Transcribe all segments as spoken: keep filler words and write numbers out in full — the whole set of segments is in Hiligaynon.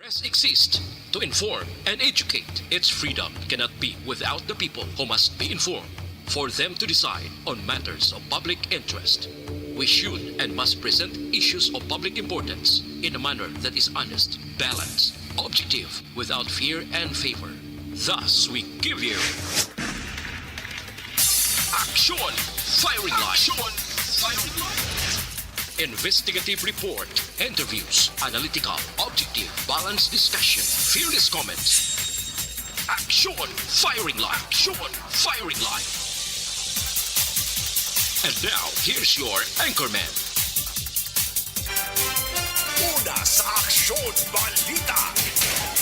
Press exists to inform and educate. Its freedom cannot be without the people who must be informed for them to decide on matters of public interest. We should and must present issues of public importance in a manner that is honest, balanced, objective, without fear and favor. Thus, we give you Action Firing Line. Action Firing Line. Investigative report, interviews, analytical, objective, balanced discussion, fearless comments. Action Firing Line. Action Firing Line. And now, here's your anchorman. Una sa Aksyon Balita.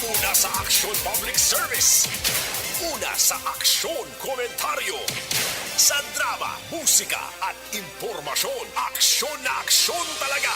Una sa Aksyon Public Service. Una sa Aksyon Komentaryo. Sa drama, musika, at impormasyon, aksyon na aksyon talaga.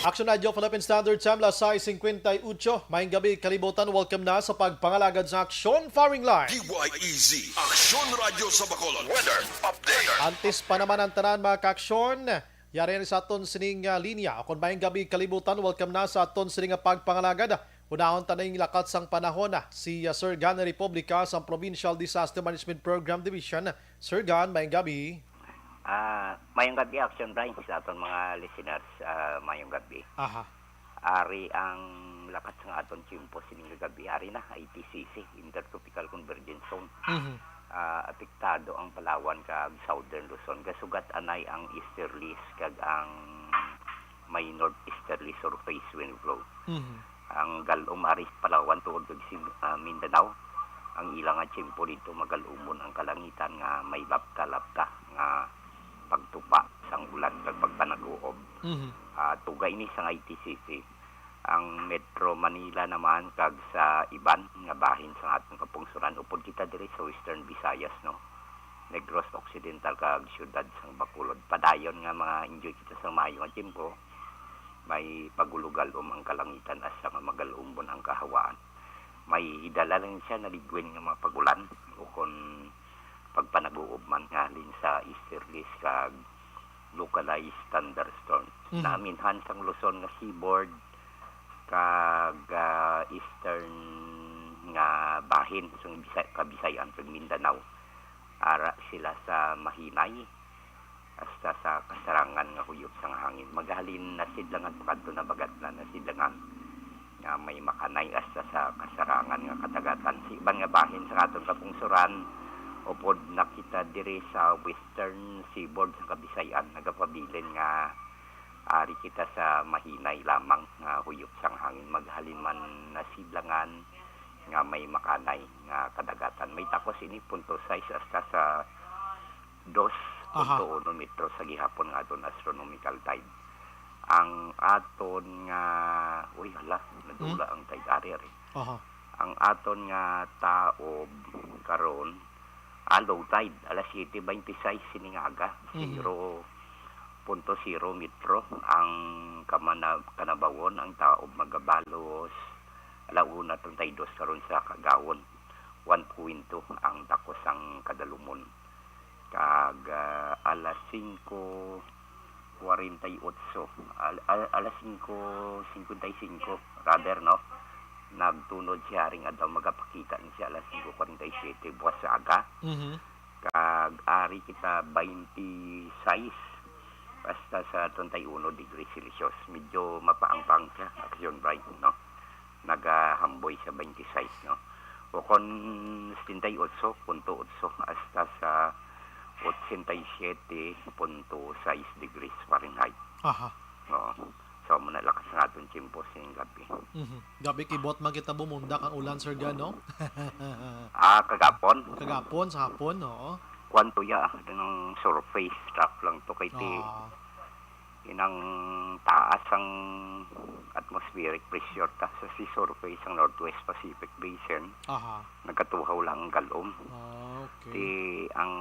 Action Radio Philippine Standard Time, las sais singkwenta y ocho. Maayong gabi, kalibutan. Welcome na sa pagpangalagad sa Aksyon Firing Line. D Y E Z, Aksyon Radyo sa Bacolod. Weather update. Antes pa naman ang tanan, mga kaaksyon, yari na sa aton sining, ah, linya. Akon maayong gabi, kalibutan. Welcome na sa aton sining, ah, pagpangalagad. Unahon ta ning lakat sang panahon, ah, si, ah, Sir Gan Republica sa Provincial Disaster Management Program Division. Sir Gan, maayong gabi. Ah, mayong gabi, Action Brian, sa aton mga listeners, ah, mayong gabi. Aha. Ari ang lakat sang aton tiyempo sining gabi, ari na, I T C C, Intertropical Convergence Zone. Mhm. Ah, apektado ang Palawan kag Southern Luzon. Gasugat anay ang easterlies kag ang may northeasterly surface wind flow. Mhm. Ang gal-om ari sa Palawan tungod kag si, ah, Mindanao, ang ila nga tiyempo didto magal-umon ang kalangitan nga may lapta-lapta nga pagtupa sang ulan kag pagpanag-uob. Mhm. Ah, tuga ini sang I T C C. Ang Metro Manila naman kag sa iban nga bahin sang aton kapungsoran, upod kita diri sa Western Visayas, no, Negros Occidental kag siyudad sang Bacolod. Padayon nga mga enjoy kita sa maayo nga tiyempo, may pagulogalom ang kalangitan asa nga magalumon ang kahawaan. May hidala lang siya naligwin nga mga pagulan o kon pagpanag-uob man nga halin sa easterlies kag localized thunderstorms. Mhm. Naaminhan sang Luzon nga seaboard kag, ah, eastern nga bahin sang Bisay-, Kabisay-an kag Mindanao. Ara sila sa Mahinay hasta sa kasarangan nga huyop sang hangin. Maghalin nasidlangan pakadto na bagat na nasidlangan nga may makanay hasta sa kasarangan nga kadagatan. Sa iban nga bahin sa aton kapungsoran, upod na kita diri sa western seaboard sa Kabisay-an, nagapabilin nga ari kita sa mahinay lamang nga huyop sang hangin. Maghalin man nasidlangan nga may makanay nga kadagatan. May takos ini punto sais hasta sa dos punto uno metro sa gihapon nga aton astronomical tide. Ang aton nga, uy, hala, nadula ang tide. Ari, ari. Aha. Ang aton nga taob karon, ah, low tide, alas siyete beintisais sining aga, Mhm. zero punto zero metro ang kamana-, kanabawon. Ang taob magabalos ala una treinta y dos karon sa kagawon, one point two ang takos sang kadalumon. Kag, ah, alas singko kwarenta y otso, al-, al-, alas singko singkwenta y singko, rather, no? Nagtunod siya ring adlaw, magapakita ni siya alas singko kwarenta y siyete buwas sa aga. Mhm. Kag ari kita beintisais hasta sa treinta y uno degrees Celsius. Medyo mapaangpang siya, Action Bright, no? Nagahamboy sa beintisais, no? O kon setenta y otso punto otso hasta sa ochenta y siete punto sais degrees Fahrenheit. Aha. Oo. So, amo na lakas nga aton tiyempo sining gabi. Mhm. Gabi kay buot man kita bumundak ang ulan, Sir Gan, no? Ah, kagapon? Kagapon, sa hapon, oo. Kuwan to ya, ah, ng surface trough lang to kay ti Ah. inang taas ang atmospheric pressure ta sa si surface ang Northwest Pacific Basin. Aha. Nagkatuhaw lang ang galom. Ah, okay. Ti ang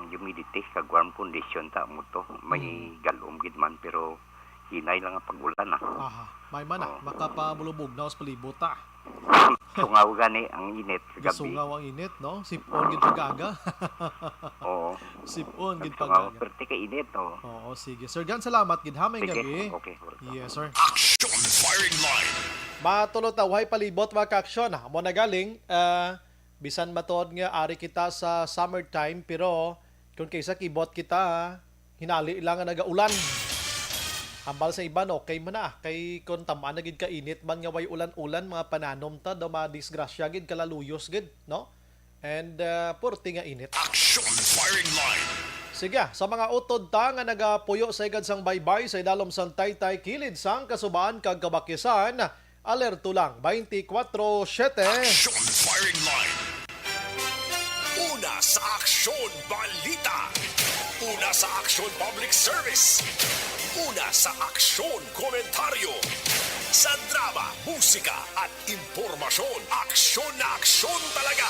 humidity kag warm condition ta mo to. May Hmm. galom gid man pero hinay lang ang pag-ulan, ah. Aha. May man, ah. Oo. Makapabulubog na sa palibot, ah. Sungaw gani ang init sa gabi. Gasungaw ang init, no? Sipon gid pag-aga. Oo. Sipon gid Sungaw, pag-aga. Perte ka init, oh. Oo, sige. Sir Gan, salamat gid ha, may Sige, gabi. Okay, welcome. Yes, sir. Action Fire Matulo ta, way palibot, mga ka-aksyon. Amo na galing, ah, bisan matuod nga ari kita sa summertime, pero kung kaysa kibot kita, hinali lang nga nagaulan. Hambal sa iban, okay man na. Kay kung tamaan na gid ka init man nga way ulan-ulan, mga pananom ta, daw madisgrasya gid, kalaluyos gid, no? And, ah, purti nga init. Action Firing Line. Sige, sa mga utod ta nga nagapuyo sa higad sang baybay sa idalom sang taytay, kilid sang kasubaan kag kabakyasan, alerto lang twenty-four seven. Action Firing Line. Una sa Aksyon Balita. Una sa Aksyon Public Service. Una sa Aksyon Komentaryo. Sa drama, musika, at impormasyon, aksyon na aksyon talaga.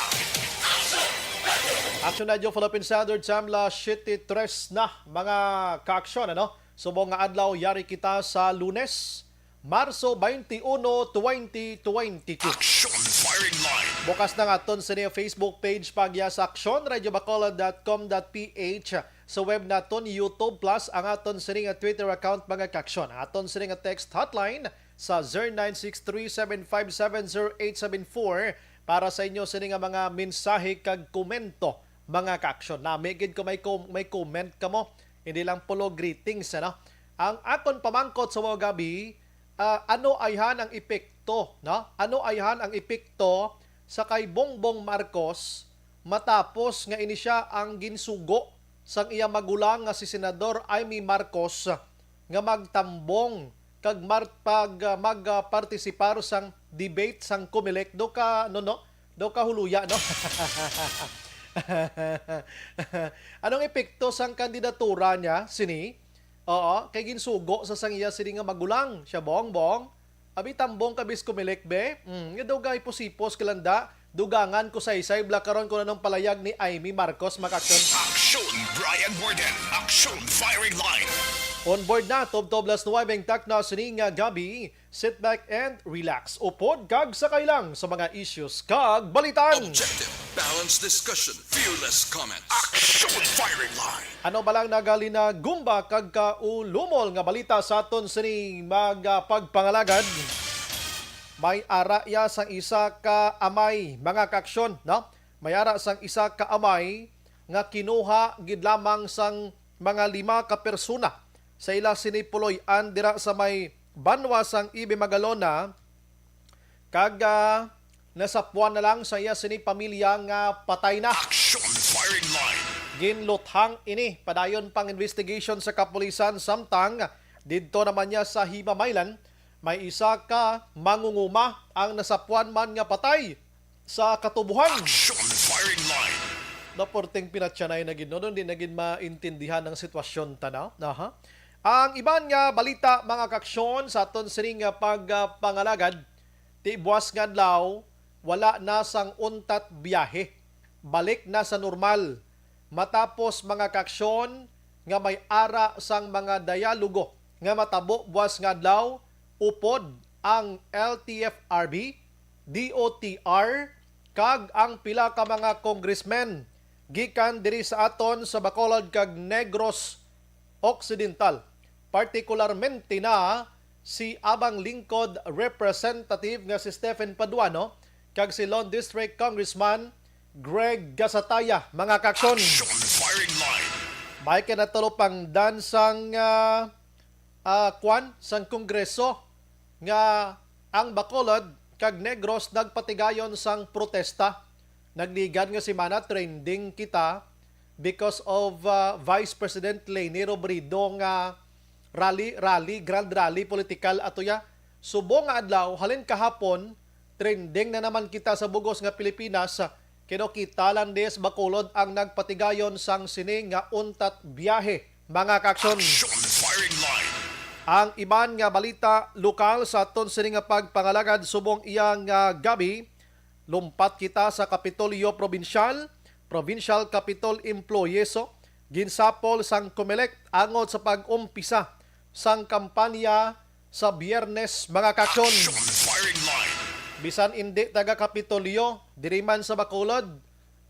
Action Radio Philippine Standard Time, las siyete tres na, mga kaaksyon, ano? Subong nga adlaw, yari kita sa Lunes, Marso twenty-one, twenty twenty-two. Action Firing Line. Bukas na nga aton sini Facebook page, pagya sa action radio bacolod dot com dot p h, sa web naton, YouTube, plus ang aton sini nga Twitter account, mga kaaksyon. Ang aton sini nga text hotline sa zero nine six three seven five seven zero eight seven four para sa inyo sini nga mga mensahe kag komento, mga kaaksyon. Nami gid ko may com-, may comment kamo, hindi lang pulo greetings, ano? Ang akon pamangkot sa mga gabi, ah, ano ayhan ang epekto, no? Ano ayhan ang epekto sa kay Bongbong Marcos matapos nga ini siya ang ginsugo sang iya magulang nga si Senador Imee Marcos nga magtambong kag mar-, pag, ah, mag, ah, partisipar sang debate sang Comelec? Do ka, no, no? Do ka huluya, no? Anong epekto sang kandidatura niya sini? Oo, kay ginsugo sa sang iya sini nga magulang, siya, Bongbong. Abi, tambong ka bis Comelec, be. Mm, nga daw gay pusipos ka lang da. Dugangan ko saysay bala karon kung anong palayag ni Imee Marcos, mga kaaksyon. Action Brian Warden. Action Firing Line. On board na, tubtob las nuwebe ang takna sini nga gabi. Sit back and relax. Upod kag sakay lang sa mga issues kag balitan. Objective, balanced discussion, fearless comment. Action Firing Line. Ano ba lang nagalinagumba kag kaulumol nga balita sa aton sini mga pagpangalagad? May ara ya sang isa ka amay, mga kaaksyon, no? May ara sang isa ka amay nga kinuha gid lamang sang mga lima ka persona sa ila sini puloy-an dira sa may banwa sang Ibe Magalona, kag, ah, nasapuan na lang sa iya sini pamilya nga patay na. Action Firing Line. Ginluthang ini, padayon pang investigation sa kapulisan, samtang didto naman niya sa Himamaylan, may isa ka mangunguma ang nasapuan man nga patay sa katubuhan. Action Firing Line. Naporting pinatyanay na gid, no? Hindi na gid maintindihan ang sitwasyon ta na. Aha. Ang iban nga balita, mga kaaksyon, sa aton sining nga pagpangalagad, ti buas nga adlaw, wala na sang untat biyahe. Balik na sa normal. Matapos, mga kaaksyon, nga may ara sang mga dialogo nga matabo buas nga adlaw, upod ang L T F R B, D O T R, kag ang pila ka mga congressmen gikan diri sa aton sa Bacolod kag Negros Occidental, partikularmente na si Abang Lingkod Representative nga si Stephen Paduano kag si Lone District Congressman Greg Gasataya, mga kaaksyon. Action Firing Line. May kinatulopangdan sang, ah, ah, kwan, sang Kongreso nga ang Bacolod kag Negros nagpatigayon sang protesta. Nagligad nga semana, trending kita because of, ah, Vice President Leni Robredo nga rally, rally, grand rally, political ato ya. Subong nga adlaw, halin kahapon, trending na naman kita sa bugos nga Pilipinas, kino kita lang des Bacolod ang nagpatigayon sang sini nga untat biyahe, mga kaaksyon. Action Firing Line. Ang iban nga balita lokal sa aton sini nga pagpangalagad subong iya nga gabi, lumpat kita sa Kapitolyo Probinsyal, Provincial Capitol Employees, ginsapol sang Comelec angot sa pag-umpisa sang kampanya sa Biyernes, mga kaaksyon. Action Firing Line. Bisan indi taga Kapitolyo, diri man sa Bacolod,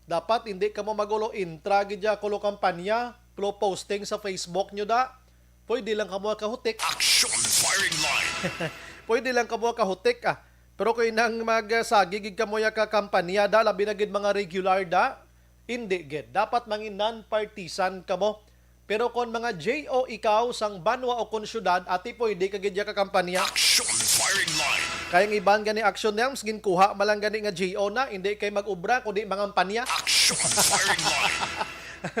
dapat indi kamo magulo intra gid ya kulo kampanya, plo posting sa Facebook nyo da. Pwede lang kamo kahutik. Action Firing Line. Pwede lang kamo kahutik, ah. Pero kung nang magsagi gid kamo ya ka kampanya da, labi na gid mga regular da, hindi gid. Dapat mangin non-partisan kamo. Pero kon mga J O ikaw sang banwa o kon syudad, ati pwede ka gid ya ka kampanya. Action firing line. Kay ang iban gani, Action Nelms, ginkuha man lang gani nga J O na, hindi kay mag-obra, kundi mangampanya. Action firing line.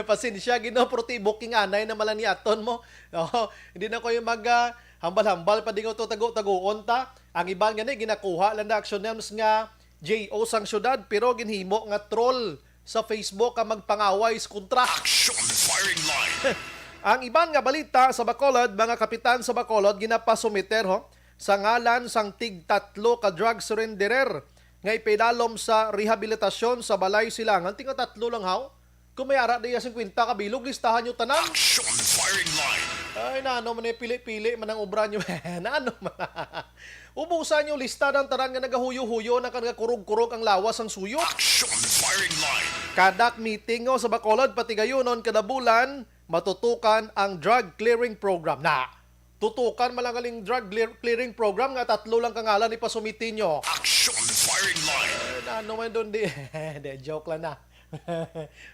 Pasensya, Ginoo, pero ti booking anay na man lang ni aton mo. Oo, hindi na ko yung mag, ah, hambal-hambal pa dingo to tago-tagoon ta. Ang iban gani ginakuha lang na, Action Nelms, nga J O sang syudad, pero ginhimo nga troll sa Facebook ang magpangaway sa kontra. Action firing line. Ang iban nga balita sa Bacolod, mga kapitan sa Bacolod, ginapasumiter, ho, sa ngalan sang tig tatlo ka drug surrenderer nga ipaidalom sa rehabilitasyon sa Balay Silangan. Tinga tatlo lang, haw? Kung may ara diya singkwenta ka bilog, listahan nyo tanan. Action firing line. Ay, nano man eh, pili-pili man ang obra nyo. Nano man. Ubusan nyo lista ng tanan nga nagahuyo-huyo na kan nga kurog-kurog ang lawas ang suyot. Action firing line. Kadak meeting, o, sa Bacolod, pati gayunon kada bulan, matutukan ang drug clearing program. Na, tutukan man lang galing drug clear- clearing program nga tatlo lang kangalan ipasumiti nyo. Action firing line. Eh, ano man doon di? Di, joke lang na.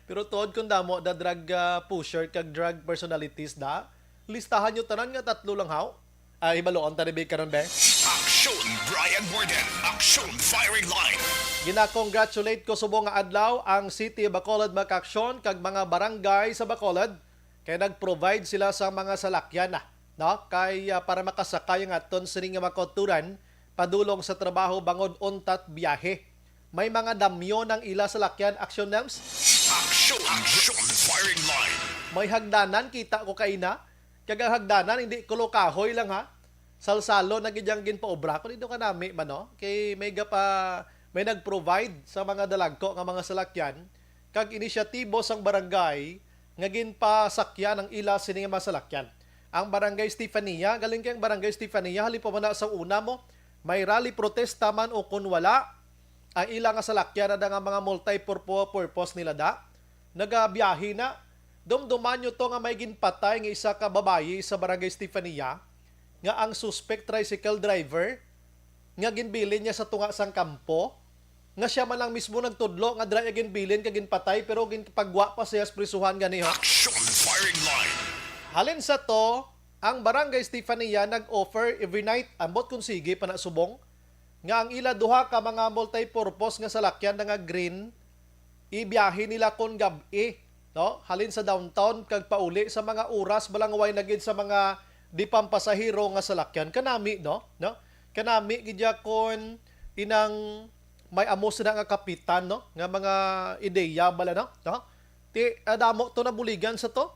Pero tuod kung damo da drug, ah, pusher kag drug personalities da, listahan nyo tanan nga tatlo lang, haw? Ay, hibaluon ta ni Big karon, be. Action, Brian Warden. Action firing line. Gina-congratulate ko subong nga adlaw ang City of Bacolod, mga kaaksyon, kag mga barangay sa Bacolod kay nag-provide sila sa mga salakyan na, no? Kay, ah, para makasakay ang aton sini nga mga kauturan padulong sa trabaho bangod untat biyahe. May mga damyo ng ila salakyan, Action Nelms. Action, Action firing line. May hagdanan, kita ko kaina. Kag ang hagdanan, hindi kulo kahoy lang, ha. Salsalo na gid yang ginpaobra. Kung dito ka nami man, no? Kay may gapa, may nag-provide sa mga dalagko nga mga salakyan, kag inisyatibo sang barangay nga ginpasakyan ang ila sini nga mga salakyan. Ang Barangay Stefania, galing kay ang Barangay Stefania, halin pa man na sa una mo, may rally protesta man o kun wala, ang ila nga salakyan na da nga mga multi-purpo-, purpose nila da, nagabiyahe na. Dumduman nyo to nga may ginpatay nga isa ka babayi sa Barangay Stefania, nga ang suspect tricycle driver, nga ginbilin niya sa tunga sang kampo, nga siya man lang mismo nagtudlo nga dira iya ginbilin kag ginpatay, pero ginpagwa pa siya sa prisuhan gani, ho. Action firing line. Halin sa to, ang Barangay Stefania nag-offer every night, ambot kung sige pa na subong, nga ang ila duha ka mga multi-purpose nga salakyan na nga green, ibiyahe nila kon gab-i, no? Halin sa downtown kag pauli sa mga oras, balangway na gid sa mga di pampasahero nga salakyan. Kanami, no? No? Kanami gid ya kon inang may amo sila nga kapitan, no? Nga mga ideya bala, no? No? Ti, ah, damo to nabuligan sa to.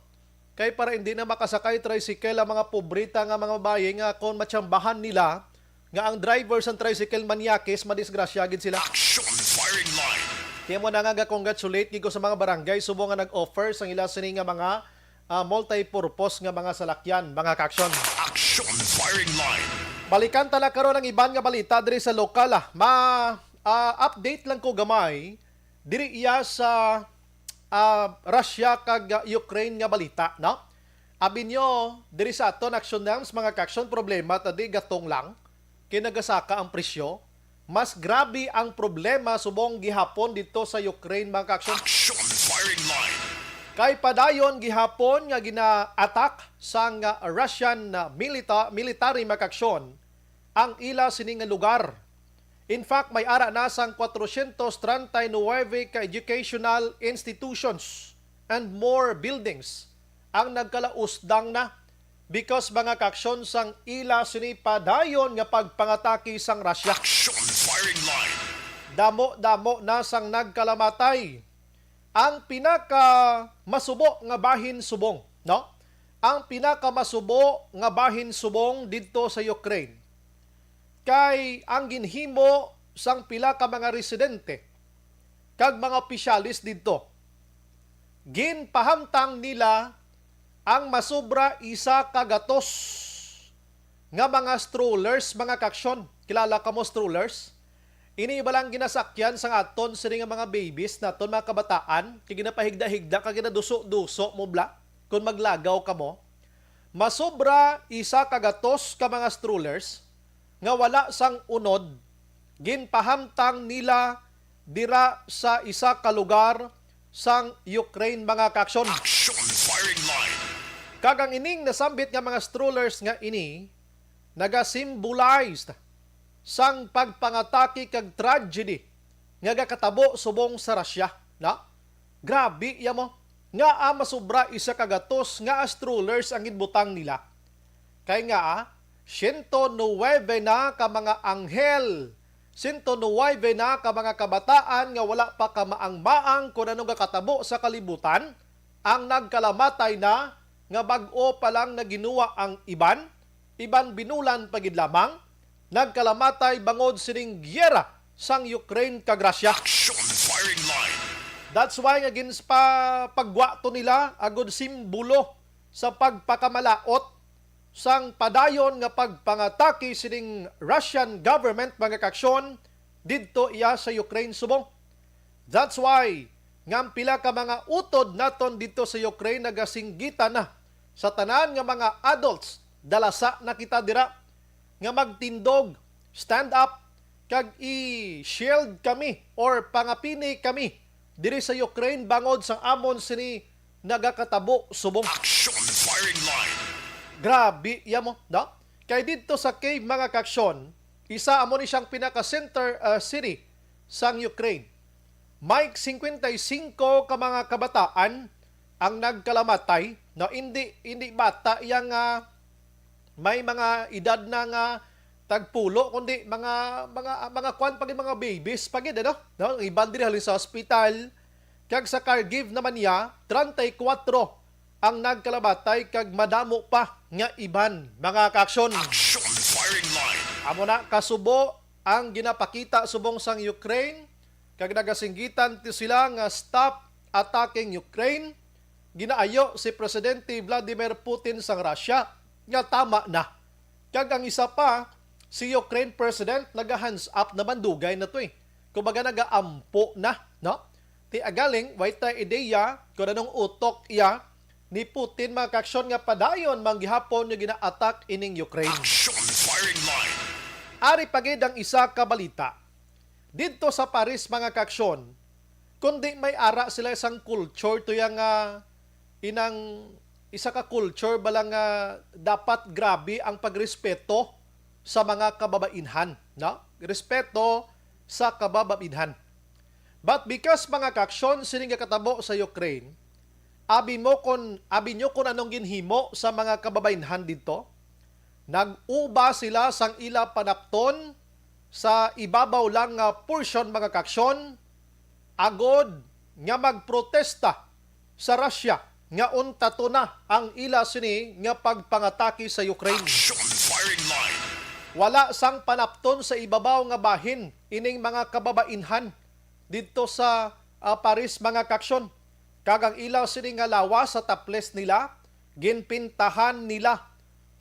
Kay para hindi na makasakay tricycle ang mga pobrita nga mga babayi nga kon matsambahan nila nga ang driver sang tricycle manyakis, madisgrasya gid sila. Action firing line. Kaya mo na nga ga-congratulate gid ko sa mga barangay subong nga nag-offer sang ila sini nga mga, ah, multi-purpose nga mga salakyan, mga kaaksyon. Action firing line. Balikan ta na karon ang iban nga balita diri sa lokal, ah. Ma, ah, update lang ko gamay diri iya sa, ah, Russia kag, ah, Ukraine nga balita, no? Abi nyo, diri sa aton Action Times, mga kaaksyon, problema ta di gatong lang, kay nagasaka ang presyo. Mas grabe ang problema subong gihapon dito sa Ukraine, mga kaaksyon. Action firing line. Kay padayon gihapon nga gina-attack sang, ah, Russian, ah, milita-, military, mga kaaksyon, ang ila sini nga lugar. In fact, may ara na sang kwatrosyentos treinta y nuebe ka educational institutions and more buildings ang nagkalausdang na because, mga kaaksyon, sang ila sini padayon nga pagpangatake sang Russia. Action firing line. Damo-damo na sang nagkalamatay. Ang pinaka masubo nga bahin subong, no? Ang pinaka masubo nga bahin subong didto sa Ukraine kay ang ginhimo sang pila ka mga residente kag mga opisyales didto, ginpahamtang nila ang masobra isa ka gatos nga mga strollers, mga kaaksyon. Kilala ka mo strollers? Ini iba lang ginasakyan sang aton sini nga mga babies naton, mga kabataan, kay ginapahigda-higda kag ginaduso-duso mo bala kon maglagaw kamo. Masobra isa ka gatos ka mga strollers nga wala sang unod ginpahamtang nila dira sa isa ka lugar sang Ukraine, mga kaaksyon. Action firing line. Kag ang ining nasambit nga mga strollers nga ini nagasymbolize sang pagpangatake kag tragedy nga gakatabo subong sa Russia, na? Grabe, ya mo. Nga, ah, masubra isa ka gatos nga strollers ang ginbutang nila. Kay nga, ah, siyento nuwebe na ka mga anghel, siyento nuwebe na ka mga kabataan nga wala pa kamaang-maang kon ano nga katabo sa kalibutan, ang nagkalamatay na nga bag-o pa lang naginuwa ang iban, iban binulan pa gid lamang, nagkalamatay bangod sining giyera sang Ukraine kag Russia. Action firing line. That's why nga gins-, pa-, pagwa to nila agud simbolo sa pagpakamalaot sang padayon nga pagpangatake sining Russian government, mga kaaksyon, didto iya sa Ukraine subong. That's why nga ang pila ka mga utod naton didto sa Ukraine nagasinggitan na sa tanan nga mga adults. Dalasa na kita dira nga magtindog, stand up, kag i-shield kami or pangapini kami diri sa Ukraine bangod sang amon sini nagakatabo subong. Action firing line. Grabe, ya mo, no? Kay didto sa Kyiv, mga kaaksyon, isa amo ni siyang pinaka-center, ah, city sang Ukraine. May singkwenta y singko ka mga kabataan ang nagkalamatay, no? Hindi, hindi bata yang, ah, may mga edad na nga tagpulo, kundi mga, mga, mga kwan pa gid, mga babies pa gid, ano? No? Ang iban diri halin sa ospital, kag sa Kharkiv naman niya, treinta y cuatro ang nagkalamatay kag madamo pa nga iban, mga kaaksyon. Action firing line. Amo na, kasubo ang ginapakita subong sang Ukraine, kag nagasinggitan ti sila nga stop attacking Ukraine. Ginaayo si Presidente Vladimir Putin sang Russia nga tama na. Kag ang isa pa, si Ukraine President naga-hands up naman, dugay na to eh. Kumbaga, nagaampo na, no? Ti agaling, way ta ideya kung anong utok iya ni Putin, mga kaaksyon, nga padayon man gihapon nga gina-attack ining Ukraine. Action firing line. Ari pa gid ang isa ka balita. Didto sa Paris, mga kaaksyon, kundi may ara sila isang culture to yang, ah, inang isa ka culture bala nga dapat grabe ang pagrespeto sa mga kababainhan, no? Respeto sa kababainhan. But because, mga kaaksyon, sini nga katabo sa Ukraine, abi mo kon, abi nyo kon anong ginhimo sa mga kababainhan didto? Nag-uba sila sang ila panapton sa ibabaw lang nga portion, mga kaaksyon, agod nga magprotesta sa Russia nga unta to na ang ila sini nga pagpangatake sa Ukraine. Action firing line. Wala sang panapton sa ibabaw nga bahin ining mga kababainhan didto sa, ah, Paris, mga kaaksyon. Kag ang ila sini nga lawas sa taples nila, ginpintahan nila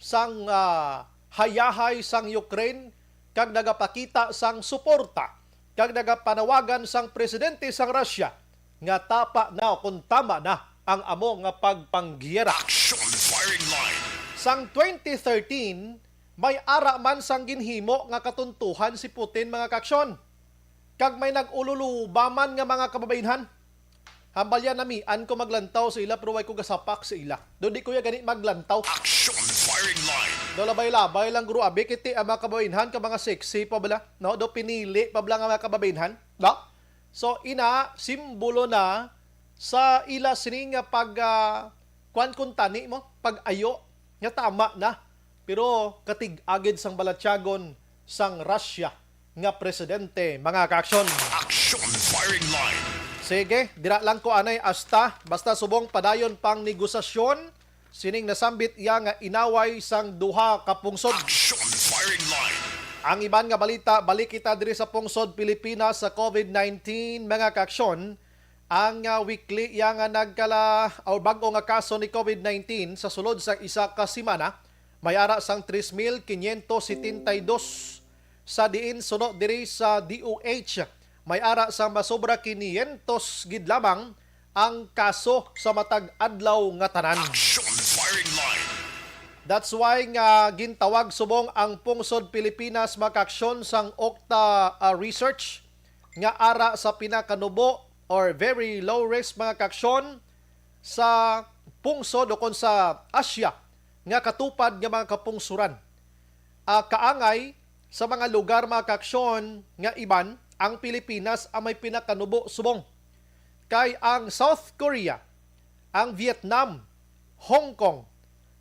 sang, ah, hayahay sang Ukraine, kag nagapakita sang suporta, kag nagapanawagan sang presidente sang Russia nga tapa na, o kon tama na, ang amo nga pagpanggiyera. Action firing line. Sang twenty thirteen, may ara man sang ginhimo nga katuntuhan si Putin, mga kaaksyon. Kag may nag-ululuba man nga mga kababainhan. Hambal ya, namian ko maglantaw sa ila, pero way ko gasapak sa ila. Do di ko ya gani maglantaw. Action firing line. Do labay-labay lang, guro, abi, kiti ang mga kababainhan ka mga sexy pa bala, no? Do pinili pa bala nga mga kababainhan, no? So, ina, simbolo na sa ila sini nga pag, ah, kwan kun tani mo, pag-ayo nga tama na. Pero katig-a gid sang balatyagon sang Russia nga presidente, mga kaaksyon. Action firing line. Sige, dira lang ko anay asta, basta subong padayon pang negosasyon sining nasambit iya nga inaway sang duha ka pungsod. Action firing line. Ang iban nga balita, balik kita diri sa pungsod Pilipinas sa COVID nineteen, mga kaaksyon. Ang, ah, weekly iya nga nagkala-, o bag-o nga kaso ni COVID nineteen sa sulod sa isa ka semana, may ara sang tres mil quinientos setenta y dos, sa diin suno diri sa D O H, may ara sang masobra quinientos gid lamang ang kaso sa matag adlaw nga tanan. Action firing line. That's why nga gintawag subong ang Pungsod Pilipinas, mga kaaksyon, sang Okta, ah, Research nga ara sa pinakanubo or very low risk, mga kaaksyon, sa pungsod o kon sa Asia nga katupad nga mga kapungsuran. Ah, kaangay sa mga lugar, mga kaaksyon, nga iban, ang Pilipinas ang may pinakanubo subong. Kay ang South Korea, ang Vietnam, Hong Kong,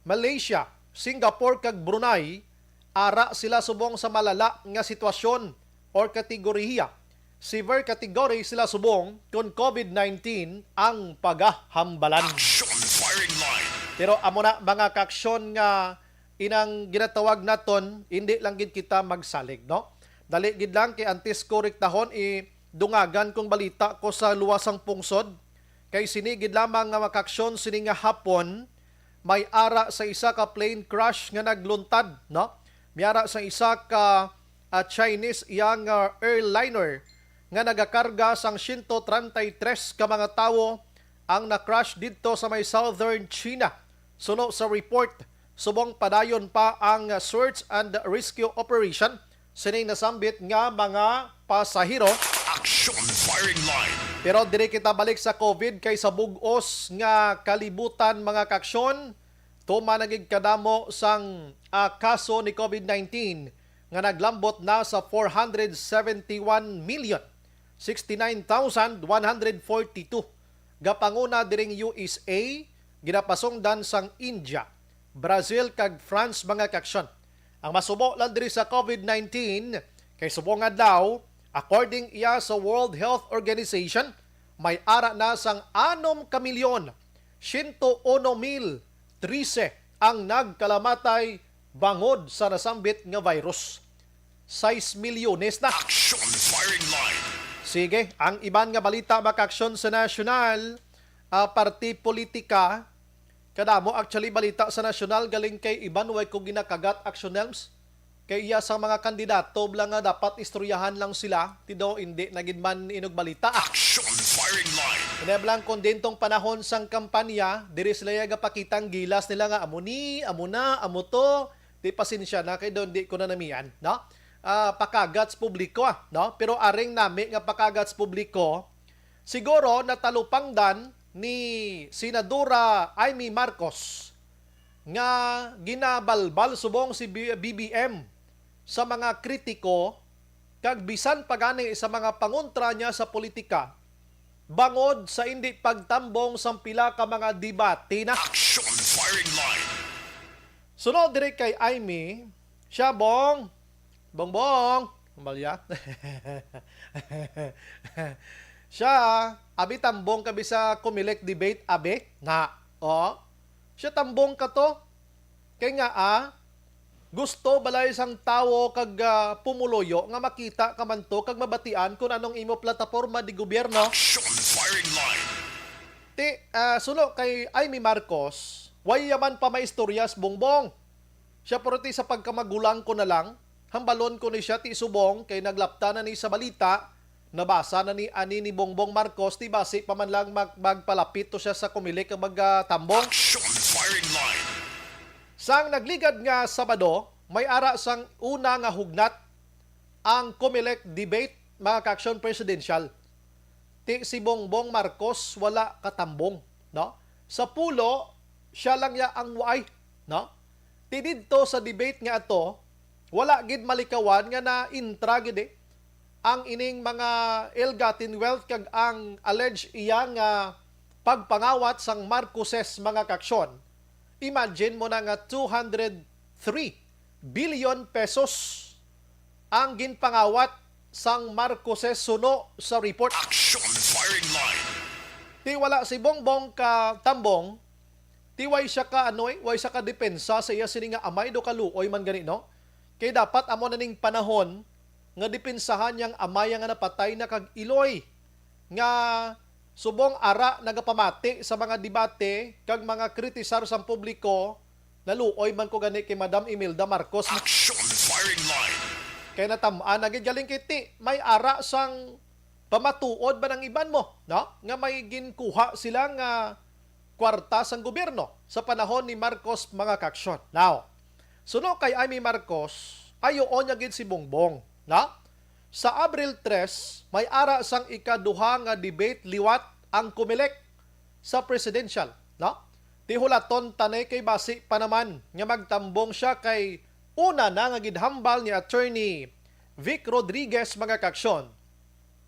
Malaysia, Singapore, kag Brunei, ara sila subong sa malala nga sitwasyon or kategoriya. Severe category sila subong kon COVID nineteen ang pagahambalan. Action firing line. Pero amo na, mga kaaksyon, nga inang ginatawag naton, hindi lang gid kita magsalig, no? Dali gid lang, kay antes ko rektahon, idungagan kong balita ko sa luwasang pungsod. Kay sini gid lamang nga, mga kaaksyon, sini nga hapon, may ara sa isa ka plane crash nga nagluntad, no? May ara sa isa ka, ah, Chinese yang, ah, airliner nga nagakarga sang siyento treinta y tres ka mga tawo ang na-crash didto sa may southern China. Suno sa report, subong padayon pa ang search and rescue operation sining nasambit nga mga pasahero. Action firing line. Pero diri kita balik sa COVID, kay sa bug-os nga kalibutan, mga kaaksyon, tuman na gid kadamo sang, ah, kaso ni COVID nineteen nga naglambot na sa four hundred seventy-one million sixty-nine thousand one hundred forty-two. Gapanguna diring U S A, ginapasungdan sang India, Brazil, kag France, mga kaaksyon. Ang masubo lang diri sa COVID nineteen, kay subong adlaw, according iya sa World Health Organization, may ara na sang anom ka milyon, siyento uno mil trese ang nagkalamatay bangod sa nasambit nga virus. Sais milyones na. Action firing line. Sige, ang iban nga balita, mga kaaksyon, sa nasyonal, ah, parte politika. Kadamo, actually, balita sa nasyonal, galing kay iban, way ko ginakagat, Action Nelms. Kay iya sang mga kandidato bala nga dapat istoryahan lang sila, ti daw hindi na gid man inugbalita. Action firing line. Kaya lang kung dintong panahon sang kampanya, diri sila ya gapakita ang gilas nila nga amo ni, amo na, amo to. Di, pasensya na kay daw hindi ko na namian, no? Ah, pakagat sa publiko, ah, no? Pero aring nami nga pakagat sa publiko, siguro natalupangdan ni Senadora Imee Marcos nga ginabalbal subong si B-, B B M sa mga kritiko kag bisan pa gani sa mga pangontra niya sa politika bangod sa indi pagtambong sang pila ka mga debate na. Action firing line. Sunod diri kay Imee, siya, Bong, Bongbong, Amalia. Siya, abi tambong ka bi sa Comelec debate, abi? Na, oh. Siya tambong ka to. Kay nga, ah, gusto balay sang tawo kag, ah, pumuluyo nga makita ka man to kag mabatian kung anong imo plataporma de gobyerno. Action firing line. Ti, ah, suno kay Imee Marcos, way yaman pa maistorya si Bongbong. Siya puro ti sa pagkamagulang ko na lang, hambalon ko ni siya ti subong kay naglapta na ni sa balita, nabasa na ni ani ni Bongbong Marcos, ti basi pa man lang mag-, magpalapit to siya sa Comelec kag magtambong. Action firing line. Sang nagligad nga Sabado, may ara sang una nga hugnat ang Comelec debate, mga kaaksyon, presidential. Ti si Bongbong Marcos wala katambong, no? Sa pulo, siya lang ya ang waay, no? Ti didto sa debate nga ato, wala gid malikawan nga na-intra gid, eh, ang ining mga ill-gotten wealth kag ang alleged iya nga pagpangawat sang Marcoses, mga kaaksyon. Imagine mo na nga two hundred three billion pesos ang ginpangawat sang Marcoses suno sa report. Action firing line. Ti wala si Bongbong katambong, ti way siya ka, ano, eh, way siya ka depensa sa iya sini nga amay, do kaluoy man gani, no? Kay dapat amo na ning panahon nga depensahan niya ang amay nga napatay na kag iloy nga subong ara nagapamati sa mga debate kag mga kritisar sang publiko, naluoy man ko gani kay Madam Imelda Marcos. Action firing line. Kay natam-an na gid galing kay ti may ara sang pamatuod ba ng iban mo, no? Nga may ginkuha sila nga kwarta sang gobyerno. sa panahon ni Marcos, mga kaaksyon. Now, suno kay Imee Marcos, ayuon niya gid si Bongbong, na? Sa Abril tres, may ara sang ikaduha nga debate liwat ang Comelec sa presidential, no? Ti hulaton ta ni kay basi pa naman nga magtambong siya kay una na nga ginhambal ni Attorney Vic Rodriguez, mga kaaksyon,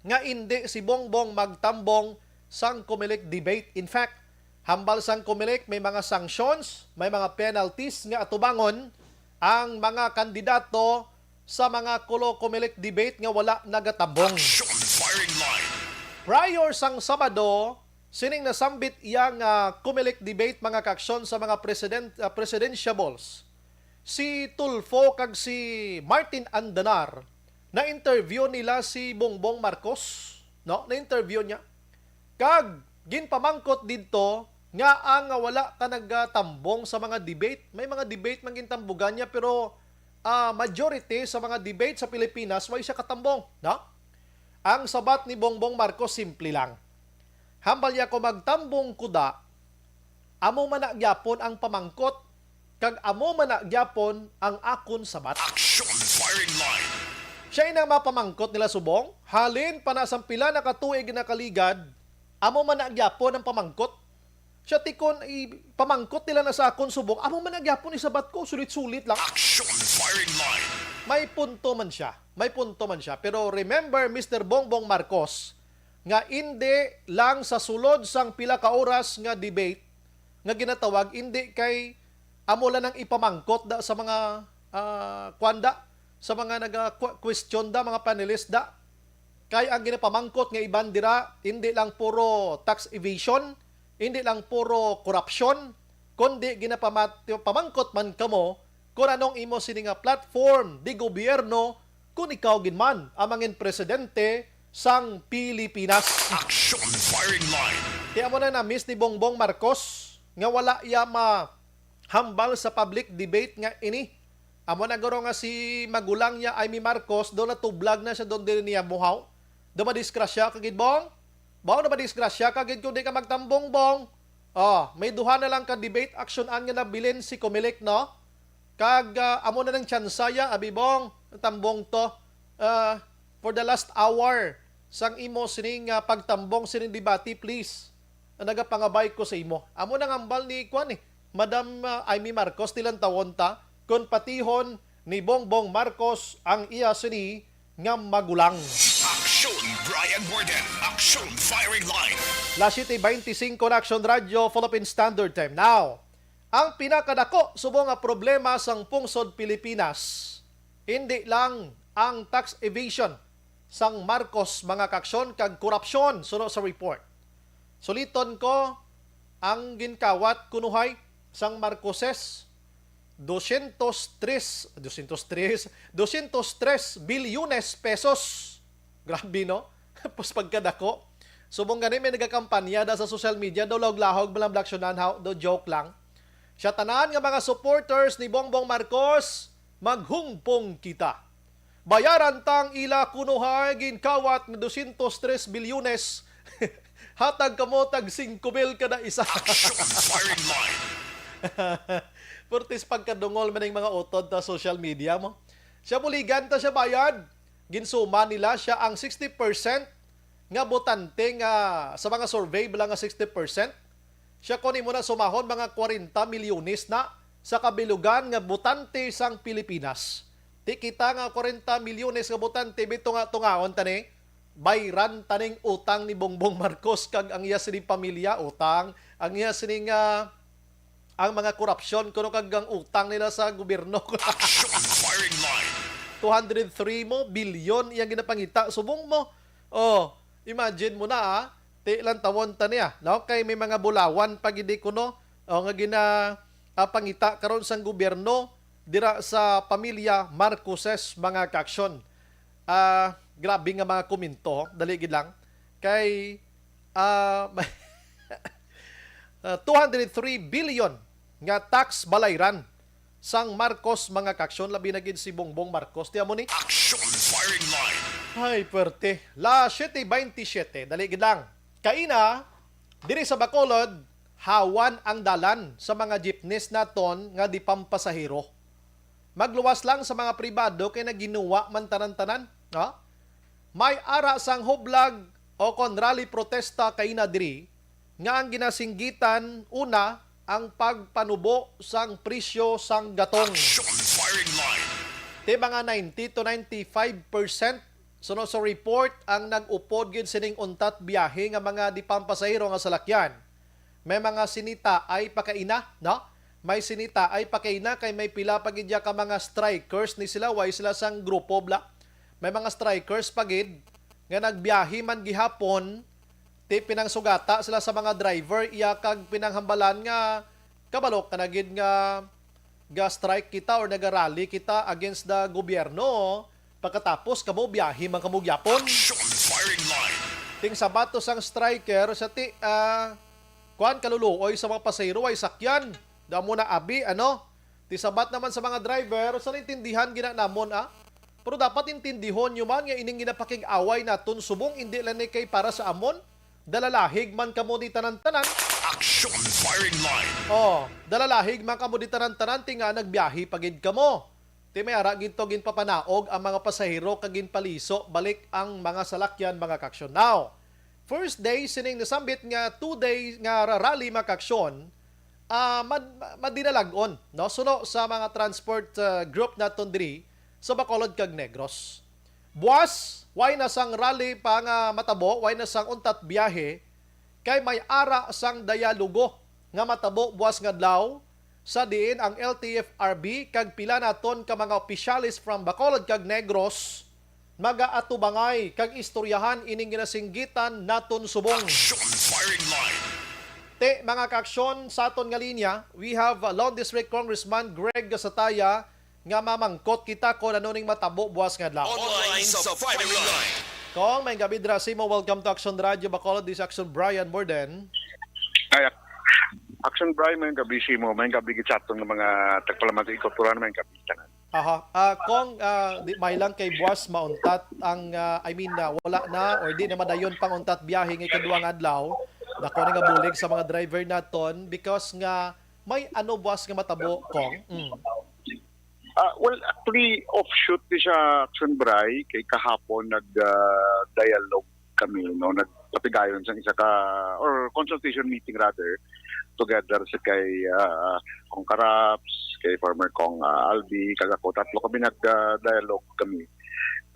nga indi si Bongbong magtambong sang Comelec debate. In fact, hambal sang Comelec may mga sanctions, may mga penalties nga atubangon ang mga kandidato sa mga Kulo Comelec debate nga wala nagatambong. Action Firing Line. Prior sang Sabado, sining nasambit iya nga Comelec debate, mga kaaksyon, sa mga president, ah, presidentiables, si Tulfo kag si Martin Andanar, na-interview nila si Bongbong Marcos, no? Na-interview niya. Kag ginpamangkot didto nga ang wala ka nagatambong sa mga debate, may mga debate man gintambugan niya, pero, ah, majority sa mga debate sa Pilipinas, way siya katambong, no? Ang sabat ni Bongbong Marcos simple lang. Hambal niya, "Kung magtambong ko da, amo man na gyapon ang pamangkot, kag amo man na gyapon ang akon sabat." Action Firing Line. Siya ina mapamangkot nila subong, halin pa na sang pila na ka tuig nakaligad, amo man na gyapon ang pamangkot. Siya tikon ipamangkot nila na sa akon subong, amo man na gyapon isabat ko, sulit-sulit lang. Action Firing Line. May punto man siya. May punto man siya. Pero remember, Mister Bongbong Marcos, nga indi lang sa sulod sang pila ka oras nga debate nga ginatawag, indi kay amo lang ang ipamangkot da sa mga, ah, kwan da, sa mga naga-, question da, mga panelist da. Kay ang ginapamangkot nga iban dira, hindi lang puro tax evasion, hindi lang puro korupsyon, kundi ginapamat-, pamangkot man kamo kung anong imo sini nga platform di gobyerno kung ikaw gid man ang mangin presidente sang Pilipinas. Action Firing Line. Kaya mo na na-miss ni Bongbong Marcos nga wala iya ma hambal sa public debate nga ini. Amo na guro nga si magulang niya, Imee Marcos, do natublag na siya, do diri niya muhaw. Do madisgrasya ka gid, Bong? Bong, na madisgrasya ka gid kung di ka magtambong, Bong. Oh, may duha na lang ka debate action-an nga nabilin si Comelec, no? Kag, ah, amo na nang tsansa ya, abi, Bong, tambong to. Ah, for the last hour sang imo sining, ah, pagtambong sining debate, please. Nagapangabay ko sa imo. Amo nang hambal ni, kwan, eh, Madam, ah, Imee Marcos, tilantawon ta kon patihon ni Bongbong Marcos ang iya sini nga magulang. Action Brian Warden, Action Firing Line. Las siete veinticinco na Action Radio, Philippine Standard Time. Now, ang pinakadako subong nga problema sang pungsod Pilipinas, hindi lang ang tax evasion sang Marcos, mga kaaksyon, kag korupsyon, suno sa report. Suliton ko ang ginkawat kunuhay sang Marcoses, dosyentos tres, dosyentos tres, dosyentos tres bilyones pesos. Grabe, no? Pus pagkadako. Subong gani may nagakampanya da sa social media, daw lahog-lahog, malang blaksyonan, ha? Daw joke lang. Siya, tanan nga mga supporters ni Bongbong Marcos, maghungpong kita. Bayaran tang ila kunuhay ginkawat nga dosyentos tres bilyones. Hatag kamo tag singko mil kada isa. Action Firing Line. Purtis pagkadungol man ang mga utod ta social media mo. Siya, buligan ta siya bayad. Ginsuma nila siya ang sixty percent nga botante nga sa mga survey bala nga sixty percent. Siya, kung imo na sumahon, mga kwarenta milyones na sa kabilugan nga botante sang Pilipinas. Ti kita nga kwarenta milyones nga botante, bitunga-tungaon ta ni, bayran ta ning utang ni Bongbong Marcos kag ang iya sining pamilya, utang, ang iya sining, ah, ang mga korupsyon kuno kag ang utang nila sa gobyerno. Action Firing Line. Two hundred three mo bilyon iyang ginapangita subong mo. Oh, imagine mo na, ah. Ti lantawon ta niya, no? Kay may mga bulawan pa gid kuno, oh, nga gina, ah, pangita karon sang gobyerno dira sa pamilya Marcoses, mga kaaksyon. Ah, grabe nga mga komento, dali gid lang. Kay, ah, ah, two hundred three billion nga tax balayran sang Marcos, mga kaaksyon, labi na gid si Bongbong Marcos. Ti amo ni Action Firing Line. Ay, pwerte. Las siete veintisiete. Dali gid lang. Kaina, diri sa Bacolod, hawan ang dalan sa mga jeepneys naton nga di pampasahero. Magluwas lang sa mga pribado kay naginuwa man tanan-tanan, ha? May ara sang hublag o kon rally protesta kaina diri nga ang ginasinggitan una ang pagpanubo sang presyo sang gatong. Action firing line. Ti mga ninety to ninety-five percent suno sa report ang nag-upod gid sining untat biyahe nga mga di pampasahero nga salakyan. May mga sinita ay pakaina, no? May sinita ay pakaina kay may pila pa gid ya ka mga strikers ni sila, way sila sang grupo bla. May mga strikers pa gid nga nagbiyahe man gihapon, ti pinangsugata sila sa mga driver iya kag pinanghambalan nga kabalo ka na gid nga ga-strike kita or naga-rally kita against the gobyerno, pagkatapos kamo biyahe man kamo gyapon. Action firing line. Ting sabat to sang striker sa ti ah, kuan, kaluluoy sa mga pasahero ay sakyan. Damo na abi, ano? Ti sabat naman sa mga driver, sa naintindihan gina namon, ah. Pero dapat intindihon nyo man nga ining ginapakig-away naton subong indi lang ni kay para sa amon. Dalalahig man kamo di tanan-tanan. Action firing line. Oh, dalalahig man kamo di tanan-tanan, ti nga nagbiyahe pa gid kamo. Ti may ara gid to ginpapanaog ang mga pasahero kag ginpaliso balik ang mga salakyan, mga kaaksyon. Now, first day sining nasambit nga two day nga ra- rally, mga kaaksyon, ah, mad- madinalag-on, no? Suno sa mga transport, ah, group naton diri sa Bacolod kag Negros. Buwas, way na sang rally pa nga matabo, way na sang untat biyahe, kay may ara sang dialogo nga matabo buwas nga adlaw, sa diin ang L T F R B kag pila naton ka mga opisyales from Bacolod kag Negros magaatubangay kag istoryahan ining ginasinggitan naton subong. Action firing line. Te, mga kaaksyon, sa aton nga linya, we have, uh, Lone District Congressman Greg Gasataya nga mamangkot kita kon ano ning matabo buwas nga adlaw. Online sa firing line. Kong, may gabi dira sa imo. Welcome to Action Radio Bacolod. This is Action Brian Morden. Ay, Action Brian, may gabi sa imo. May gabi gid sa aton nga mga tagpalaman sa ikuturan, may gabi tanan. Aha. Ah, Kong, ah, di may lang kay buwas mauntat ang, ah, I mean, ah, wala na or di na madayon pang untat biyahe nga ikadua nga adlaw. Dako na nga bulig sa mga driver naton because nga may ano buwas nga matabo, Kong. Mm. Ah, well, actually, offshoot ni siya, Action Bray, kay kahapon nag ah, dialogue kami, no, nagpatigayon sang isa ka, or consultation meeting rather, together sa kay ah, Kong Karaps, kay former Kong ah, Albi, kag ako, tatlo kami nag ah, dialogue kami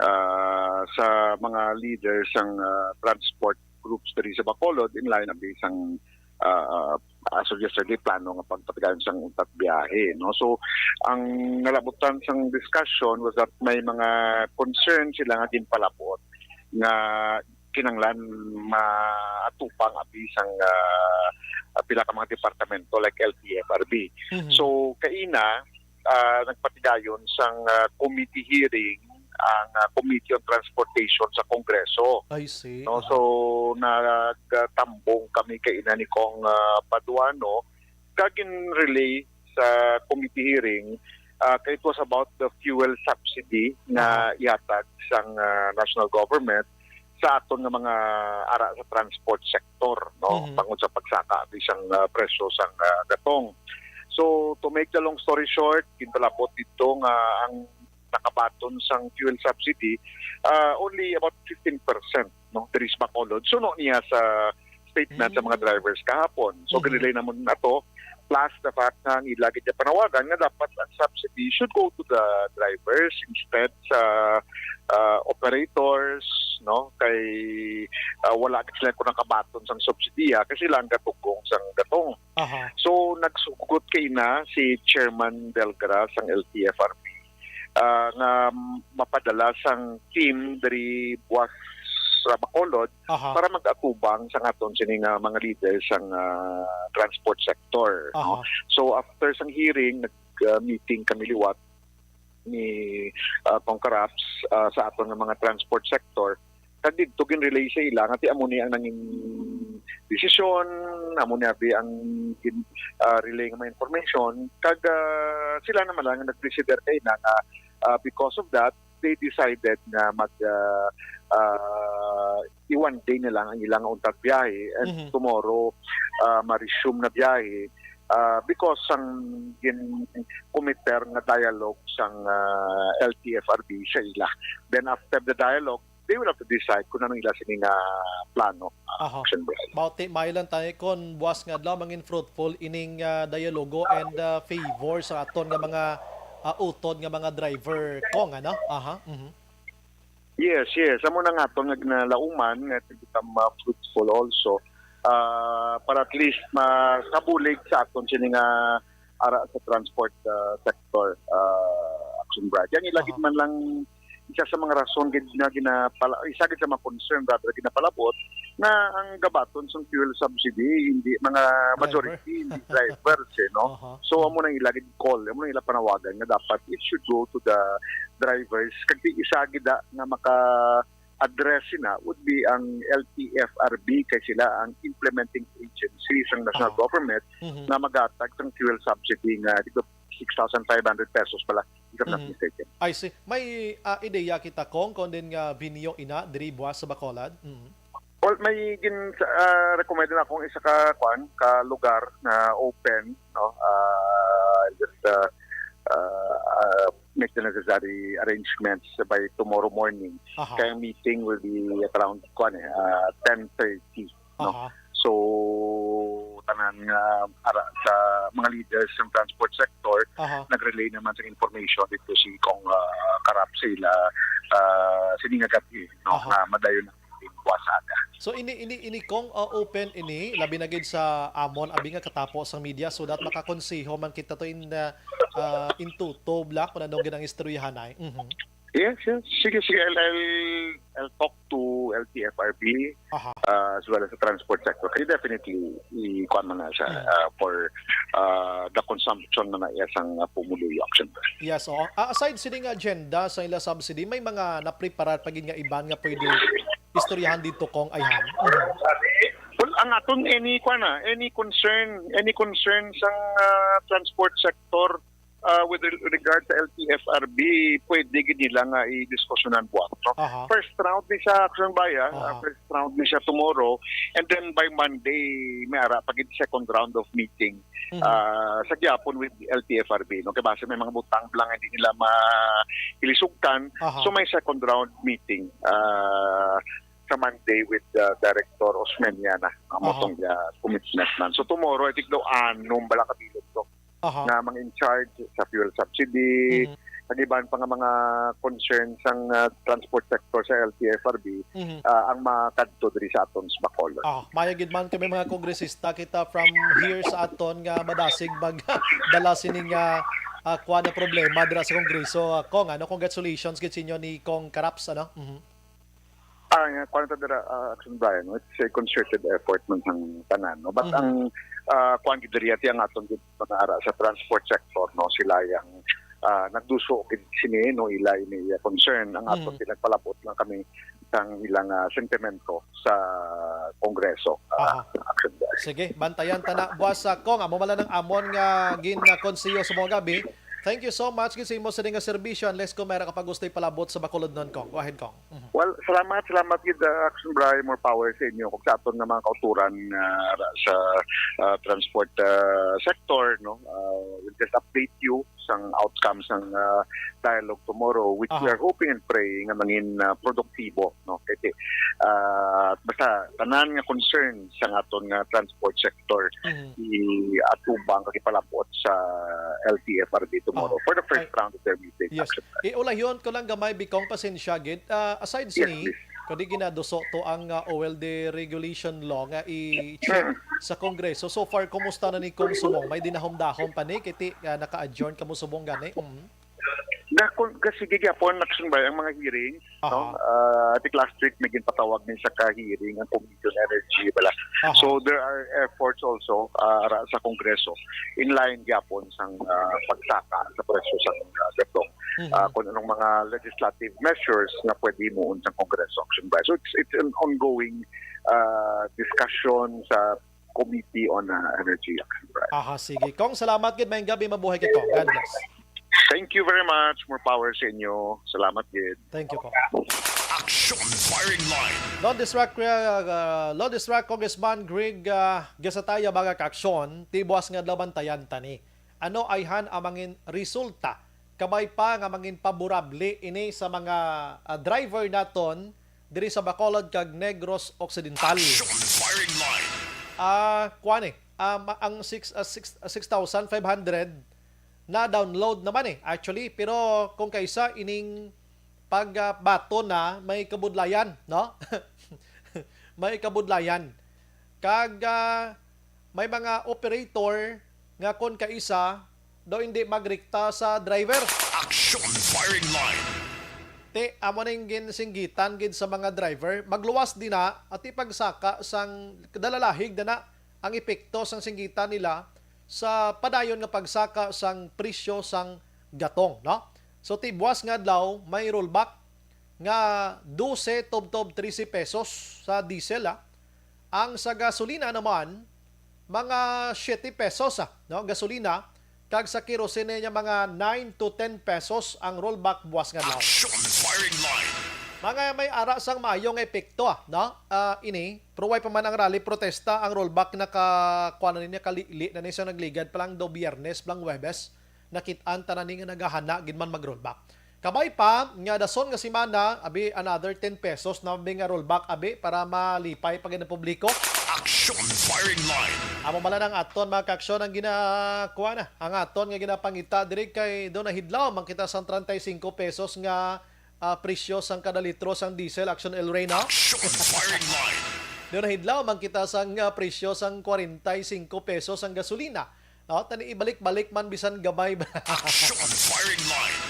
ah, sa mga leaders sang ah, transport groups diri sa Bacolod, in line abi sang ah, as of yesterday, plano nga pagpatigayon sang untat biyahe, no? So, ang nalabutan sang discussion was that may mga concern sila nga ginpalabot nga kinahanglan maatupang abi sang ah, pila ka mga departamento like L T F R B. Mhm. So, kaina, ah, nagpatigayon sang ah, committee hearing ang ah, Committee on Transportation sa Kongreso. I see. No, so nagtambong kami kaina ni Kong ah, Paduano kag gin-relay sa committee hearing ah, kay it was about the fuel subsidy nga ihatag sang ah, national government sa aton nga mga ara sa transport sector, no? Mhm. Tungod sa pagsaka bisang ah, presyo sang ah, gatong. So, to make the long story short, ginpalabot dito nga ang nakabaton sang fuel subsidy ah, only about fifteen percent, no, diri sa Bacolod. Suno niya sa statement sa mga drivers kahapon. So, Mhm. ginrelay namon nato, plus the fact nga ang ila gid panawagan nga dapat ang subsidy should go to the drivers instead sa ah, operators, no, kay ah, wala gid sila ko nakabaton sang subsidiya kasi sila ang gatugong sang gatong. Aha. So, nagsugot kaina si Chairman Delgra sang L T F R B ah, nga mapadala sang team diri buwas sa Bacolod Aha. para mag-atubang sang aton sini nga mga leader sang ah, transport sector, no? Aha. So, after sang hearing, nag ah, meeting kami liwat ni ah, Kong Karaps ah, sa aton nga mga transport sector. Kag didto gin-relay sa ila nga ti amo ni ang nangin desisyon, amo ni abi ang gin ah, relay nga mga information. Kag ah, sila naman lang nag-consider kay na nga ah, because of that, they decided nga mag ah, ah, i-one day na lang ang ilang untat biyahe and Mhm. tomorrow ah, ma-resume na biyahe, ah, because sang gin-committer nga dialogue sang, ah, L T F R B sa ila. Then after the dialogue, they will have to decide kung anong ila sini nga plano, ah, Aha. Action Brian. Mao ti, maayo lang tayo kon buwas nga adlaw mangin fruitful ining, ah, dialogo and, ah, favor sa aton nga mga, ah, utod nga mga driver, Kong, ano? Aha, mhm. Yes, yes. Amo na nga aton nga ginalauman nga to become, ah, fruitful also. Ah, para at least makabulig sa aton sini nga ara sa transport, ah, sector, ah, Action Brian. Yan ilagid Aha. man lang isa sa mga rason gid nga ginapala-, isa gid sa mga concern rather ginapalabot na ang gabaton sang fuel subsidy hindi mga Driver. majority, hindi drivers, eh, no? Aha. So, amo nang ila gid call, amo nang ila panawagan nga dapat it should go to the drivers. Kag isa gid, ah, nga maka-address sina would be ang L T F R B kay sila ang implementing agency sang national Aha. government Mhm. nga maghatag sang fuel subsidy nga dito six thousand five hundred pesos pala, if I'm not Mhm. mistaken. I see. May, ah, ideya kita, Kong, kung din nga venue ina diri buwas sa Bacolod? Mhm. Well, may gin, ah, recommend na akong isa ka, kwan, ka lugar na open, no? Ah, just, ah, ah, ah, make the necessary arrangements by tomorrow morning. Aha. Kaya ang meeting will be at around, kwan, eh, ah, ten thirty, no? Aha. So, tanan nga ara sa mga leaders sa transport sector, Aha. nag-relay naman sa information dito si Kong, ah, Karap sa ila, ah, sini nga gabi, no, Aha. nga madayon ang meeting buwas aga. So, ini, ini, ini, Kong, ah, open ini, labi na gid sa amon, abi nga katapo sang media, so that makakonseho man kita to in, ah, ah, in tutob la kung ano gid ang istoryahanay. Mhm. Yes, yes. Sige, sige. I'll, I'll, I'll talk to L T F R B, Aha. uh, as well as the transport sector. Kaya definitely, ikuan man na siya, Mm. uh, for, uh, the consumption na naiya sang, uh, pumuluyo action. Yes, oo. Ah, aside sini nga agenda sa ila subsidy, may mga napreparar pa gid nga iban nga pwede istoryahan dito, Kong, ayhan? Mhm. Well, ang aton any, kuan na, any concern, any concern sang, uh, transport sector, uh, with re-, regard sa L T F R B, pwede gid nila nga i-diskusyonan buwat, no? Aha. First round ni siya, Action Brian, Aha. uh, first round ni siya tomorrow, and then by Monday, may ara pa gid second round of meeting, Mhm. uh, sa gyapon with L T F R B, no? Kay basi may mga butang lang hindi nila ma-, ilisugtan, Aha. so may second round meeting, uh, sa Monday with, uh, Director Osmeña na, ang Aha. motong, uh, commitment man. So tomorrow, I think daw anom bala ka bilog to. Aha. Nga mga in charge sa fuel subsidy, Mhm. ang iban pa nga mga concern sang, ah, transport sector sa L T F R B, Mhm. ah, ang makadto diri sa aton sa Bacolod. Ah, maayo gid man kami mga kongresista kita from here sa aton nga madasig magdala sining, ah, ah, kuwan nga problema dira sa Kongreso. Ah, Kong, ano, congratulations gid sa inyo ni Kong Karaps, ano? Mhm. Ah, nga, kuwan ta dira, ah, Action Brian, no? It's a concerted effort man sang tanan, no? But Mhm. ang, ah, kuwan gid diri, ati ang aton gid mga ara sa transport sector, no? Sila yang, ah, nagduso gid sini, no? Ila ini iya concern. Ang aton Mhm. gid nagpalabot lang kami sang ilang, ah, sentimento sa Kongreso, ah, Aha. Action Brian. Sige, bantayan ta na. Buwas sa Kong, amo man lang ang amon nga gin-, ah, konseho sa mga gabi. Thank you so much gid sa imo sa nga serbisyo. Unless kung mayroon ka pa gusto ipalabot sa Bacolodnon, Kong. Go ahead, Kong. Mhm. Well, salamat, salamat gid, uh, Action Brian, more power sa inyo. Kung sa aton nga mga kauturan, uh, ra-, sa, uh, transport, uh, sector, no, uh, we'll just update you sang outcome sang, uh, dialogue tomorrow, which we Aha. are hoping and praying nga mangin, uh, produktibo, no. Kasi, uh, basta tanan nga concern sa aton nga transport sector, Mhm. i-atubang kag ipalabot sa L T F R B tomorrow Oh, for the first ay, round of their meeting. Yes. Action. Iulahyon ko lang gamay, Bikong, pasensya gid. Ah, aside Yes, sini, please. Kadi ginaduso to ang, ah, O L D regulation law nga i-check Mm. sa Kongreso. So far, kumusta na ni Kong subong? May dinahom-dahom pa ni? Kiti, ah, naka-adjourn kamo subong gani? Mm. Dakon, kasi gigapon, Action Brian, ang mga hearings, Aha. no? Ah, I think last week may ginpatawag ni sa ka-hearing ang Committee on Energy, bala. Aha. So, there are efforts also, ah, ra-, sa Kongreso in line gyapon sang, ah, pagsaka sa presyo sa, ah, gatong. Mhm. Ah, kung anong mga legislative measures nga pwede himuon sa Kongreso, Action Brian. So, it's, it's an ongoing, ah, discussion sa Committee on, ah, Energy, Action Brian. Aha, sige. Kong, salamat gid. Maayong gabi, mabuhay ka, Kong. God bless. Thank you very much. More power sa inyo. Salamat gid. Thank you, Kong. Action Firing Line. Low District, uh, Low District Congressman Greg, uh, Gasataya, mga kaaksyon, ti buas nga adlaw bantayan ta ni. Ano ayhan ang mangin resulta? Kabay pa nga mangin paborable ini sa mga, uh, driver naton diri sa Bacolod kag Negros Occidental. Action Firing Line. Ah, kuan eh, um, ang six, ah, six, ah, six thousand five hundred na-download naman eh, actually. Pero kung kaisa ining pagbaton na may kabudlayan, no? May kabudlayan. Kag, ah, may mga operator nga kon kaisa daw hindi magrikta sa driver. Action Firing Line. Ti, amo ning ginsinggitan gid sa mga driver, magluwas din na at ipagsaka sang dalalahig na na ang epekto sang singgitan nila sa padayon nga pagsaka sang presyo sang gatong, no? So, ti buas nga adlaw, may rollback nga dose tubtob trese pesos sa diesel, ah. Ang sa gasolina naman, mga siete pesos, ah, no? Gasolina, kag sa kerosene niya mga nine to ten pesos ang rollback buas nga adlaw. Action Firing Line. Mga may ara sang maayo nga epekto, ah, no? Ah, ini, pero way pa man ang rally protesta, ang rollback naka, kuwan na niya, kalili na ni sa nagligad pa lang do Biyernes, pa lang Huwebes, nakit-an tanan ni nga nagahana gid man mag-rollback. Kabay pa nga dason nga semana, abi, another ten pesos na abi nga rollback, abi, para malipay pa gid ang publiko. Action Firing Line. Amo bala nang aton mga kaaksyon ang ginakuha na. Ang aton nga ginapangita diri kay do nahidlaw man kita sang treinta y cinco pesos nga, ah, presyo sang kada litro sang diesel, Action El Rey, no? Action Firing Line. Do nahidlaw man kita sang, ah, presyo sang kwarenta y cinco pesos ang gasolina. No, tani ibalik-balik man bisan gamay. Action Firing Line.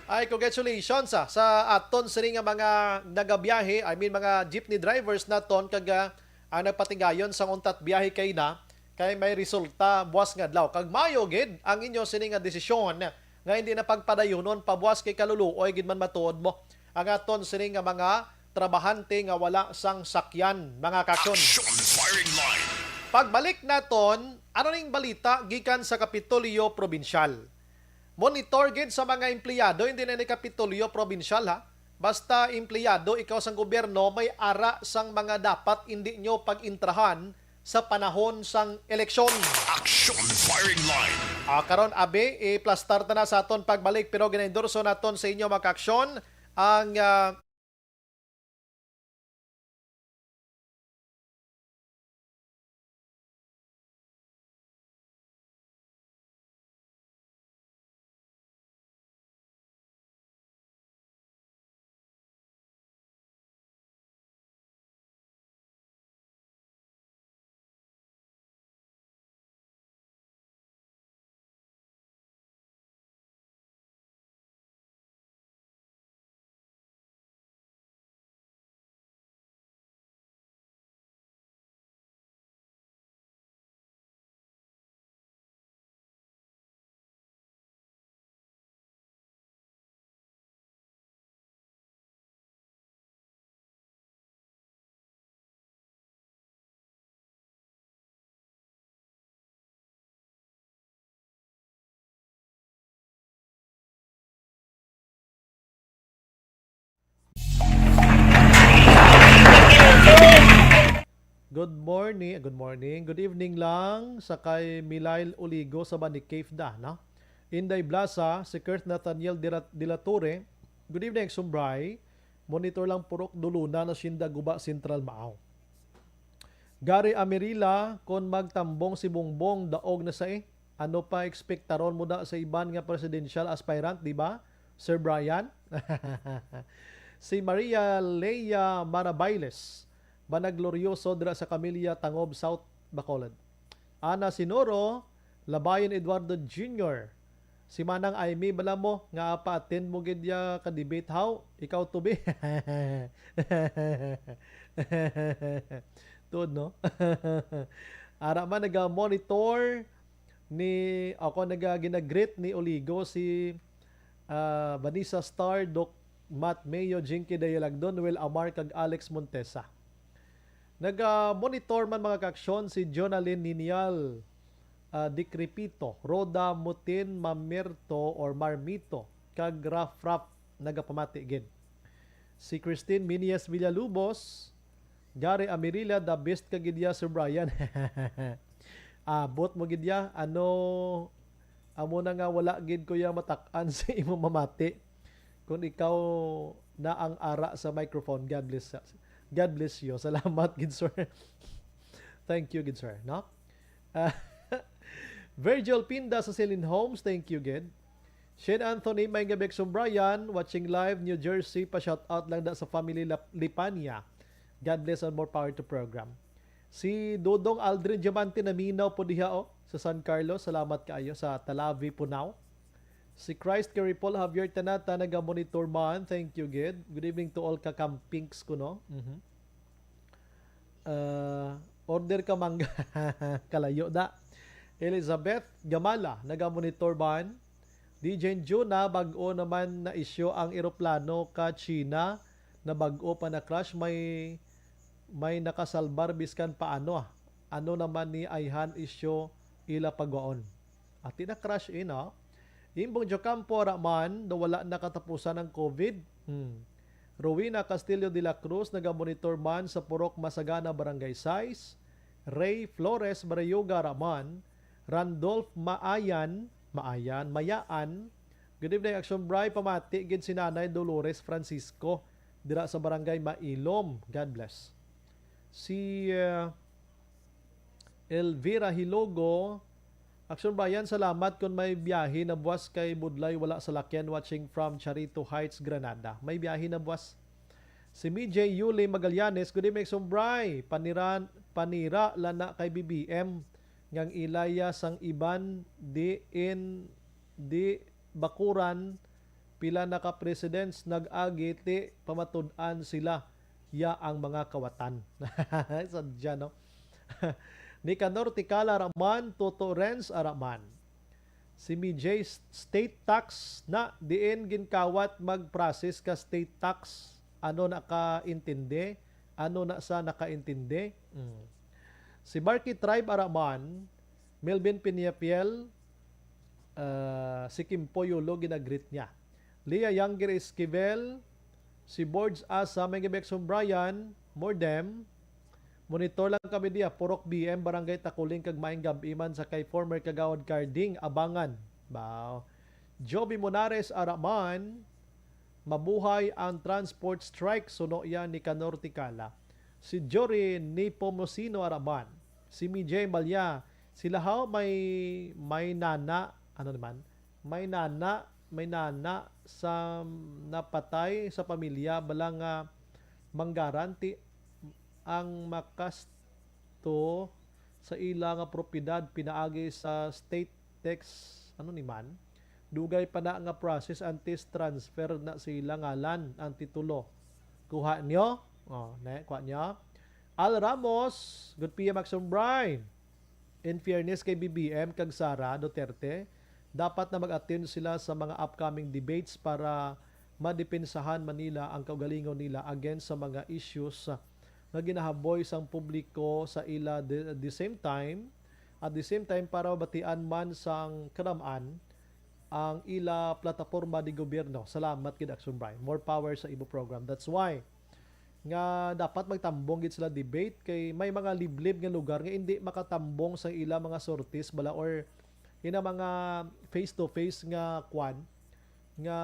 Ay, congratulations, ah, sa aton sini nga mga nagabiyahe, I mean, mga jeepney drivers naton kag, ah, ang nagpatigayon sang untat biyahe kay na kay may resulta buas nga adlaw. Kag maayo gid ang inyo sini nga desisyon nga hindi na pagpadayunon pabuas kay kaluluoy gid man matuod mo ang aton sini nga mga trabahante nga wala sang sakyan, mga kaaksyon. Action Firing Line. Pagbalik naton, ano ning balita gikan sa Kapitolyo Probinsyal? Monitor gid sa mga empleyado, hindi na ni Kapitolyo Probinsyal, ha. Basta empleyado ikaw sang gobyerno, may ara sang mga dapat hindi nyo pag-intrahan sa panahon sang eleksyon. Action Firing Line. Ah, karon, abi, iplastar ta na sa aton pagbalik, pero ginaendorso naton sa inyo, mga kaaksyon, ang, ah, Good morning, good morning, good evening lang sa kay Milail Oligo sa Banicave da, no? Inday Blasa, si Kurt Nathaniel Dila-, Dilature, good evening, Sumbray. Monitor lang purok Duluna, Hacienda Guba Central, Maaw. Gary Amirila, kon magtambong si Bongbong, daog na sa eh. Ano pa ekspektaron mo da sa iban nga presidential aspirant, di ba, Sir Brian? Si Maria Leia Marabailes, Banaglorioso dira sa Camilla, Tangob, South Bacolod. Ana Sinoro, Labayon Eduardo Junior, si Manang Aimee bala mo nga apa-attend mo gid ya ka debate, haw? Ikaw, Tubi? Tuod, no? Ara man, naga-monitor ni, ako, naga-, ginagreet ni Oligo si, ah, Vanessa Star, Doc Matt Mayo, Jinky Dayalagdon, Noel Amar, kag Alex Montesa. Naga-monitor man, mga kaaksyon, si Jonalyn Ninial, ah, Dikripito, Rhoda Mutin Mamirto or Marmito, kag Raf Raf nagapamati gid. Si Christine Minias Villalubos, Gary Amirila, the best ka gid ya, Sir Brian. Abot mo gid ya, ano, amo na nga wala gid ko ya matak-an sa imo mamati. Kung ikaw na ang ara sa microphone, God bless, God bless you. Salamat gid, sir. Thank you gid, sir, no? Ah, Virgil Pinda sa Celine Homes, thank you gid. Shane Anthony, may gabi, Sir Brian, watching live, New Jersey, pa shout out lang da sa family Lap-, Lipanya. God bless and more power to program. Si Dodong Aldrin Diamante naminaw po diha, oh, sa San Carlos. Salamat kaayo sa Talavi, Punao. Si Christ Carry Paul Javier Tanata naga-monitor man. Thank you gid. Good evening to all kakampings ko, no? Mhm. Ah, order ka mangga. Kalayo da. Elizabeth Gamala, naga-monitor man. D J Juna, bag-o naman na isyu ang eroplano ka China na bag-o pa na crash, may, may nakasalbar biskan paano, ah. Ano naman ni ayhan isyu ila pagwaon? Ati na crash, eh, no? Imbong Jocampo, ara man, daw wala na katapusan ang COVID. Hmm. Rowena Castillo de la Cruz, naga-monitor man sa Purok Masagana, Barangay Sais. Ray Flores Barayuga, ara man. Randolph Maayan, Maayan, Mayaan. Good evening, Action Bri. Pamati gid si Nanay Dolores Francisco dira sa Barangay Mailom. God bless. Si, uh, Elvira Hilogo, Action Brian, salamat. Kung may biyahe na buwas kay Budlay, wala salakyan, watching from Charito Heights, Granada. May biyahe na buwas. Si Mijay Yuli Magallanes, good evening, Action Bri. Panira, panira lana kay B B M ngang ilaya sang iban di in di bakuran, pila na ka presidents nag-agi, ti pamatud-an sila ya ang mga kawatan. Sadya, no? Nicanor Tikala, ara man. Toto Renz, ara man. Si Mijay, s-, state tax na, diin ginkawat mag-process ka state tax. Ano nakaintindi? Ano na sa nakaintindi? Mm. Si Barky Tribe, ara man. Melvin Piniapiel, ah, si Kimpo Yulo ginagreet niya. Leah Younger Esquivel, si Borge Asa, may gabi, Action Brian, more them. Monitor lang kami diya, Purok B M, Barangay Takuling, kag maayong gab-i man sa kay former Kagawad Carding, Abangan. Bao. Joby Monares, ara man. Mabuhay ang transport strike, suno yan ni Nicanor Tikala. Si Jory Nepomuceno, ara man. Si Mijay Malya, sila haw may, may nana, ano naman, may nana, may nana sa napatay sa pamilya, bala nga manggaran ti ang makasto sa ila nga propiedad pinaagi sa state tax, ano ni man? Dugay pa na nga process antes transfer na sa ila ngalan ang titulo. Kuha nyo? Oh, ne, kuha nyo. Al Ramos, good P M, Action Brian. In fairness kay B B M kag Sara Duterte, dapat na mag-attend sila sa mga upcoming debates para madepensahan man nila ang kaugalingon nila against sa mga issues nga ginahaboy sang publiko sa ila. The, the same time, at the same time, para mabatian man sang kanam-an ang ila plataporma di gobyerno. Salamat gid, Action Brian. More power sa imo program. That's why nga dapat magtambong gid sila debate kay may mga liblib nga lugar nga hindi makatambong sa ila mga sorties bala or ina mga face to face nga kwan nga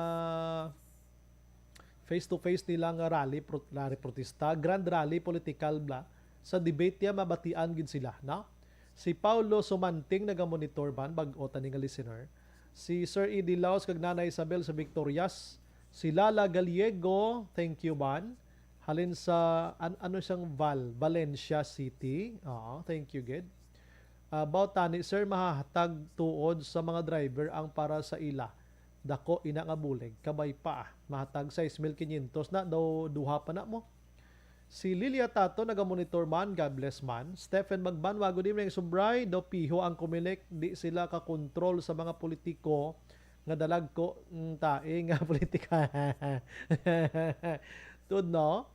face to face nila nga rally, pro-, rally protesta, grand rally political bla, sa debate niya mabatian gid sila, no? Si Paulo Sumanting naga-monitor man, bag-o tani nga listener. Si Sir Eddie Laos kag Nanay Isabel sa Victorias. Si Lala Gallego, thank you man. Halin sa, an-, ano siyang Val, Valencia City. Oo, thank you gid. About tani, sir, mahahatag tuod sa mga driver ang para sa ila. Dako ina nga bulig, kabay pa. Mahatag sais mil kinyentos na, daw duha pa na mo. Si Lilia Tato naga-monitor man, God bless man. Stephen Magbanwa, good evening, Subray. Daw piho ang Comelec, di sila ka-control sa mga politiko nga dalagko, mm, tae nga politika. Tuod, no?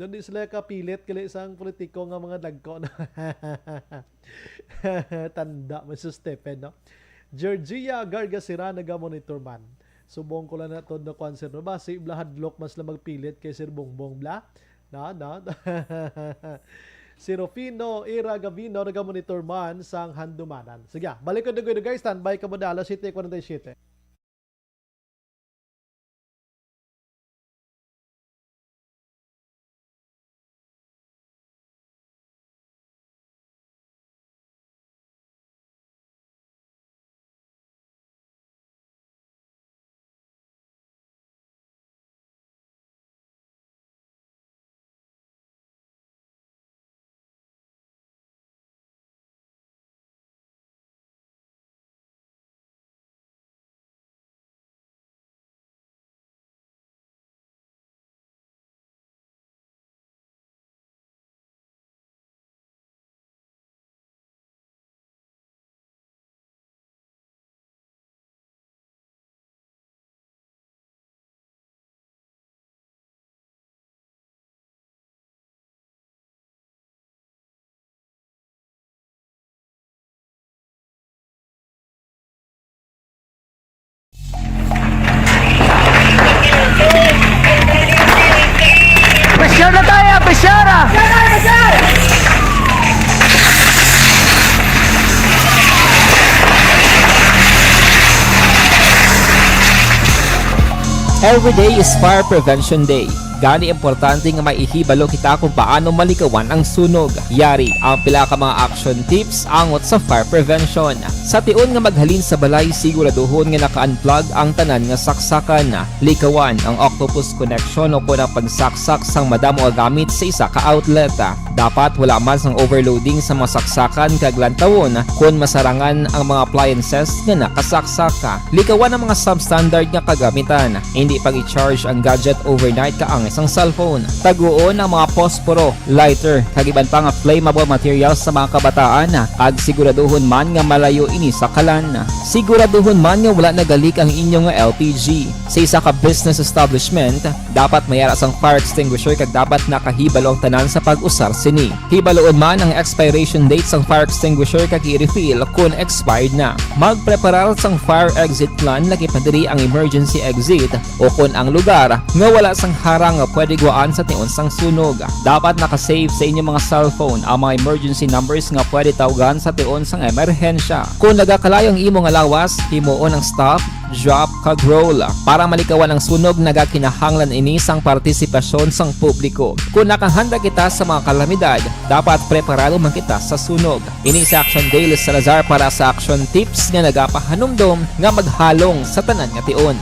Daw di sila kapilit gali sang politiko nga mga dagko, no? Tanda man si Stephen, no? Georgia Gargasira naga-monitor man. Subong ko lang na to, no, kwan, sir, no? Basi bala hadlok man sila magpilit kay Sir Bongbong, bala. Na, na. Si Rufino Ira Gavino nagamonitor man sang handumanan. Sige, balik ko dugay-dugay, standby ka mo dala, siyete kuwarenta y siyete. Pressure na tayo! Pressure! Every day is Fire Prevention Day. Gani, importante nga may ihibalo kita kung paano malikawan ang sunog. Yari ang pila ka mga action tips angot sa fire prevention. Sa tion nga maghalin sa balay, siguraduhon nga naka-unplug ang tanan nga saksakan. Likawan ang octopus connection o kon ang pagsaksak sang madamo nga gamit sa isa ka outlet. Dapat wala man sang overloading sa mga saksakan kag lantawon kon masarangan ang mga appliances nga nakasaksak. Likawan ang mga substandard nga kagamitan. Indi pag-i-charge ang gadget overnight kaangay sang cellphone. Taguon ang mga posporo, lighter, kag iban pa nga flammable materials sa mga kabataan, kag siguraduhon man nga malayo ini sa kalan. Siguraduhon man nga wala nagalik ang inyo nga L P G. Sa isa ka business establishment, dapat may ara sang fire extinguisher kag dapat nakahibalo ang tanan sa pag-usar sini. Hibaloon man ang expiration date sang fire extinguisher kag i-refill kon expired na. Magpreparar sang fire exit plan, lakip na diri ang emergency exit o kon ang lugar nga wala sang harang nga pwede gwaan sa tion sang sunog. Dapat naka-save sa inyong mga cellphone ang mga emergency numbers nga pwede tawgan sa tion sang emerhensya. Kon nagakalayo ang imo nga lawas, himuon ang stop, drop, kag roll. Para malikawan ang sunog, nagakinahanglan ini sang partisipasyon sang publiko. Kon nakahanda kita sa mga kalamidad, dapat preparado man kita sa sunog. Ini si Action Dale Salazar para sa Action Tips nga nagapahanumdom nga maghalong sa tanan nga tion.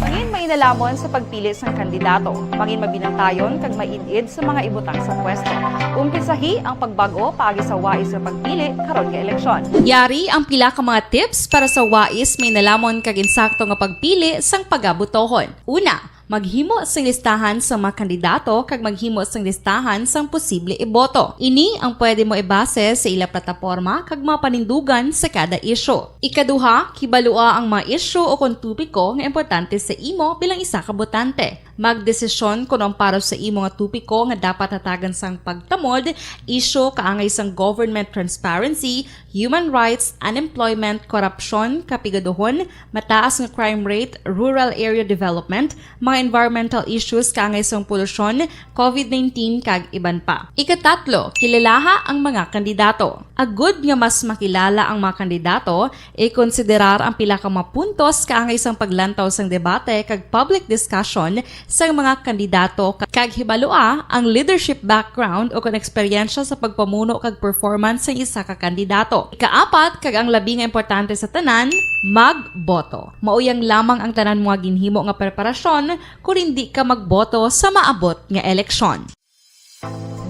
Mangin mainalomon sa pagpili sang kandidato. Mangin mabinantayon kag maid-id sa mga ibutang sa pwesto. Umpisahi ang pagbag-o paagi sa wais nga pagpili karon nga eleksyon. Yari ang pila ka mga tips para sa wais, mainalomon kag insakto nga pagpili sang pagabotohon. Una, maghimo sing listahan sa mga kandidato kag maghimo sing listahan sang posible iboto. Ini ang pwede mo ibase sa ila plataporma kag mga panindugan sa kada isyu. Ikaduha, kibalua ang mga isyu o kon topiko nga importante sa imo bilang isa ka botante. Magdesisyon kon ang para sa imo nga topiko nga dapat hatagan sang pagtamod, isyu kaangay sang government transparency, human rights, unemployment, korupsyon, kapigaduhon, mataas nga crime rate, rural area development, mga environmental issues kaangay sang polusyon, covid nineteen, kag iban pa. Ikatatlo, kilalaha ang mga kandidato. Agud nga mas makilala ang mga kandidato, ikonsiderar ang pila ka mga puntos kaangay sang paglantaw sang debate kag public discussion sang mga kandidato, kag hibalua ang leadership background o kon eksperyensya sa pagpamuno kag performance sang isa ka kandidato. Ikaapat, kag ang labi nga importante sa tanan, magboto. Mauyang lamang ang tanan mga ginhimo nga preparasyon kon indi ka magboto sa maabot nga eleksyon.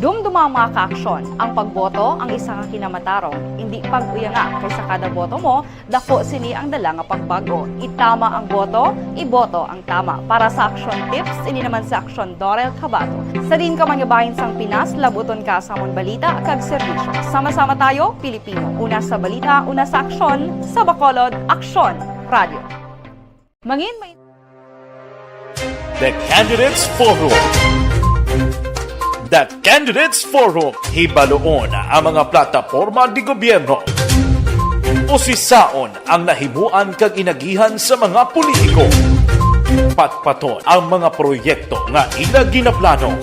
Dumduma ang mga kaaksyon. Ang pagboto ang isa ka kinamatarong. Indi pag-uyanga, kay sa kada boto mo, dako sini ang dala nga pagbag-o. Itama ang boto, iboto ang tama. Para sa Action Tips, ini naman si Action Dorel Cabato. Sa diin ka man nga bahin sang Pinas, labuton ka sa amon balita kag serbisyo. Sama-sama tayo, Pilipino. Una sa balita, una sa aksyon, sa Bacolod, Aksyon Radio. Mangin may The Candidates Forum. The Candidates Forum. Hibaloon ang mga plataporma di gobyerno. Usisaon ang nahimuan kag inagihan sa mga politiko. Patpaton ang mga proyekto nga ila ginaplano.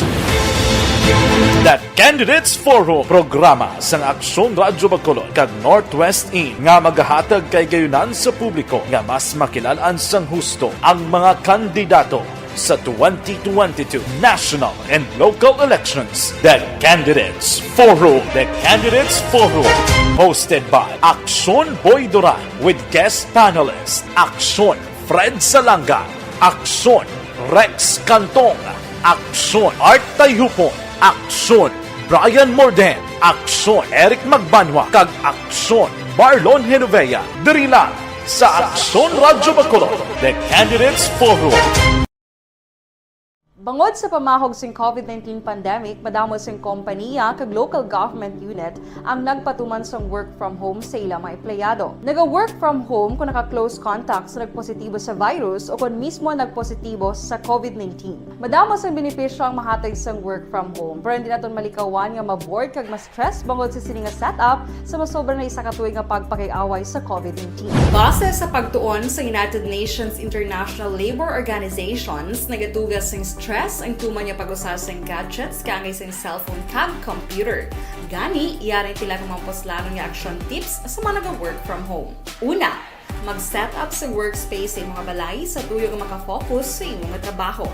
The Candidates Forum, programa sang Aksyon Radyo Bacolod kag Northwest Inn nga magahatag kay gayunan sa publiko nga mas makilalan sang husto ang mga kandidato sa twenty twenty-two national and local elections. The Candidates Forum. The Candidates Forum. Hosted by Aksyon Boy Duran with guest panelist Aksyon Fred Salanga, Aksyon Rex Cantong, Aksyon Art Tayhupon, Aksyon Brian Morden, Aksyon Eric Magbanwa, kag Aksyon Marlon Genovea. Diri lang sa Aksyon Radyo Bacolod, The Candidates Forum. Bangod sa pamahog sing COVID nineteen pandemic, madamo sing kompaniya kag local government unit ang nagpatuman sang work from home sa ila mga empleyado. Naga-work from home kung naka-close contact sa nagpositibo sa virus o kon mismo nagpositibo sa COVID nineteen. Madamo sang benepisyo ang mahatag sang work from home, pero hindi naton malikawan nga ma-bored kag ma-stress bangod sa sini nga setup sa masobra na isa ka tuig nga pagpakig-away sa COVID nineteen. Base sa pagtuon sa United Nations International Labour Organizations, nagatuga sing stress ang tuman nga pag-usa sing gadgets kaangay sing cellphone kag computer. Gani, yari ang pila ka mga puslanon nga action tips sa mga naga-work from home. Una, mag-set up sa workspace sa imong balay sa tuyo nga makafocus sa imong trabaho.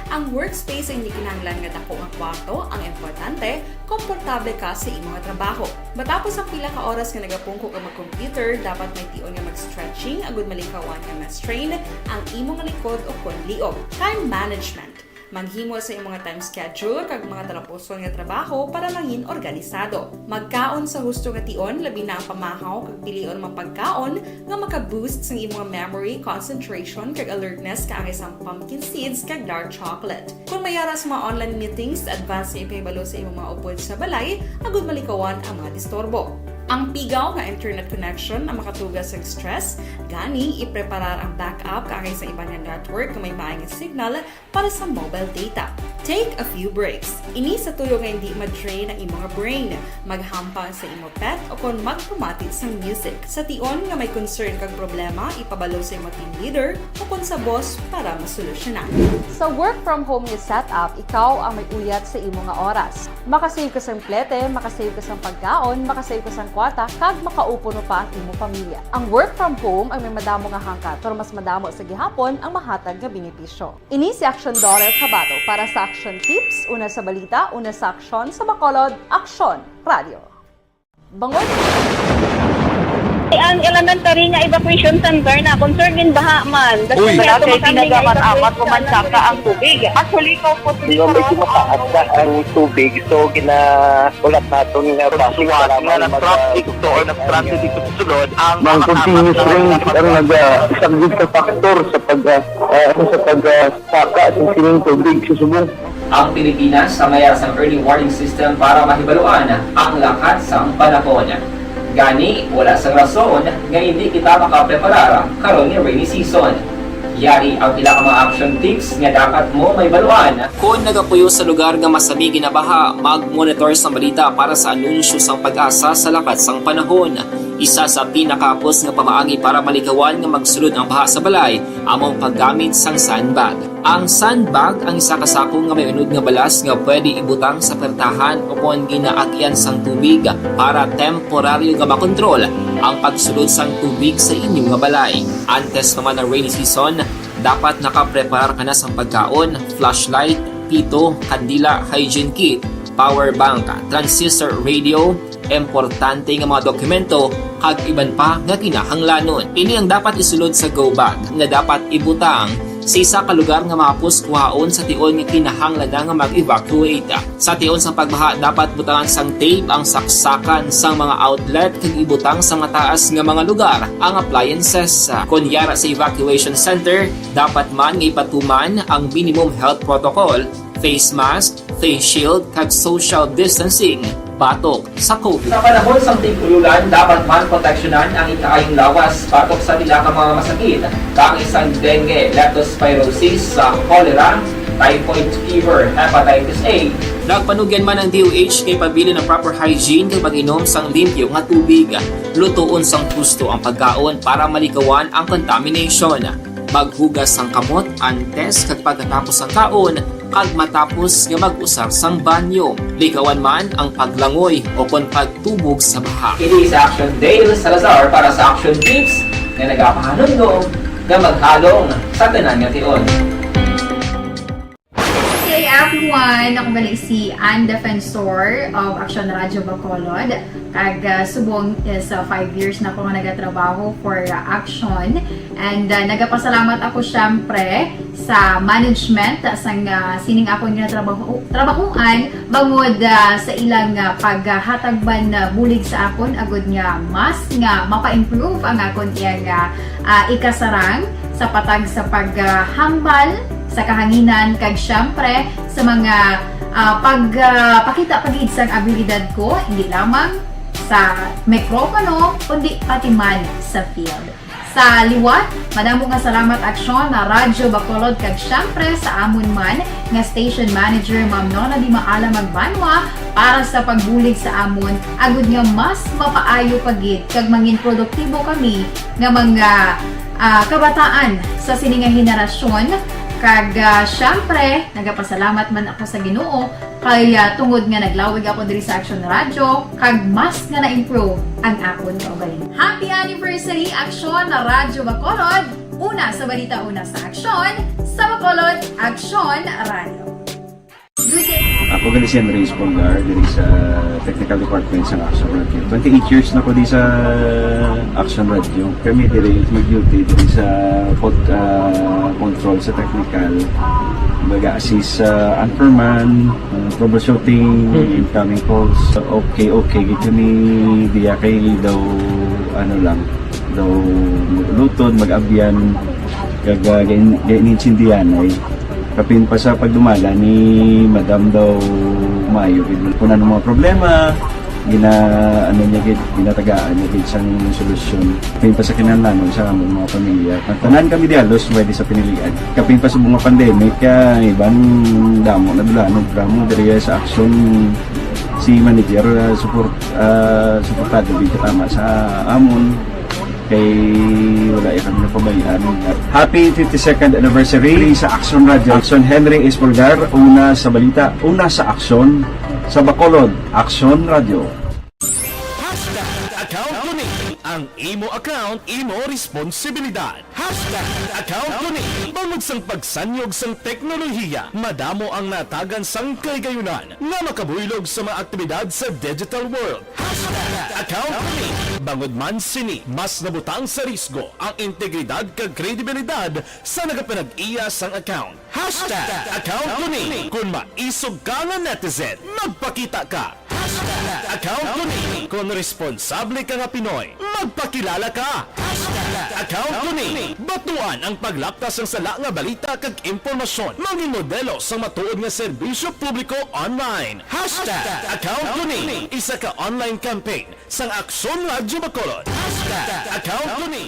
Ang workspace hindi kinahanglan nga dako nga kwarto, ang importante, komportable ka sa imong trabaho. Matapos ang pila ka oras nga nagapungko ka mag-computer, dapat may tion nga mag-stretching agud malikawan nga ma-strain ang imong likod o kon liog. Time management. Maghimo sa imong time schedule kag mga talapuson nga trabaho para mangin organisado. Magkaon sa husto nga tion, labi na ang pamahaw kag pilion mga pagkaon nga maka-boost sang imong memory, concentration, kag alertness kaangay sang pumpkin seeds kag dark chocolate. Kung may ara sa mga online meetings, advance nga ipahibalo sa imong mga upod sa balay agud malikawan ang mga disturbo. Ang pigaw nga internet connection ang makatuga sa stress, gani ipreparar ang backup kaangay sa iban nga network nga may maay nga signal para sa mobile data. Take a few breaks. Ini sa tuyo nga hindi ma-drain ang imong brain. Maghampang sa imo pet o kon magpamati sang music. Sa tion nga may concern kag problema, ipabalo sa imo team leader o kon sa boss para masolusyonan. Sa work from home nga setup, ikaw ang may uyat sa imo nga oras. Makasave ka sang plete, makasave ka sang pagkaon, makasave ka sang kwarta, kag makaupod pa ang imo pamilya. Ang work from home ang may madamo nga hangkat, pero mas madamo sa gihapon ang mahatag nga benepisyo. Ini si Aksyon Dorel Cabato para sa Aksyon Tips, una sa balita, una sa aksyon, sa Bacolod, Aksyon Radio. Bangod. Ang elementary nga evacuation center na concern din baha man. Uy. Wala kay tinaga man amat ko man saka ang tubig. Actually, ko po. Di ba may tumataas na ang tubig, so ginaulat naton nga traffic nga nag-traffic to or nag-transit dito sa sulod ang mga continuous rain ang nag-, ah, isang good factor sa pag, ah, ah, sa pag, ah, saka sa sining tubig sa subong. Ang Pilipinas ang may sang early warning system para mahibaluan ang lakat sang panahon. Gani, wala sang rason nga hindi kita makapreparar karon nga rainy season. Yari ang pila ka mga action tips nga dapat mo mahibaluan. Kon nagapuyo sa lugar nga masami ginabaha, mag-monitor sa balita para sa anunsyo sang PAGASA sa lakat sang panahon. Isa sa pinakahapos nga pamaagi para malikawan nga magsulod ang baha sa balay amo ang paggamit sang sandbag. Ang sandbag ang isa ka sako nga may unod nga balas nga pwede ibutang sa pertahan o kon ginaagian sang tubig para temporaryo nga makontrol ang pagsulod sang tubig sa inyo nga balay. Antes pa man ang rainy season, dapat nakapreparar ka na sang pagkaon, flashlight, pito, kandila, hygiene kit, power bank, transistor radio, importante nga mga dokumento, kag iban pa nga kinahanglanon. Ini ang dapat isulod sa go bag nga dapat ibutang sa isa ka lugar nga mahapos kuhaon sa tion nga kinahanglan na nga mag-evacuate. Sa tion sang pagbaha, dapat butangan sang tape ang saksakan sang mga outlet kag ibutang sa mataas nga mga lugar ang appliances. Kon yara sa evacuation center, dapat man nga ipatuman ang minimum health protocol, face mask, face shield, kag social distancing batok sa COVID. Sa panahon sang tig-ululan, dapat man proteksyonan ang ikaayong lawas batok sa pila ka mga masakit, kaangay sang dengue, leptospirosis, sa cholera, typhoid fever, hepatitis A. Nagpanugyan man ang D O H nga ipabilin ang proper hygiene kag pag-inom sang limpyo nga tubig. Lutoon sang husto ang pagkaon para malikawan ang contamination. Maghugas sang kamot antes kag pagkatapos sang kaon, kag matapos nga mag-usar sang banyo. Likawan man ang paglangoy o kon pagtubog sa baha. Ini sa Action Dale Salazar para sa Action Tips nga nagapahanumdom nga maghalong sa tanan nga tion. Hey everyone! Ako gali si Ann Defensor of Action Radyo Bacolod. Kag, ah, subong is, ah, five years na ako nga nagatrabaho for, ah, Action. And, ah, nagapasalamat ako, syempre, sa management sang, ah, sining akon nga trabaho, trabahoan bangod, ah, sa ilang, ah, paghatag man, ah, bulig sa akon agud nga mas nga mapa-improve ang akon iyang, ah, ah, ikasarang sa patag sa paghambal sa kahanginan kag, syempre, sa mga, ah, pag, ah, pakita pa gid sang abilidad ko, hindi lamang sa mikropono, kundi pati man sa field. Sa liwat, madamo nga salamat, Aksyon, na Radyo Bacolod, kag syempre sa amon man nga station manager, Ma'am Nona Di Maala Magbanwa, para sa pagbulig sa amon, agud nga mas mapaayo pa gid kag mangin produktibo kami nga mga, ah, kabataan sa sini nga henerasyon. Kag, ah, syempre, nagapasalamat man ako sa Ginoo kay, ah, tungod nga naglawig ako diri sa Action Radio, kag mas nga na-improve ang akon kaugalingon. Happy anniversary, Aksyon na Radyo Bacolod! Una sa balita, una sa aksyon, sa Bacolod, Aksyon Radio. Ako gali si Henry Espolgar, diri sa Technical Department sa Action Radio. Twenty-eight years na ko di sa Action Radio. Kami diri mag-duty diri sa pod-, ah, control sa technical. Mag-assist sa anchorman, ah, troubleshooting, Mm. incoming calls. Okay, okay. Gid kami diya kay daw, ano lang, daw mag-ulutod, mag-abyan, kag, ah, gain-, gain-, inintindihan ay kapin pa sa pagdumala ni Madam daw maayo gid. Kung ano mga problema, gina-, ano niya gid, ginatagaan niya gid sang solusyon. Kapin pa sa kinahanglanon sa among mga pamilya. Tanan kami di halos pwede sa pinilian. Kapin pa sa mga pandemic, ah, iban damo na dula, no, drama diri sa aksyon si manager, ah, support, ah, suportado gid katama sa amon. Kay wala ya kami napabayaan. Happy fifty-second anniversary sa Action Radio. Action Henry Espolgar, una sa balita, una sa aksyon, sa Bacolod, Action Radio. Hashtag account ko ni. Ang imo account, imo responsibilidad. Hashtag account ko ni. Bangod sang pagsanyog sang teknolohiya, madamo ang natagan sang kahigayunan nga makabuylog sa mga aktibidad sa digital world. Hashtag account ko ni. Bangod man sini, mas nabutang sa risgo ang integridad kag kredibilidad sa nagapanag-iya sang account. Hashtag account ko ni. Kon maisog ka nga netizen, magpakita ka. Hashtag account ko ni. Kon responsable ka nga Pinoy, magpakilala ka. Hashtag account ko ni. Batuan ang paglaptas sang sala nga balita kag impormasyon. Mangin modelo sang matuod nga serbisyo publiko online. Hashtag account ko ni. Isa ka online campaign sang Aksyon Radyo Bacolod. Hashtag account ko ni.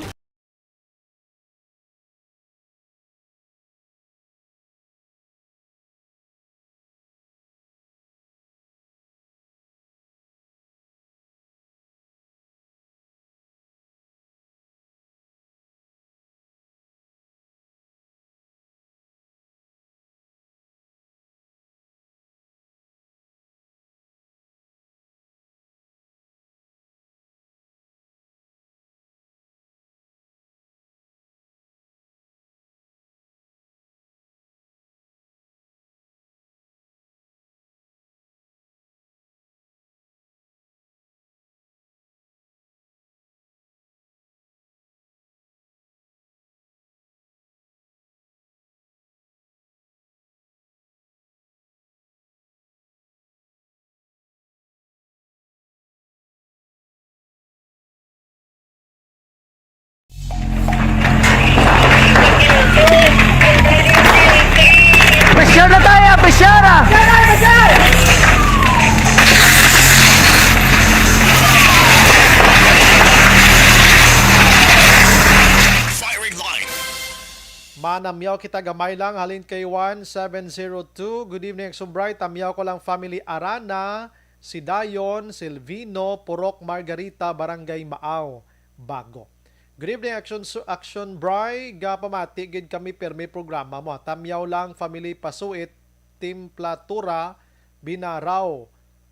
Namyaw kita gamay lang, halin kay one seven zero two. Good evening, Action Bright. Tamyaw ko lang family Arana, Sidayon, Silvino, Purok Margarita, Barangay Maaw, Bago. Good evening, Action Su-, Action Bry. Gapamati gid kami, pirmi programa mo. Tamyaw lang, family Pasuit, Timplatura, Binaraw,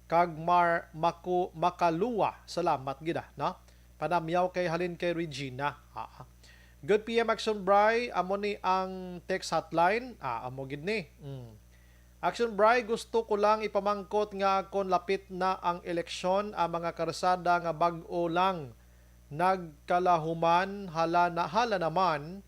kag Mar-, Maku-, Makaluwa. Salamat gid, ah, no? Panamyaw kay halin kay Regina. Ah. Good P M Action Bry, amo ni ang text hotline. Ah, amo gid ni. Mm. Action Bry, gusto ko lang ipamangkot nga kon lapit na ang eleksyon, ang mga karsada nga bag-o lang nagkalahuman, hala na, hala naman,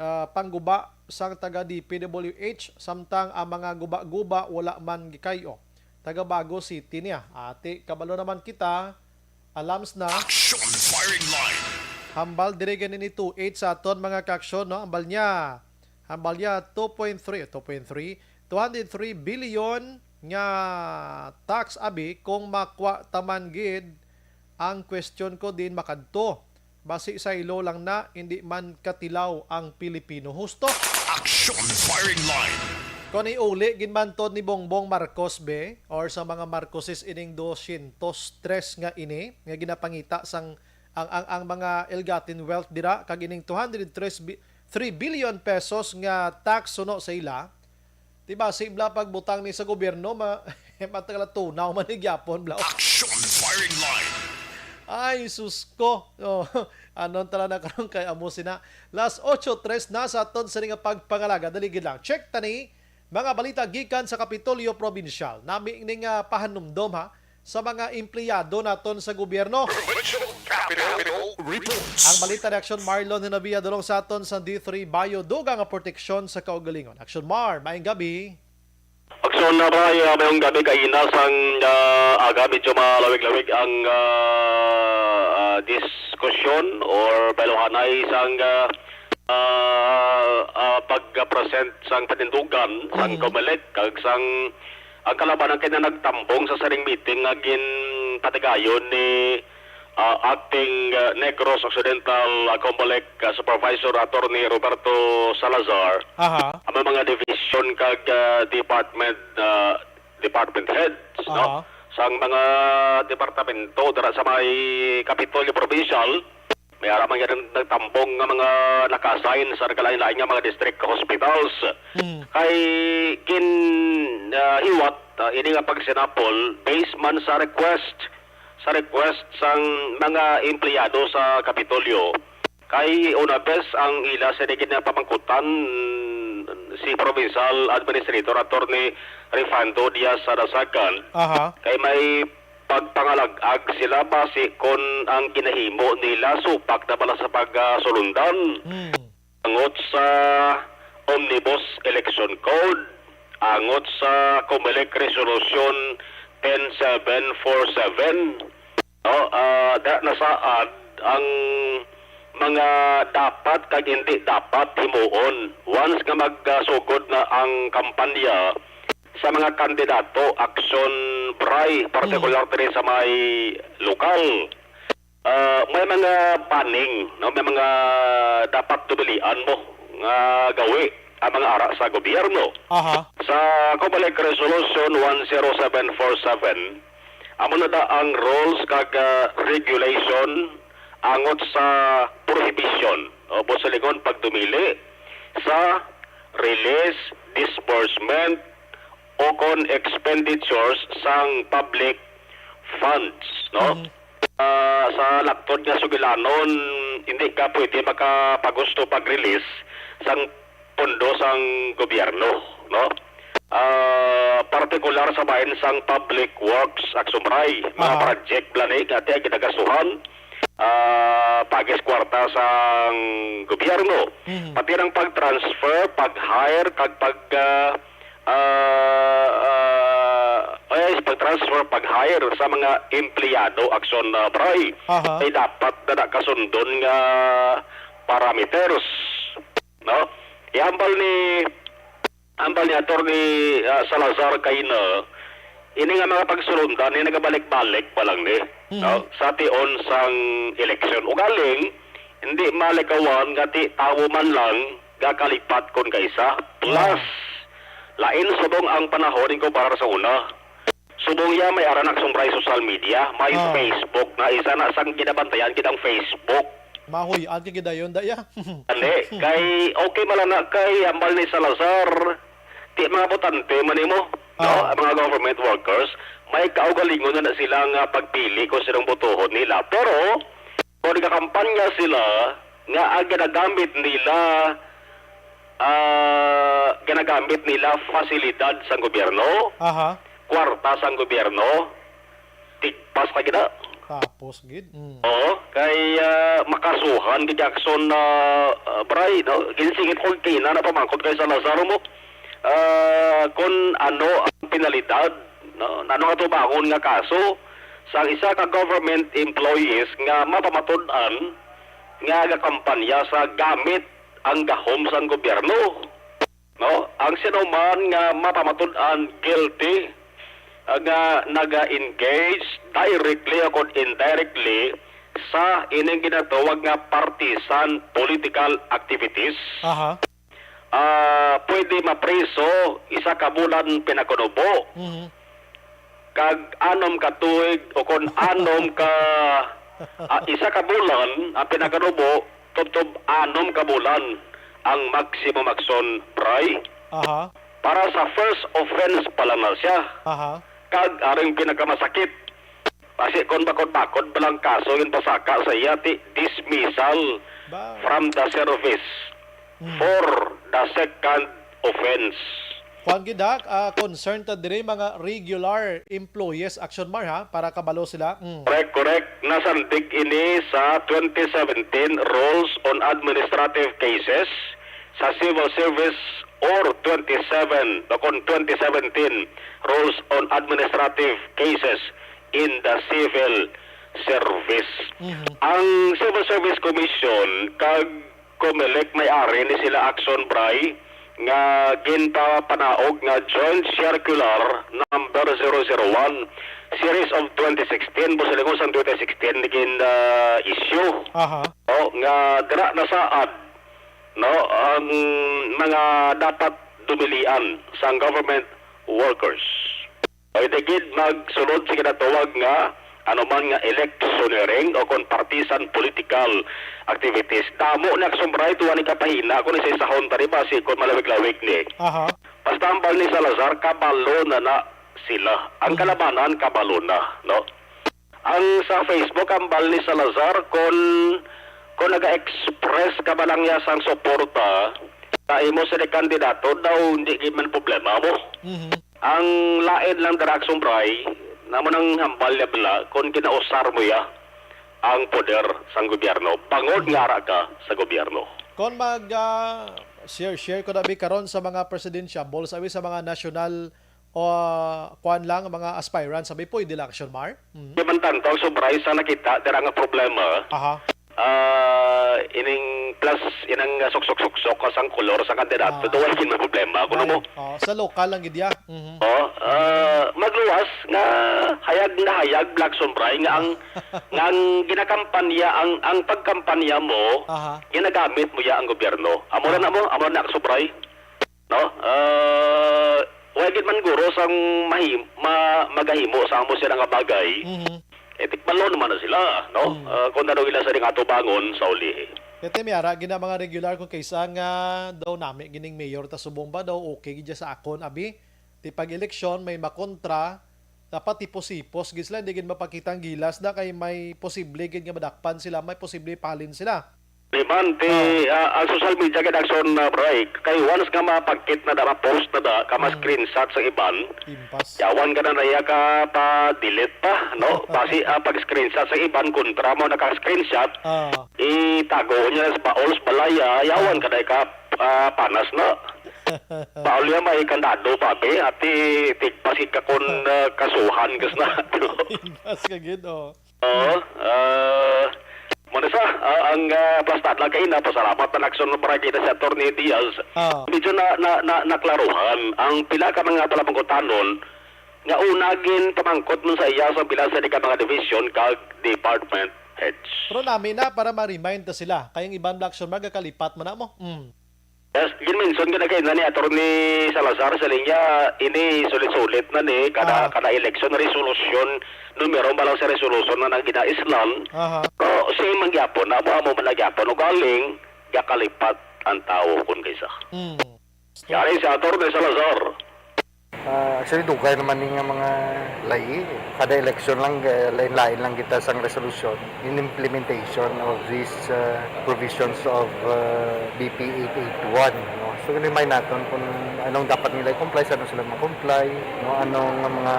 ah, pangguba sang taga D P W H, samtang ang mga guba-guba wala man gikayo. Taga Bago City niya. Ati, kabalo naman kita, alams na. Action Firing Line. Hambal diri gani ni two eight sa aton mga kaaksyon, no? Hambal niya, hambal niya two point three, two point three, two hundred three billion nga tax, abi, kung makwa taman gid ang question ko din makadto. Basi sa ilo lang na, hindi man katilaw ang Pilipino. Husto! Action Firing Line. Kung iuli, ginbantod ni Bongbong Marcos, be, or sa mga Marcoses ining dosyentos tres nga ini, nga ginapangita sang ang, ang, ang mga ill-gotten wealth dira, kag ining two hundred three bi-, three billion pesos nga tax suno sa ila, di ba, si bla pagbutang ni sa gobyerno, ma-, matagala tunaw man ni gyapon, bla. Action Firing Line. Ay, sus ko. Oh, anon tala na karon kay amo sina. Las ocho tres na sa aton sini nga pagpangalaga. Dali gid lang. Check tani, mga balita gikan sa Kapitolyo Probinsyal. Nami ning, ah, pahanumdom, ha, sa mga empleyado naton sa gobyerno. Provincial Capitol Reports. Ang balita ni Action Marlon Hinabia, dulong sa aton sa D three Bayo, dugang nga proteksyon sa kaugalingon. Action Mar, maayong gabi. Action na ba, ah, mayong gabi, kaina sang, ah, aga, medyo malawig-lawig ang, ah, ah, diskusyon or bayluhanay sang, ah, ah, ah, pag-present sang panindugan sang, mm, Comelec kag sang ang kalabanan kay na nagtambong sa siring meeting nga ginpatigayon ni, ah, Acting, ah, Negros Occidental, ah, Comelec, ah, Supervisor Attorney Roberto Salazar. Aha. Ang mga division kag, ah, department, ah, department heads, no? Aha. Sang mga departamento dira sa may Kapitolyo Provincial, may ara man gid nagtambong nga mga naka-assign sa nagkalain-lain nga mga district hospitals. Mm. Kay gin, ah, hiwat, ah, ini nga pagsinapol based man sa request, sa request sang mga empleyado sa Kapitolyo. Kay una, bes, ang ila sa gid nga pamangkutan si Provincial Administrator Attorney Refando Diaz Sarasagan. Aha. Kay may pagpangalag-ag sila basi kon ang ginahimo nila supak na bala sa pagsulundan. Hmm. Angot sa Omnibus Election Code, angot sa Comelec Resolution ten seven four seven, no? Ah, da-, nasaad ang mga dapat kag hindi dapat himuon once nga magsugod na ang kampanya sa mga kandidato, Action Bry, partikular diri sa may lokal. Ah, may mga banning, no? May mga dapat dumilian mo nga gawi ang mga ara sa gobyerno. Aha. Sa Comelec Resolution one zero seven four seven, amo na da ang rules kag, ah, regulation angot sa prohibition, o busilingon pagdumili sa release, disbursement, o kon expenditures sang public funds, no? Mhm. Ah, sa laktod nga sugilanon, hindi ka pwede makapagusto pag-release sang pondo sang gobyerno, no? Ah, partikular sa bahin sang public works, Action Bry, mga Aha. project bala ni nga ati ang ginagastuhan, ah, pagis kwarta sang gobyerno. Mhm. Pati ang pag-transfer, pag-hire, kag pag, ah, ah, ah, ay, pag-transfer, pag-hire sa mga empleyado, Action, ah, Bry. Aha. Ay dapat na nakasundon nga parameters, no? Ihambal ni, hambal ni Attorney, ah, Salazar kaina, ini nga mga pagsulundan ni nagabalik-balik pa lang ni, Mhm. no? Sa tion sang eleksyon. Ugaling, hindi malikawan nga ti tawo man lang gakalipat kon kaisa. Plus, Ah. lain subong ang panahon kumpara sa una. Subong iya may ara na, Aksyon Bry, social media, may Ah. Facebook na, isa na sang ginabantayan gid ang Facebook. Mahuy-an ka gidayon, daya. Ani, kay okay man lang na kay hambal ni Salazar, ti mga botante man nimo, no? Ah. Ang mga government workers, may kaugalingon na, na sila nga pagpili kung sinong botohon nila. Pero, kung nagakampanya sila, nga ang ginagamit nila, ah, ginagamit nila fasilidad sang gobyerno, Aha. kwarta sang gobyerno, tigpas ka gina. Tapos gid. Mm. Oo, kay, ah, makasuhan kay Jackson, ah, ah, Bry, no? Ginsingit ko kina na pamangkot kay Salazar mo. Ah, kung ano ang penalidad, no? Ano nga tubangon nga kaso sa isa ka government employees nga mapamatud-an nga gakampanya sa gamit ang gahom sang gobyerno, no? Ang sinuman nga mapamatud-an guilty, ah, nga naga-engage directly o kon indirectly sa ining ginatawag nga partisan political activities, Aha. ah, pwede mapriso isa ka bulan pinakanubo. Mhm. Kag anom ka tuig o kon anom ka, ah, isa ka bulan ang pinakanubo, tubtob anom ka bulan ang maximum action, Bry. Aha. Para sa first offense pa lang na siya. Aha. Kag aring pinakamasakit, basi kon bakod-bakod pa lang kaso yung pasaka sa iya, ti dismissal Ba? from the service Mm. for the second offense. Kuwan gid, Doc, ah, concern ta diri mga regular employees, Action Mar, ha, para kabalo sila. Mm. Correct, correct. Nasandig ini sa twenty seventeen Rules on Administrative Cases, sa Civil Service, or twenty-seven, bakon twenty seventeen Rules on Administrative Cases in the Civil Service. Mhm. Ang Civil Service Commission kag Comelec may ari ni sila Action Bry nga ginpapanaog nga Joint Circular number zero zero one, series of twenty sixteen, busilingon sang twenty sixteen ni gin, ah, issue. Aha. O, nga dira nasaad, no, ang mga dapat dumilian sang government workers. Pwede gid magsulod sa ginatawag nga anuman nga electioneering o kon partisan political activities. Damo ni Action Bry, tuwa ni kapahina kung isa-isahon ta, di ba, si kon malawig-lawig ni. Aha. Basta ang bal ni Salazar, kabalo na na sila. Ang Mhm. kalabanan, kabalo na, no? Ang sa Facebook, ang bal ni Salazar, kon, kon naga-express ka ba lang niya sang suporta sa imo sa kandidato, daw hindi gid man problema mo. Mhm. Ang lain lang, Dara Action Bry, namo nang hambal niya bala, kon ginausar mo ya ang poder sang gobyerno, bangod nga ara ka sa gobyerno. Kon mag, ah, share, share ko na bi karon sa mga presidentiable, sabi sa mga national o, ah, kuwan lang, mga aspirants, sabi, pwede lang, Action Mar? Mhm. Di man tanto ang sobra sa nakita, dira nga problema. Aha. Ah, ining plus, inang suksok-suksok ka sang kolor sa kandidato, Ah. Duwa gid may problema, kuno mo? Ay, oh, sa lokal lang gid ya. Mhm. Oh, ah, magluwas nga hayag na hayag, Black Sombray, nga ang, nga ang ginakampanya, ang, ang pagkampanya mo, Aha. ginagamit mo ya ang gobyerno. Amo na Ah. na mo, amo na, Sombray. No? Ah, wala gid man guro sang mahi-, ma-, magahimo sa amo sila nga bagay. Mhm. Eh, tikbalo naman na sila, no? Mm. Ah, kung ano ila sa ring atubangon sa uli. Kaya may ara gid na mga regular kung kaisa nga daw nami gining mayor ta subong ba daw okay gid sa akon, abi? Ti pag-eleksyon may makontra, dapat hipos-hipos gid sila, hindi gid mapakita ang gilas na kay may posible gid nga madakpan sila, may posible palin sila. Di man, ti, Oh. ah, ang social media gid, Action, ah, Bray, kay once nga mapagkit na da, ma-post na da, ka Mm. ma-screenshot sa iban, Impas. yawan ka na naya ka pa-delete pa, no? Basi, ah, pag-screenshot sa iban, kontra mo naka-screenshot, Ah. itago niya sa baol sa balaya, yawan Ah. ka na ka, ah, panas na. Baol niya may kandado pa, be, ati tigpasig ka kon, ah, kasuhan ka sa na. Impas ka gid, oh. Oo, ah, muna sa, ah, ang, ah, basta lang kaina, pasalamat na Action Bray kita si Attorney Diaz. Ah. Medyo na, na, na, naklaruhan ang pila ka mga talamangkutanon nga una gin pamangkot man sa iya sa pila sa di ka mga division kag department heads. Pero nami na para ma-remind ta sila. Kay ang iban, Black Shark, magakalipat man na mo. Mm. Yes, gin-mention ko na kay na ni Attorney Salazar sa linya, ini sulit-sulit na ni kada, Ah. kada election resolution, numero ba lang sa resolution na nang gina-islan. Aha. Pero same man gyapon, amo-amo man na gyapon, ugaling gakalipat ang tawo kun kaysa. Mm. Yari si Attorney Salazar. Ah, actually, dugay naman ni nga mga lahi. Kada election lang, eh, lain-lain lang kita sang resolution in implementation of these, uh, provisions of, uh, B P eight eight one, no? So, remind naton kung anong dapat nila i-comply, sa ano sila ma-comply, no? Anong mga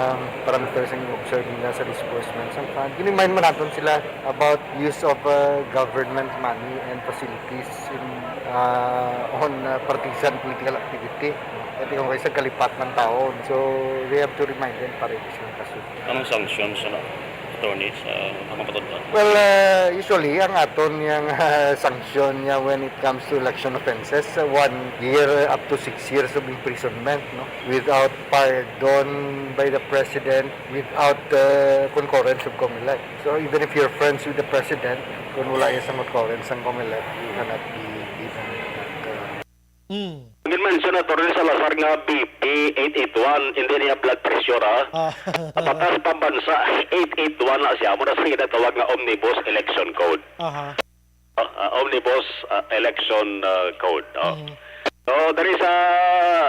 parameters ang observe nila sa disbursement sang fund. Remind man naton sila about use of, uh, government money and facilities in, uh, on, uh, partisan political activity. Ito yung isa kalipat ng taon. So, we have to remind them para hindi sila kaso. Anong sanctions, ano, attorney, sa mga patudlo? Well, uh, usually, ang aton yung, uh, sanction niya when it comes to election offenses, uh, one year up to six years of imprisonment, no? Without pardon by the president, without, uh, concurrence of COMELEC. So, even if you're friends with the president, kung wala yung sa concurrence ng COMELEC, you cannot be given that, uh, Mm. Gin-mention na Attorney Salazar nga B P eight eight one, hindi niya blood pressure, ha? Ah. Ang batas pambansa, eight eight one na siya. Amo na sa ginatawag nga Omnibus Election Code. Aha. Ah, ah, Omnibus, ah, Election, ah, Code, oh. Mm. So, diri sa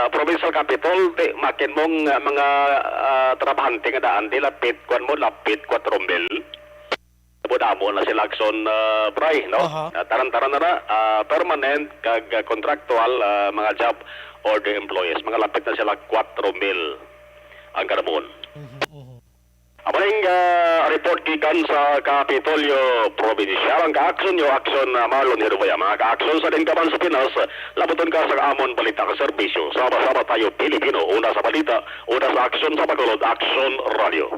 provincial capital, di, makin mong, ah, mga, ah, trabahante nga daan, di lapit, kwan mo, lapit, kwatro mil. Damo-damo na sila, Akson, ah, Bray, no? Aha. Ah, taran-taran na na, ah, permanent kag, ah, contractual, ah, mga job order employees. Mga lapit na sila kwatro mil ang kanamuon. Mhm, mhm. Amo ning, ah, report gikan sa Kapitolyo Provincial. Ang ka-action nyo, Akson, ah, Marlon Hirubayama. Ka-action sa din ka man sa Pinas, labuton ka sa amon balita ka serbisyo. Sama-sama tayo, Pilipino. Una sa balita, una sa aksyon, sa Bacolod, Aksyon Radio.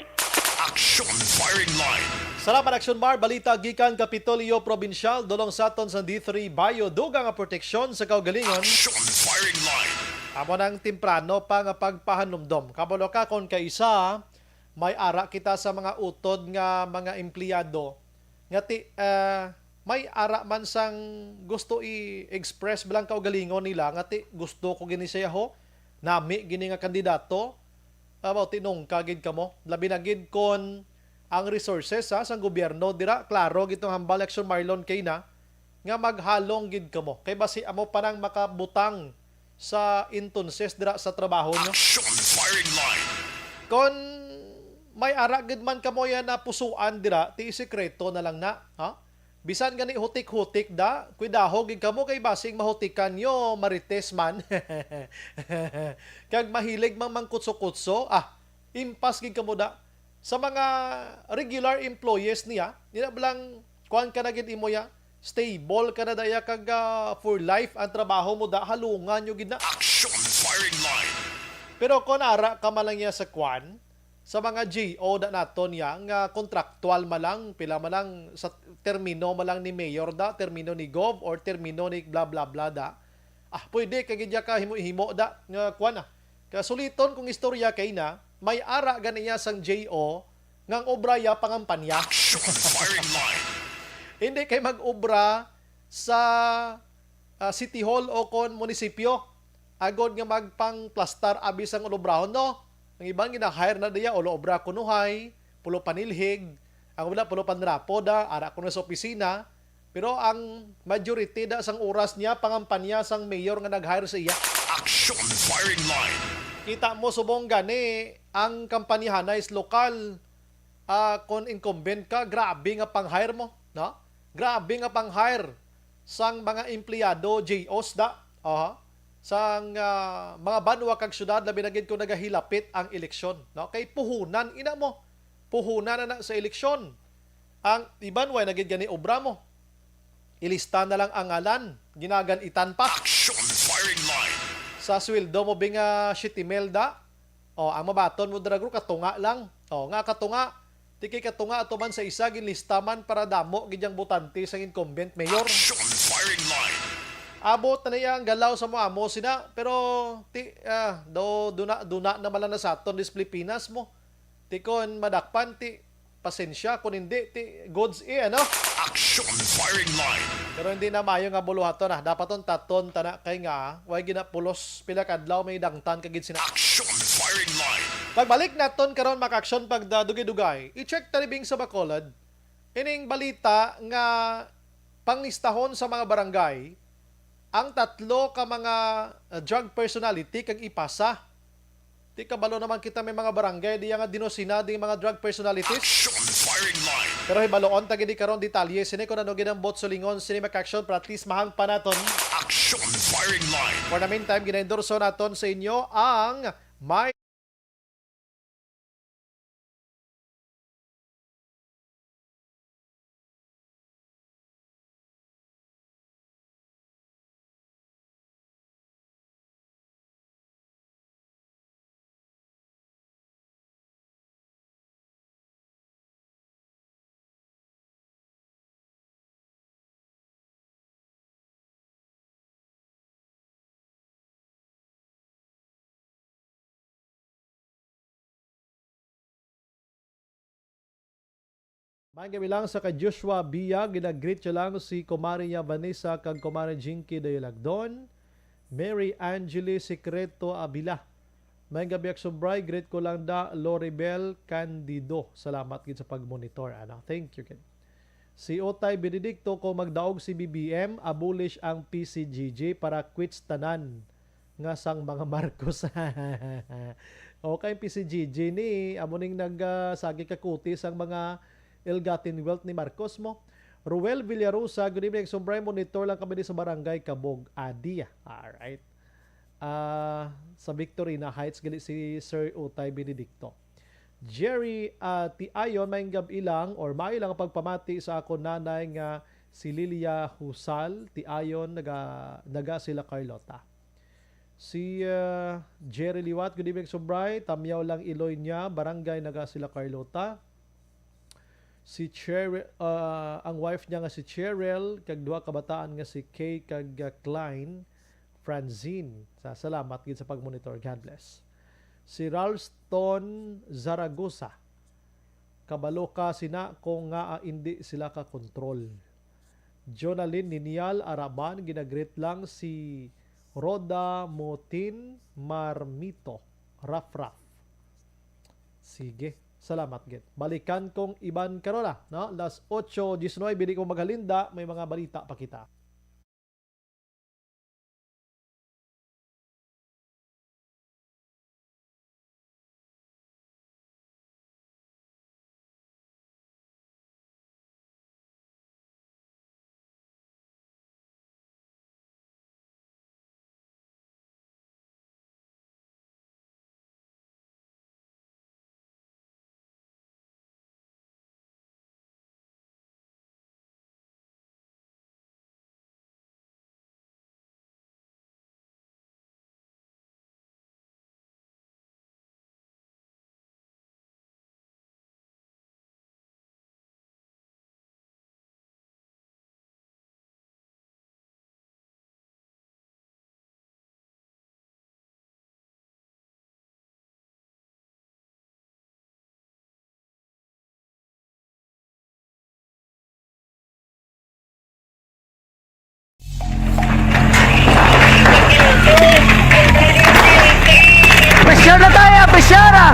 Action Firing Line. Salamat, Action Mar. Balita gikan Kapitolyo Provincial, dulong sa aton sa D three Bayo, dugang nga proteksyon sa kaugalingon. Action Firing Line. Amo nang temprano pa nga pagpahanumdom. Kabalo ka kon kaisa, may ara kita sa mga utod nga mga empleyado nga ti, ah, may ara man sang gusto i-express bilang kaugalingon nila nga ti gusto ko gini siya ho, nami gini nga kandidato. Abaw, tinungka gid kamo. Labi na gid kon ang resources, ha, sang gobyerno dira, klaro gid tong hambal, Action Marlon, kay na nga maghalong gid kamo. Kay basi amo pa nang makabutang sa entonces dira sa trabaho nyo. Action Firing Line. Kon may ara gid man kamo yan na pusuan dira, ti isikreto na lang na, ha? Bisan gani hutik-hutik da, kuidaho gid kamo kay basing mahutikan nyo, Marites man. Kag mahilig mang mangkutso-kutso, ah, impas gid kamo da. Sa mga regular employees niya, nila blang kuan ka na gid imo ya, stable ka na daya kag, ah, for life ang trabaho mo da, halungan nyo gid na. Action Firing Line. Pero kung ara ka man lang niya sa kuan, sa mga G O da naton ya, nga kontraktual man lang, pila man lang sa termino man lang ni mayor da, termino ni gov, or termino ni bla bla bla da, ah, pwede ka gid ya ka himo-himo da, nga kuan na. Kasuliton kong istorya kay na, may ara gani ya sang J O nga ang obra ya pangampanya. Action Firing Line. Hindi kay mag-obra sa, ah, City Hall o kon munisipyo agod nga magpangplastar abi sang olobrahon, no? Ang iban gina-hire na diya, olo obra kunuhay, pulo panilhig, ang wala pulo panrapo da, ara kuno sa opisina, pero ang majority da sang oras niya, pangampanya sang mayor nga nag-hire sa iya. Action Firing Line. Kita mo, subong gani, ang kampanyahanay is lokal. Ah, kung incumbent ka, grabe nga pang-hire mo, no? Grabe nga pang-hire sang mga empleyado, J Os da. Aha. Sang, ah, mga banwa kag syudad, labi na gid kung nagahilapit ang eleksyon, no? Kay puhunan ina mo. Puhunan na, na sa eleksyon. Ang iban, way na gid gani obra mo. Ilista na lang ang ngalan, ginagan-itan pa. Action Firing Line. Sa sweldo mo, bing, ah, siyete mil da. O, ang mabaton mo, dragro, katunga lang. O, nga katunga, ti kay katunga ato man sa isa, ginlista man para damo gid ang botante sang incumbent mayor. Action Firing Line. Abot na niya ang galaw sa mo amo sina, pero ti, ah, do, duna, duna na man lang na sa aton dis Pilipinas mo. Ti kon madakpan, ti pasensya, kon hindi, ti goods, eh, ano? Action firing line. Pero hindi na maayo nga buluhaton, ah. Dapat on taton tana kay nga way ginapulos pila ka adlaw may dangtan ka gid sina. Action firing line. Pagbalik naton karon, mga aksyon, pagdadugay-dugay, i-check ta ni Bing sa Bacolod ining balita nga panglistahon sa mga barangay ang tatlo ka mga, uh, drug personality kag ipasa. Di kabalo naman kita may mga barangay diya nga dinosena ding mga drug personalities. Action firing line. Pero hibaluon ta gid karon detalye sini kung ano gid ang bot sulingon sini, mga aksyon, para at least mahangpan naton. Action firing line. For the meantime, ginaendorso naton sa inyo ang may Maayong gabi lang sa kay Joshua Bia, ginagreet siya lang si kumare niya Vanessa kag kumare Jinky Dayalagdon, Mary Angeli Secreto Abila. Maayong gabi, Aksyon Bri, greet ko lang da Loribel Candido. Salamat gid sa pagmonitor, ano. Thank you gid. Si Otay Benedicto, kung magdaog si B B M, abolish ang P C G G para quits tanan nga sang mga Marcos. Okay, P C G G ni, amo ning nag, ah, sagi kakuti sang mga ill-gotten wealth ni Marcos mo. Ruel Villarosa, good evening, Aksyon Bri, monitor lang kami di sa Barangay Kabog, Adi. Alright. Ah, sa Victorina Heights gali si Sir Utay Benedicto. Jerry, ah, Tiayon, maayong gab-i lang or maayo lang ang pagpamati sa akon nanay nga si Lilia Husal, Tiayon, naga, naga sila Carlota. Si, ah, Jerry Liwat, good evening, Aksyon Bri. Tamyaw lang Iloy niya, barangay naga sila Carlota. Si Cheryl, ah, ang wife niya nga si Cheryl, kag duha ka bataan nga si Kay kag, ah, Klein, Francine. Sa, salamat gid sa pagmonitor. God bless. Si Ralston Zaragoza, kabalo ka sina kung nga, ah, indi sila ka control. Jonalyn Ninial Araban, ginagreet lang si Rhoda Motin Marmito, Rafraf. Sige, salamat gid. Balikan kong iban karon, ah, no? Las ocho diecinuebe, di ko maghalinda, may mga balita pa kita. Pressure na tayo, pressure na!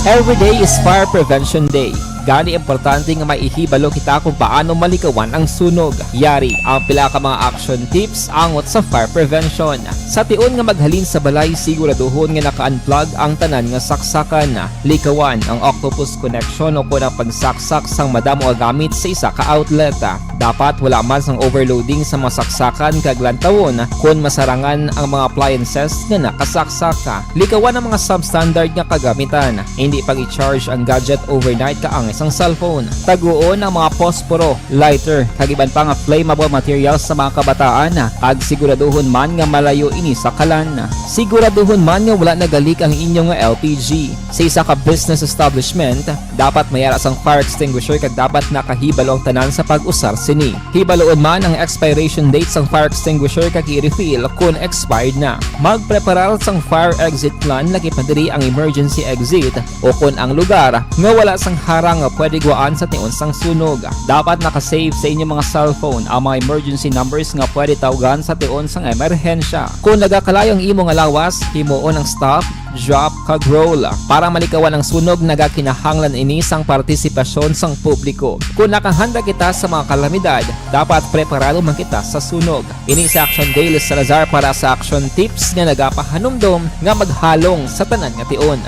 Every day is Fire Prevention Day. Gani, importante nga maihibalo kita kung paano malikawan ang sunog. Yari ang pila ka mga action tips angot sa fire prevention. Sa tion nga maghalin sa balay, siguraduhon nga naka-unplug ang tanan nga saksakan. Likawan ang octopus connection o kon ang pagsaksak sang madamo nga gamit sa isa ka outlet. Dapat wala man sang overloading sa mga saksakan kag lantawon kon masarangan ang mga appliances nga nakasaksak. Likawan ang mga substandard nga kagamitan. Hindi pag-i-charge ang gadget overnight ka ang sang cellphone. Taguon ang mga posporo, lighter, kag iban pa nga flammable materials sa mga kabataan, kag siguraduhon man nga malayo ini sa kalan. Siguraduhon man nga wala nagalik ang inyo nga L P G. Sa isa ka business establishment, dapat may ara sang fire extinguisher kag dapat nakahibalo ang tanan sa pag-usar sini. Hibaluon man ang expiration date sang fire extinguisher kag i-refill kon expired na. Magpreparar sang fire exit plan, lakip na diri ang emergency exit o kon ang lugar nga wala sang harang nga pwede gwaan sa tion sang sunog. Dapat naka-save sa inyo mga cellphone ang mga emergency numbers nga pwede tawgan sa tion sang emerhensya. Kon nagakalayo ang imo nga lawas, himuon ang stop, drop, kag roll. Para malikawan ang sunog, nagakinahanglan ini sang partisipasyon sang publiko. Kon nakahanda kita sa mga kalamidad, dapat preparado man kita sa sunog. Ini si Action Dale Salazar para sa Action Tips nga nagapahanumdom nga maghalong sa tanan nga tion.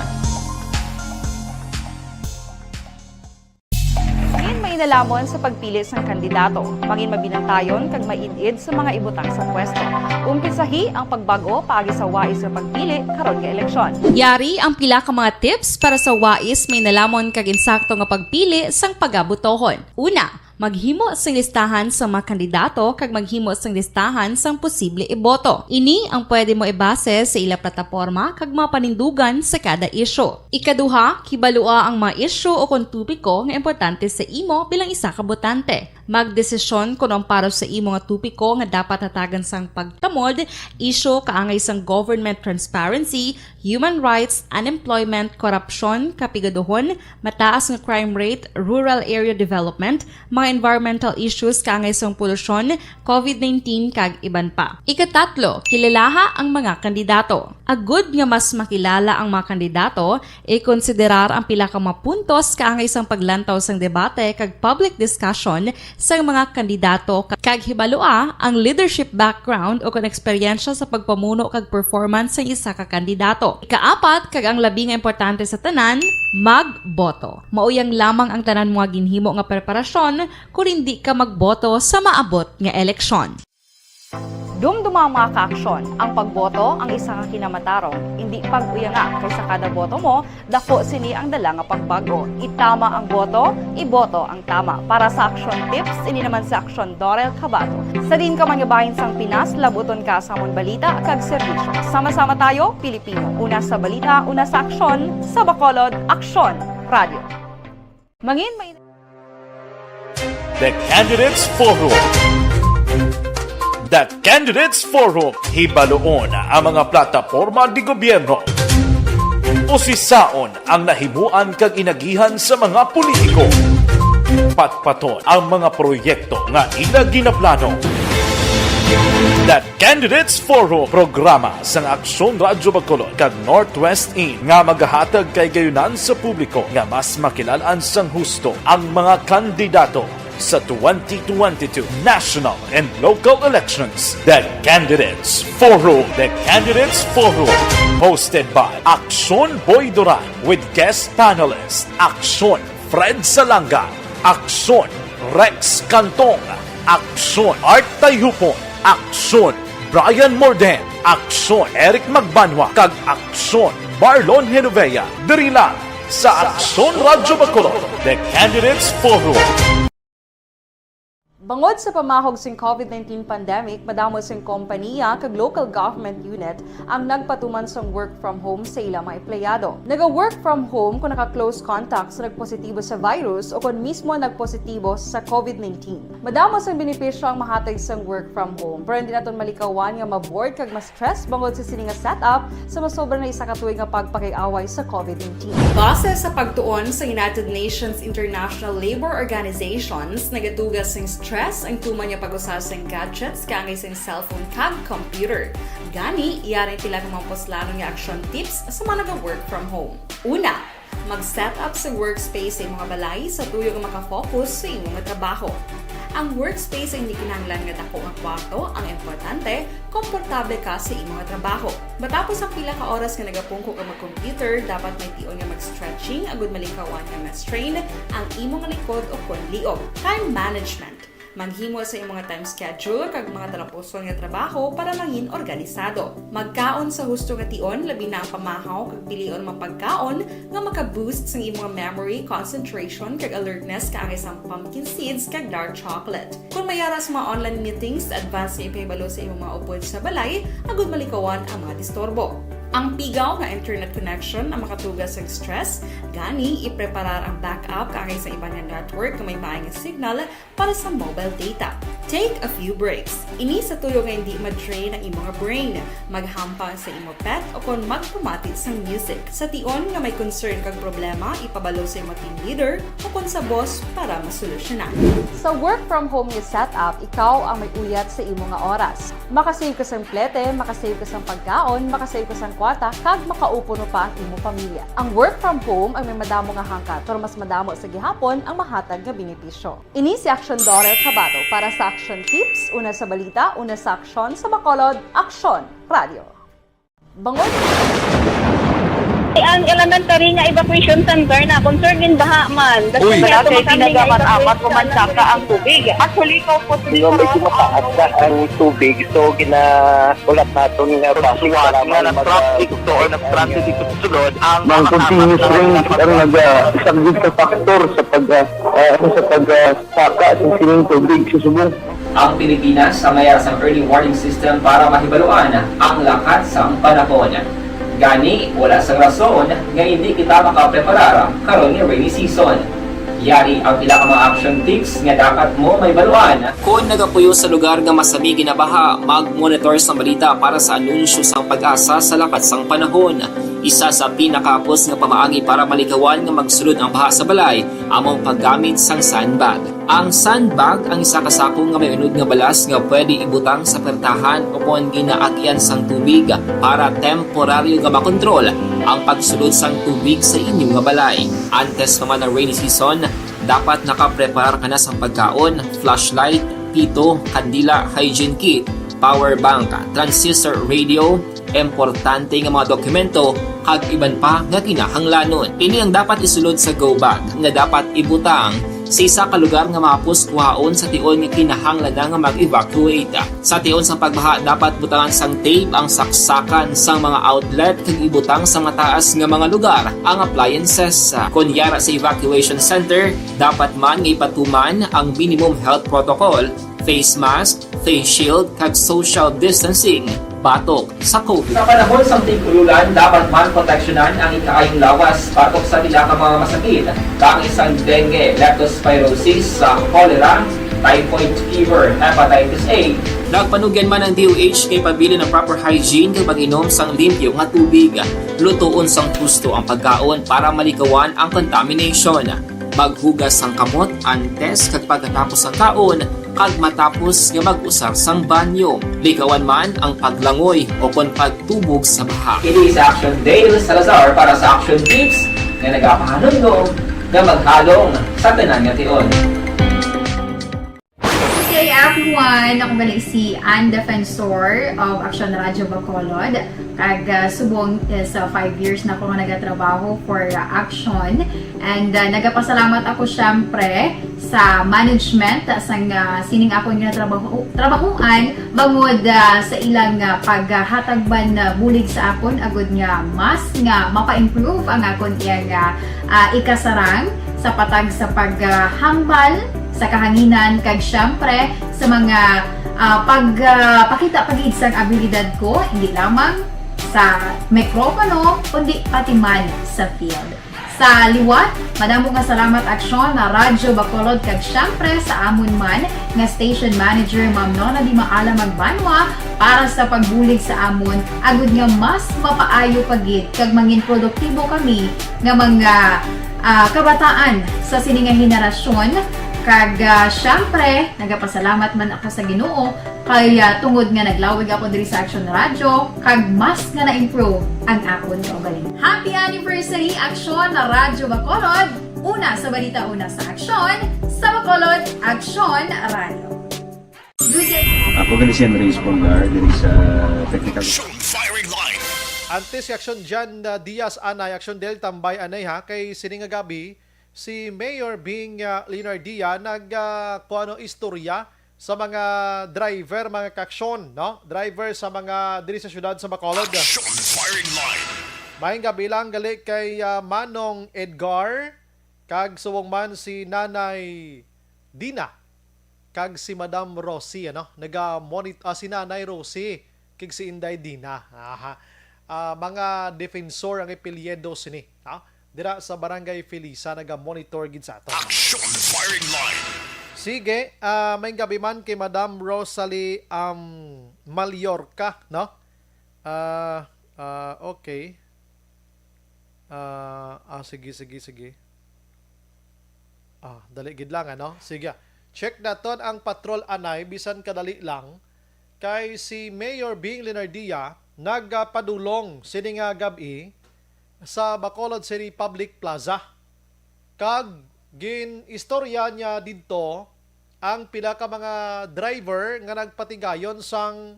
Mangin mainalamon sa pagpili sang kandidato. Mangin mabinantayon kag maid-id sa mga ibutang sa pwesto. Umpisahi ang pagbag-o paagi sa wais nga pagpili karon nga eleksyon. Yari ang pila ka mga tips para sa wais, mainalamon kag insakto nga pagpili sang pagabotohon. Una, maghimo sing listahan sa mga kandidato kag maghimo sing listahan sang posible iboto. Ini ang pwede mo ibase sa ila plataporma kag mga panindugan sa kada isyu. Ikaduha, kibalua ang mga isyu o kon topiko nga importante sa imo bilang isa ka botante. Magdesisyon kon ang para sa imo nga topiko nga dapat hatagan sang pagtamod, isyu kaangay sang government transparency, human rights, unemployment, korupsyon, kapigaduhon, mataas nga crime rate, rural area development, mga environmental issues kaangay sang polusyon, covid nineteen, kag iban pa. Ikatatlo, kilalaha ang mga kandidato. Agud nga mas makilala ang mga kandidato, ikonsiderar ang pila ka mga puntos kaangay sang paglantaw sang debate kag public discussion sang mga kandidato, ka-, kag hibalua ang leadership background o kon eksperyensya sa pagpamuno kag performance sang isa ka kandidato. Ikaapat, kag ang labi nga importante sa tanan, magboto. Mao yang lamang ang tanan mo nga ginhimo nga preparasyon kon indi ka magboto sa maabot nga eleksyon. Dumduma ang mga kaaksyon. Ang pagboto ang isa ka kinamatarong. Indi pag-uyanga, kay sa kada boto mo, dako sini ang dala nga pagbag-o. Itama ang boto, iboto ang tama. Para sa Action Tips, ini naman si Action Dorel Cabato. Sa diin ka man nga bahin sang Pinas, labuton ka sa amon balita kag serbisyo. Sama-sama tayo, Pilipino. Una sa balita, una sa aksyon, sa Bacolod, Aksyon Radio. Mangin may The Candidates Forum. The Candidates Forum, hibaluon ang mga plataporma di gobyerno. Usisaon ang nahimuan kag inagihan sa mga politiko. Patpaton ang mga proyekto nga ila ginaplano. The Candidates Forum, programa sang Aksyon Radyo Bacolod kag Northwest In nga magahatag kay gayunan sa publiko nga mas makilal-an sang husto ang mga kandidato sa twenty twenty-two national and local elections. The Candidates Forum. The Candidates Forum, hosted by Aksyon Boy Duran with guest panelist Aksyon Fred Salanga, Aksyon Rex Cantong, Aksyon Art Tayhupon, Aksyon Brian Morden, Aksyon Eric Magbanwa, kag Aksyon Marlon Genovea, diri lang sa Aksyon Radyo Bacolod, The Candidates Forum. Bangod sa pamahog sing covid nineteen pandemic, madamo sing kompanya kag local government unit ang nagpatuman sang work from home sa ila mga empleyado. Naga-work from home kung naka-close contact sa nagpositibo sa virus o kon mismo nagpositibo sa covid nineteen. Madamo sang benepisyo ang mahatag sang work from home, pero hindi naton malikawan nga ma-bored kag ma-stress bangod sa sini nga setup sa masobra na isa ka tuig nga pagpakig-away sa covid nineteen. Base sa pagtuon sa United Nations International Labour Organizations, nagaduga sing stress ang tuman nga pag-usa sang gadgets kaangay sang cellphone kag computer. Gani, yari ang pila ka mga puslanon nga action tips sa mga naga-work from home. Una, mag-set up sa workspace sa imo nga balay sa tuyo nga makafocus sa imo nga trabaho. Ang workspace ay hindi kinahanglan nga dako nga kwarto, ang importante, komportable ka sa imo nga trabaho. Matapos ang pila ka oras nga nagapungko ka mag-computer, dapat may tion nga mag-stretching agud malikawan nga ma-strain ang imo nga likod o kon liog. Time management. Maghimo sa imong time schedule kag mga talapuson nga trabaho para mangin organisado. Magkaon sa husto nga tion, labi na ang pamahaw kag pilion mga pagkaon nga maka-boost sang imong memory, concentration, kag alertness kaangay sang pumpkin seeds kag dark chocolate. Kung may ara sa mga online meetings, advance nga ipahibalo sa imong mga upod sa balay agud malikawan ang mga disturbo. Ang pigaw nga internet connection ang makatuga sa stress, gani ipreparar ang backup kaangay sa iban nga network nga may maay nga signal para sa mobile data. Take a few breaks. Ini sa tuyo nga hindi ma-drain ang imong brain. Maghampang sa imo pet o kon magpamati sang music. Sa tion nga may concern kag problema, ipabalo sa imo team leader o kon sa boss para masolusyonan. Sa work from home nga setup, ikaw ang may uyat sa imo nga oras. Makasave ka sang plete, makasave ka sang pagkaon, makasave ka sang kwarta, kag makaupuno pa ang imo pamilya. Ang work from home ang may madamo nga hangkat, pero mas madamo sa gihapon ang mahatag nga benepisyo. Ini si Action Dorel Cabato para sa Action Tips, una sa balita, una sa aksyon, sa Bacolod, Aksyon Radio. Bangod. Ang elementary nga evacuation center na concern gin baha man. Uy. Wala kay tinaga man amat o mansaka ang tubig. Actually, ko po. Medyo mataas na ang tubig, so ginaulat naton nga basi nga nag-traffic to or nag-transit dito sa sulod ang mga continuous rains ang naga-, isa gid ka factor sa pag, ah, ah, sa pag, ah, saka sa sining tubig sa subong. Ang Pilipinas ang may sang early warning system para mahibaluan ang lakat sang panahon. Gani, wala sang rason nga hindi kita makapreparar karon nga rainy season. Yari ang pila ka mga action tips nga dapat mo mahibaluan. Kon nagapuyo sa lugar nga masami ginabaha, mag-monitor sang balita para sa anunsyo sang PAGASA sa lakat sang panahon. Isa sa pinakahapos nga pamaagi para malikawan nga magsulod ang baha sa balay amo ang paggamit sang sandbag. Ang sandbag ang isa ka sako nga may unod nga balas nga pwede ibutang sa pertahan o kon ginaagian sang tubig para temporaryo nga makontrol ang pagsulod sang tubig sa inyo nga balay. Antes pa man ang rainy season, dapat nakapreparar ka na sang pagkaon, flashlight, pito, kandila, hygiene kit, power bank, transistor radio, importante nga mga dokumento, kag iban pa nga kinahanglanon. Ini ang dapat isulod sa go bag nga dapat ibutang sa isa ka lugar nga mahapos kuhaon sa tion nga kinahanglan na nga mag-evacuate. Sa tion sang pagbaha, dapat butangan sang tape ang saksakan sang mga outlet kag ibutang sa mataas nga mga lugar ang appliances. Kon yara sa evacuation center, dapat man nga ipatuman ang minimum health protocol, face mask, face shield, kag social distancing batok sa COVID. Sa panahon sang tig-ululan, dapat man proteksyonan ang ikaayong lawas batok sa pila ka mga masakit, kaangay sang dengue, leptospirosis, sa cholera, typhoid fever, hepatitis A. Nagpanugyan man ang D O H kay pabilin ang proper hygiene kag pag-inom sang limpyo nga tubig. Lutoon sang husto ang pagkaon para malikawan ang contamination. Maghugas sang kamot antes kag pagkatapos sang kaon, kag matapos nga mag-usar sang banyo. Likawan man ang paglangoy o kon pagtubog sa baha. Ini si Action Dale Salazar para sa Action Tips nga nagapahanumdom nga maghalong sa tanan nga tion. Good day, everyone! Ako gali si Ann Defensor of Action Radio Bacolod. Kag, ah, subong is, ah, five years na ako nga nagatrabaho for, ah, Action. And, ah, nagapasalamat ako, syempre, sa management, ah, sang, ah, sining akon nga trabaho, trabahoan, bangod, ah, sa ilang, ah, paghatag man, ah, bulig sa akon, agud nga mas nga mapa-improve ang akon iyang, ah, ah, ikasarang sa patag sa paghambal sa kahanginan, kag syempre sa mga, ah, pag, ah, pakita pa gid sang abilidad ko, hindi lamang sa mikropono, kundi pati man sa field. Sa liwat, madamo nga salamat, Aksyon na Radyo Bacolod, kag syempre sa amon man nga station manager, Ma'am Nona Di Maala Magbanwa, para sa pagbulig sa amon, agud nga mas mapaayo pa gid kag mangin produktibo kami nga mga, ah, kabataan sa sini nga henerasyon. Kag, ah, syempre, nagapasalamat man ako sa Ginoo kay, ah, tungod nga naglawig ako diri sa Action Radio, kag mas nga na-improve ang akon kaugalingon. Happy anniversary, Action na Radyo Bacolod! Una sa balita, una sa aksyon, sa Bacolod, Action Radio. Good day. Ako gali si Andres Polgar, diri sa technical. Action Firing Line. Antes si Action Jan, uh, Diaz anay, Action Del tambay anay ha, kay sini nga gabi, Si Mayor Bing, ah, Leonardia nag, ah, kuwano, istorya sa mga driver, mga kaaksyon, no? Driver sa mga diri sa siyudad sa Bacolod. Action Firing Line. Maayong gabi lang gali kay, ah, Manong Edgar, kag subong man si Nanay Dina, kag si Madam Rosie, ano? Naga-monit-, ah, si Nanay Rosie, kag si Inday Dina. Aha. Ah, mga defensor ang apelyido sini, ha? Dira sa Barangay Felisa, naga-monitor gid sa aton. Action Firing Line. Sige, ah, maayong gabi man kay Madam Rosalie, um, Mallorca, no? Ah, ah, okay. Ah, ah, sige, sige, sige. Ah, dali gid lang, ano? Sige. Check naton ang patrol anay, bisan kadali lang. Kay si Mayor Bing Leonardia nagapadulong sini nga gab-i sa Bacolod City Public Plaza. Kag gin-istorya niya didto ang pila ka mga driver nga nagpatigayon sang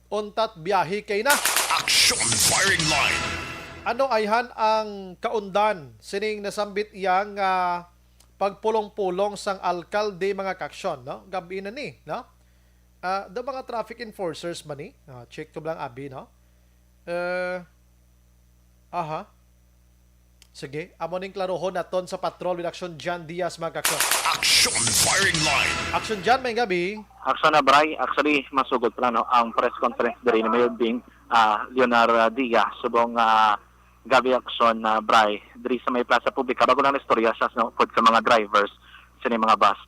untat biyahe kay na. Action Firing Line. Ano ayhan ang kaundan sining nasambit iya nga pagpulong-pulong sang alkalde, mga kaaksyon, no? Gab-i na ni, no? Ah, the mga traffic enforcers man ni? Ah, check ko lang, abi, no? Eh, aha. Sige, amo ning klarohon naton sa patrol with Action John Diaz, mga kaaksyon. Action Firing Line. Action John, maayong gabi. Action na, Bray. Actually, masugod pa lang, no, ang press conference diri ni Mayor Bing, ah, Leonardia, subong, ah, gabi, Action, ah, Bray, diri sa may plaza publika. Bago lang istorya sa, no, pod sa mga drivers sa mga bus.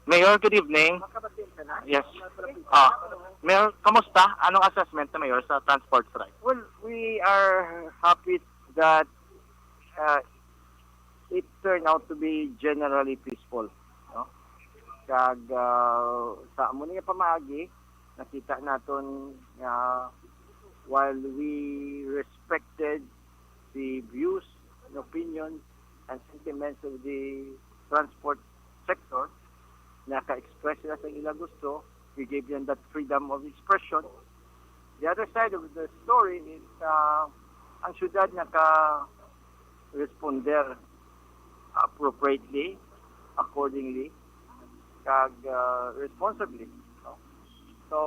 Mayor, good evening. Yes. Ah, Mayor, kamusta? Anong assessment ni Mayor sa transport strike? Well, we are happy that uh, it turned out to be generally peaceful, no? Kag, uh, sa amo niya pamaagi, nakita naton nga while we respected the views and opinions and sentiments of the transport sector, naka-express sila sa ila gusto, we gave them that freedom of expression. The other side of the story is, uh, ang syudad naka-responder appropriately, accordingly, kag, uh, responsibly, no? So,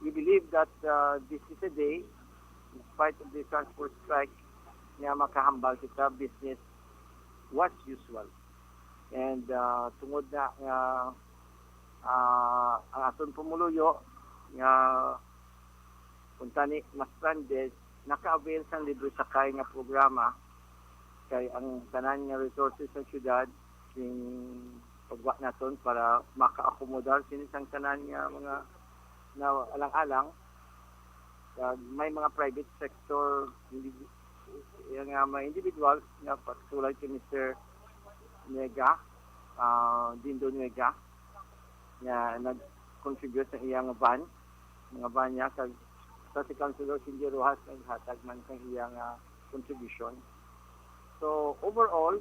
we believe that, uh, this is a day, in spite of the transport strike, nga makahambal kita business was usual. And, uh, tungod na nga, uh, ang aton pumuluyo nga kuntani ma-stranded, naka-avail sang libre sakay nga programa, kay ang tanan nga resources sa syudad sing pagwa naton para makaakomodar sini sang tanan nga mga na alang-alang. Kag may mga private sector, indi-, nga mga individuals nga patulad kay Mister Nuega, ah, Dindo Nuega, nga nag-contribute sa iyang van, mga van niya, kag sa si Councilor Cindy Rojas naghatag man sang iyang, ah, contribution. So, overall,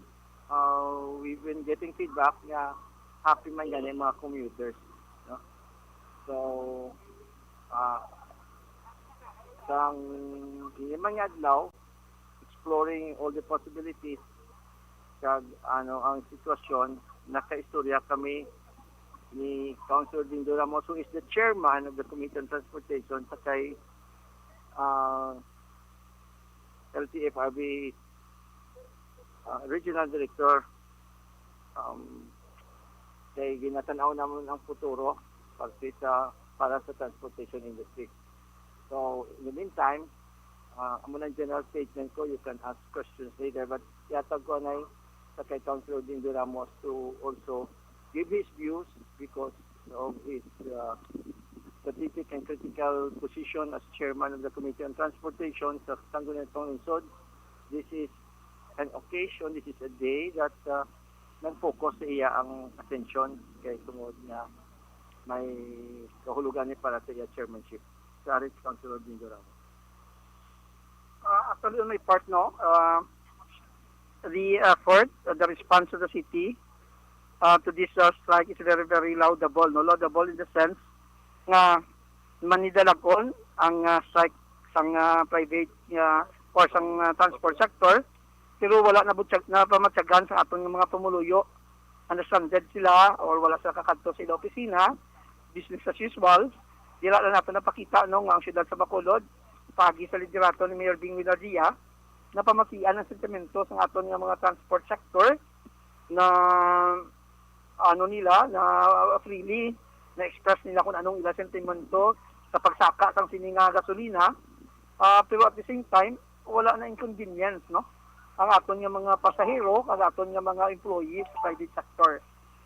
uh, we've been getting feedback nga happy man gani mga commuters, no? So, ah, sang lima nga adlaw, exploring all the possibilities, kag ano ang sitwasyon, nakaistorya kami ni Councilor Dindo Ramos, who is the chairman of the Committee on Transportation, sa kay, ah, L T F R B, ah, Regional Director, um, kay ginatan-aw namon ang futuro parte sa, para sa transportation industry. So, in the meantime, ah, amo nang general statement ko, you can ask questions later, but yatag ko anay sa kay Councilor Dindo Ramos to also give his views because of his, uh, strategic and critical position as chairman of the Committee on Transportation sa Sangguniang Lungsod. This is an occasion, this is a day that, uh, nag-focus sa iya ang atensyon kay tungod nga may kahulogan ni para sa iya chairmanship. Sorry, Councilor Dindo Ramos. Uh, actually, on my part, no, uh, the effort, uh, the response of the city, uh, to this, uh, strike is very, very laudable, no? Laudable in the sense nga manidalagon ang, uh, strike sang, uh, private, uh, or sang, uh, transport sector, Pero wala na butyag, na pamatyagan sa aton nga mga pumuluyo. Understanded sila or wala sila kakadto sa ila opisina, business as usual. Dira lang nato napakita, no, nga ang siyudad sa Bacolod, pagi sa liderato ni Mayor Bing Winardia, napamatian ang sentimento sa aton nga mga transport sector na ano nila, na freely na-express nila kung anong ila sentimento sa pagsaka sang sini nga gasolina. Ah, pero at the same time, wala na inconvenience, no? Ang aton nga mga pasahero, ang aton nga mga employees sa private sector.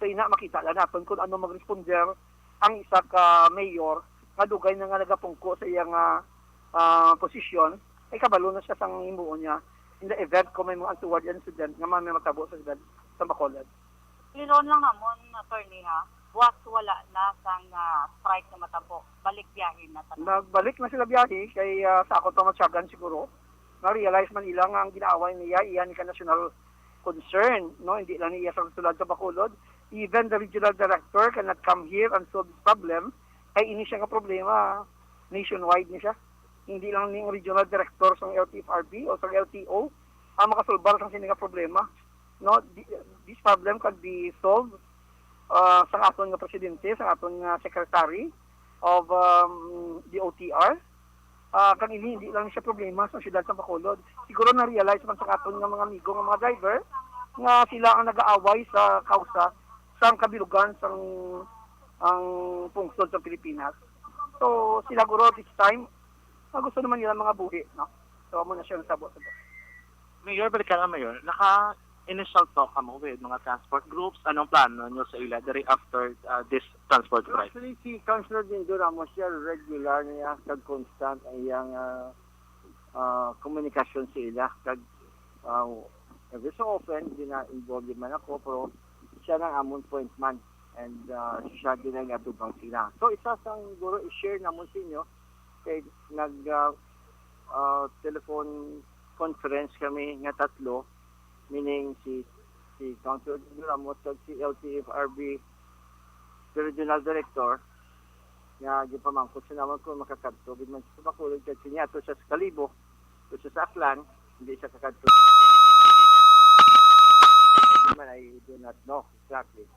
So, ina, makita lang naton kung ano mag-responder ang isa ka mayor nga dugay na nga nagapungko sa iya nga, ah, posisyon, ay kabalo na siya sang himuon niya in the event kung may mga untoward incident nga may matabo sa siyudad sa Bacolod. Liron lang namon, attorney, ha. Buwas wala na sang ah, strike na matabo. Balik biyahe na tanan. Nagbalik na sila biyahe kay, ah, sa ako pamatyagan siguro, na-realize man nila nga ang ginaaway niya iya ni ka national concern, no? Hindi lang niya sa sulod sa Bacolod. Even the regional director cannot come here and solve this problem. Kay ini siya nga problema nationwide ni siya. Hindi lang ning regional director sa L T F R B o sa L T O ang makasolbar sa sini nga problema. No, Di- this problem can be solved uh, sa aton nga presidente, sa aton nga secretary of um, the O T R. Ah, kag ini hindi lang siya problema sa siyudad sa Bacolod. Siguro na-realize man sa aton nga mga amigo nga mga driver nga sila ang nag-aaway sa kausa sang kabilugan sang ang pungsod sa Pilipinas. So, sila guro this time, ah, gusto naman nila mga buhi, no? So, amo na siya ang sabo sa Mayor, balikan ang Mayor. Naka initial talk kamo with mga transport groups. Anong plano nyo sa ila diri after uh, this transport strike? Actually, si Councilor Dindo Ramos siya regular niya kag constant ang iyang ah, ah, komunikasyon sa ila. Kag ah, every so often, gina-involve man ako, pero siya nang amon point man. And ah, siya din ang atubang sila. So, isa sang guro i-share namon sa inyo, kay nag ah, ah, telephone conference kami nga tatlo, meaning si si Councilor Ramos kag si L T F R B Regional Director, nga gipamangkot sa namon kung makakadto gid man sa Bacolod, kay siya ato siya sa Kalibo, ato siya sa Aklan, hindi siya kakadto sa Bacolod. Hindi man, I do not know exactly.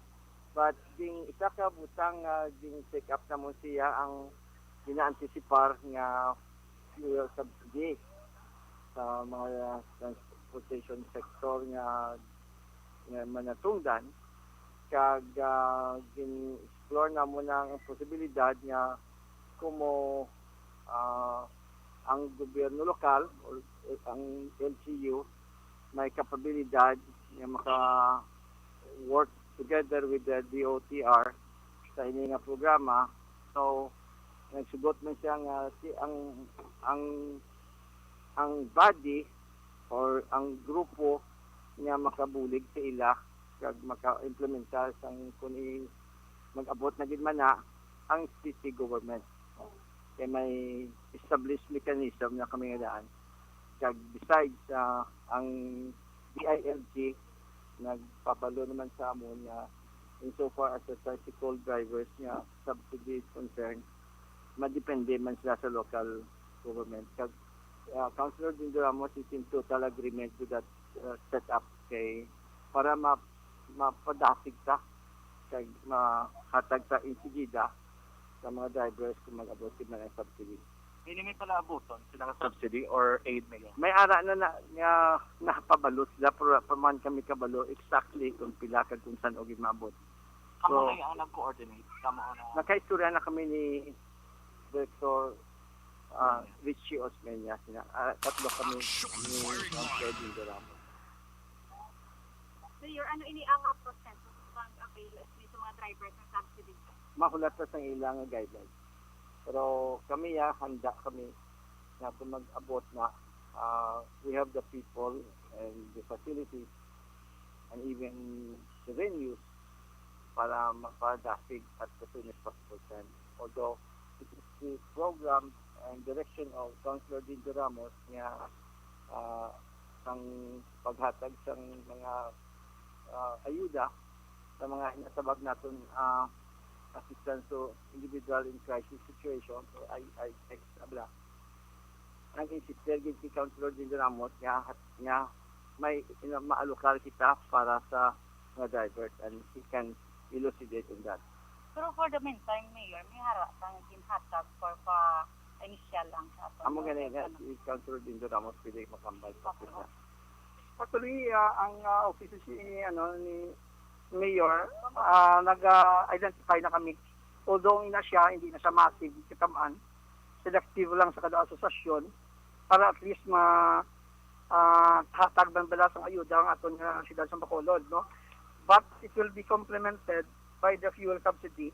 But ding isa ka butang nga ging take up namon siya ang ginaantisipar nga fuel subsidy sa mga transportation sector nga, nga manatungdan, kag ah, gin-explore namon ang posibilidad nga kumo ah, ang gobyerno lokal o ang L G U may kapabilidad nga maka work together with the D O T R sa ini nga programa. So, nagsugot man siya nga si ang ang ang body or ang grupo nga makabulig sa ila kag maka-implementar sang kun i- mag-abot na gid man na ang city government. Kay may established mechanism na kami nga daan. Kag besides, ah, ang D I L G nagpabalo naman sa amon nga insofar as the tricycle drivers nga subsidy is concerned, madepende man sila sa local government. Kag ah, Councilor Dindo Ramos is in total agreement with that uh, setup kay para ma mapadasig ta kag mahatag ta insigida sa mga drivers kung mag-abot gid man ang subsidy. Hindi may pala abuton sila nga subsidy or aid, Mayor? May ara na, na nga napabalo sila, pero pa man kami kabalo exactly kung pila kag kung san-o gid maabot. Kamo So, na ang nag-coordinate? Kamo na? Nakaistorya na kami ni Director ah, Richie Osmeña. Sina, ah, tatlo kami ni Councilor Dindo Ramos. Mayor, ano ini ang proseso pag-avail sa mga drivers ng subsidy? Mahulat na sang ila nga guidelines. Pero kami, ah, handa kami na kung mag-abot na, ah, we have the people and the facilities and even the venues para mapadasig at the soon as possible time. Although it is the program and direction of Councilor Dindo Ramos nga ah, ang paghatag sang mga ah, ayuda sa mga natawag naton ah, assistance to individual in crisis situation or I I X abla. Ang insistir gid si Councilor Dindo Ramos nga nga may ina-, maalokar kita para sa mga drivers and we can elucidate on that. Pero for the meantime, Mayor, may ara ka nga ginhatag for pa initial lang sa aton. Amo gani Ano? nga, si Councilor Dindo Ramos pwede makambal sa Opo. kita. Actually, ah, ang ah, office si ano ni Mayor ah, nag-identify na kami. Although ina siya, hindi na siya massive, kitamaan, selective lang sa kada asosasyon para at least ma ah, hatag man bala sang ayuda ang aton nga siyudad sa Bacolod, no? But it will be complemented by the fuel subsidy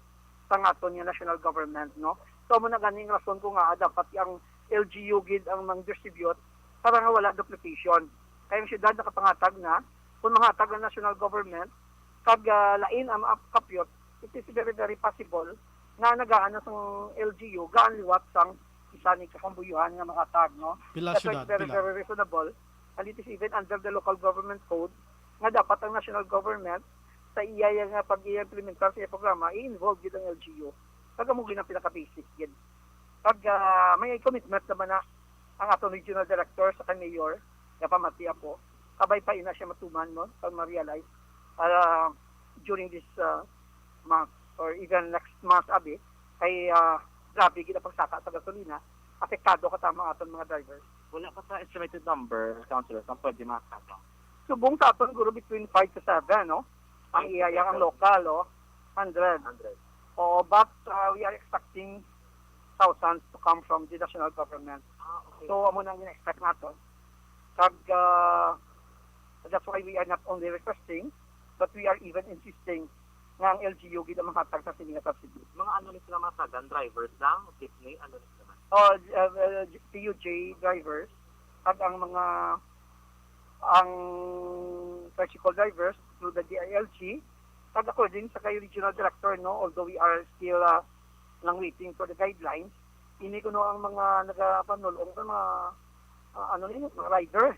sang aton nga national government, no? So, amo na ganing rason ko nga dapat ang L G U gid ang mang-distribute para nga wala duplication. Kay ang siyudad nakapangatag na, kung manghatag ang national government, kag ah, lain ang mga kapyot, it is very, very possible nga nagaan na sang L G U, gaan liwat sang isa ni kakambuyohan nga makatag, no? Pila That's why syudad? it's very, Pila? very reasonable. And it is even under the local government code nga dapat ang national government sa iya nga pag-i-implementar sa iya programa, i-involve gid ang L G U. Kag amo gid ang pinaka-basic gid. Pag ah, may commitment naman na ang aton regional director sa kay mayor, nga pamati ako, kabay pa ina siya matuman, no, pag ma-realize ah, during this ah, month or even next month, abi, kay ah, grabe gid ang pagsaka sa gasolina, apektado ka tama aton mga drivers. Wala pa sa estimated number, Councilor, kung pwede makatama. Subong sa aton, guro, between five to seven, no? Ang iyayang ang local, oh, hundred. Hundred. Oo, but uh, we are expecting thousands to come from the national government. Ah, okay. So, amo nang gina-expect naton. Kag, uh, that's why we are not only requesting, but we are even insisting nga ang L G U gid ang manghatag sa sini nga subsidy. Mga ano ni sila matagan? Drivers lang? Jeepney? Ano ni sila? Oh, uh, uh, P U J drivers, kag ang mga, ang tricycle drivers through the D I L G, kag according sa kay regional director, no, although we are still uh, lang waiting for the guidelines, ini kuno ang mga nagapanulong sa mga, uh, ano ni, mga rider,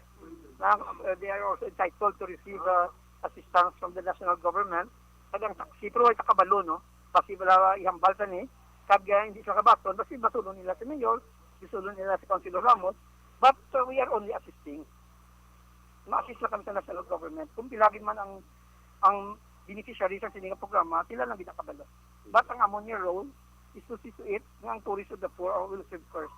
na uh, they are also entitled to receive uh, assistance from the national government. Kag ang taxi, pero ay takabalo, no? Basi wala ihambal sa ni, kag uh, hindi sila kabaton, basi basulon nila si Mayor, basulon nila si Councilor Ramos, but uh, we are only assisting. Ma-assist lang kami sa national government. Kung pila gid man ang ang beneficiary sa sini nga programa, sila lang gid nakabalo. But ang amon nga role is to see to it nga ang tourist of the poor will receive first.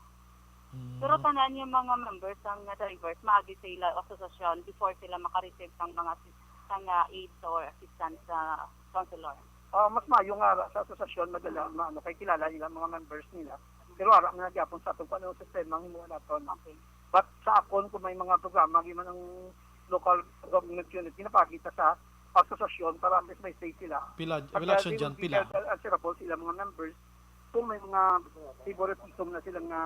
Mm. Pero tanan yung mga members sang nga drivers, maagi sa ila asosasyon before sila maka-receive sang mga assis- sang nga aids or assistance sa counselor. Ah, mas maayo nga ara sa asosasyon madala maano kay kilala nila ang mga members nila. Pero ara man na gyapon sa aton kung ano ang sistema ang himuon naton. Okay. But sa akon, kung may mga programa, di man ang local government unit, ginapakita sa asosasyon para at least may say sila. Pila, At, pila uh, action they dyan, will be pila? held answerable sila mga members kung may mga favoritism na sila nga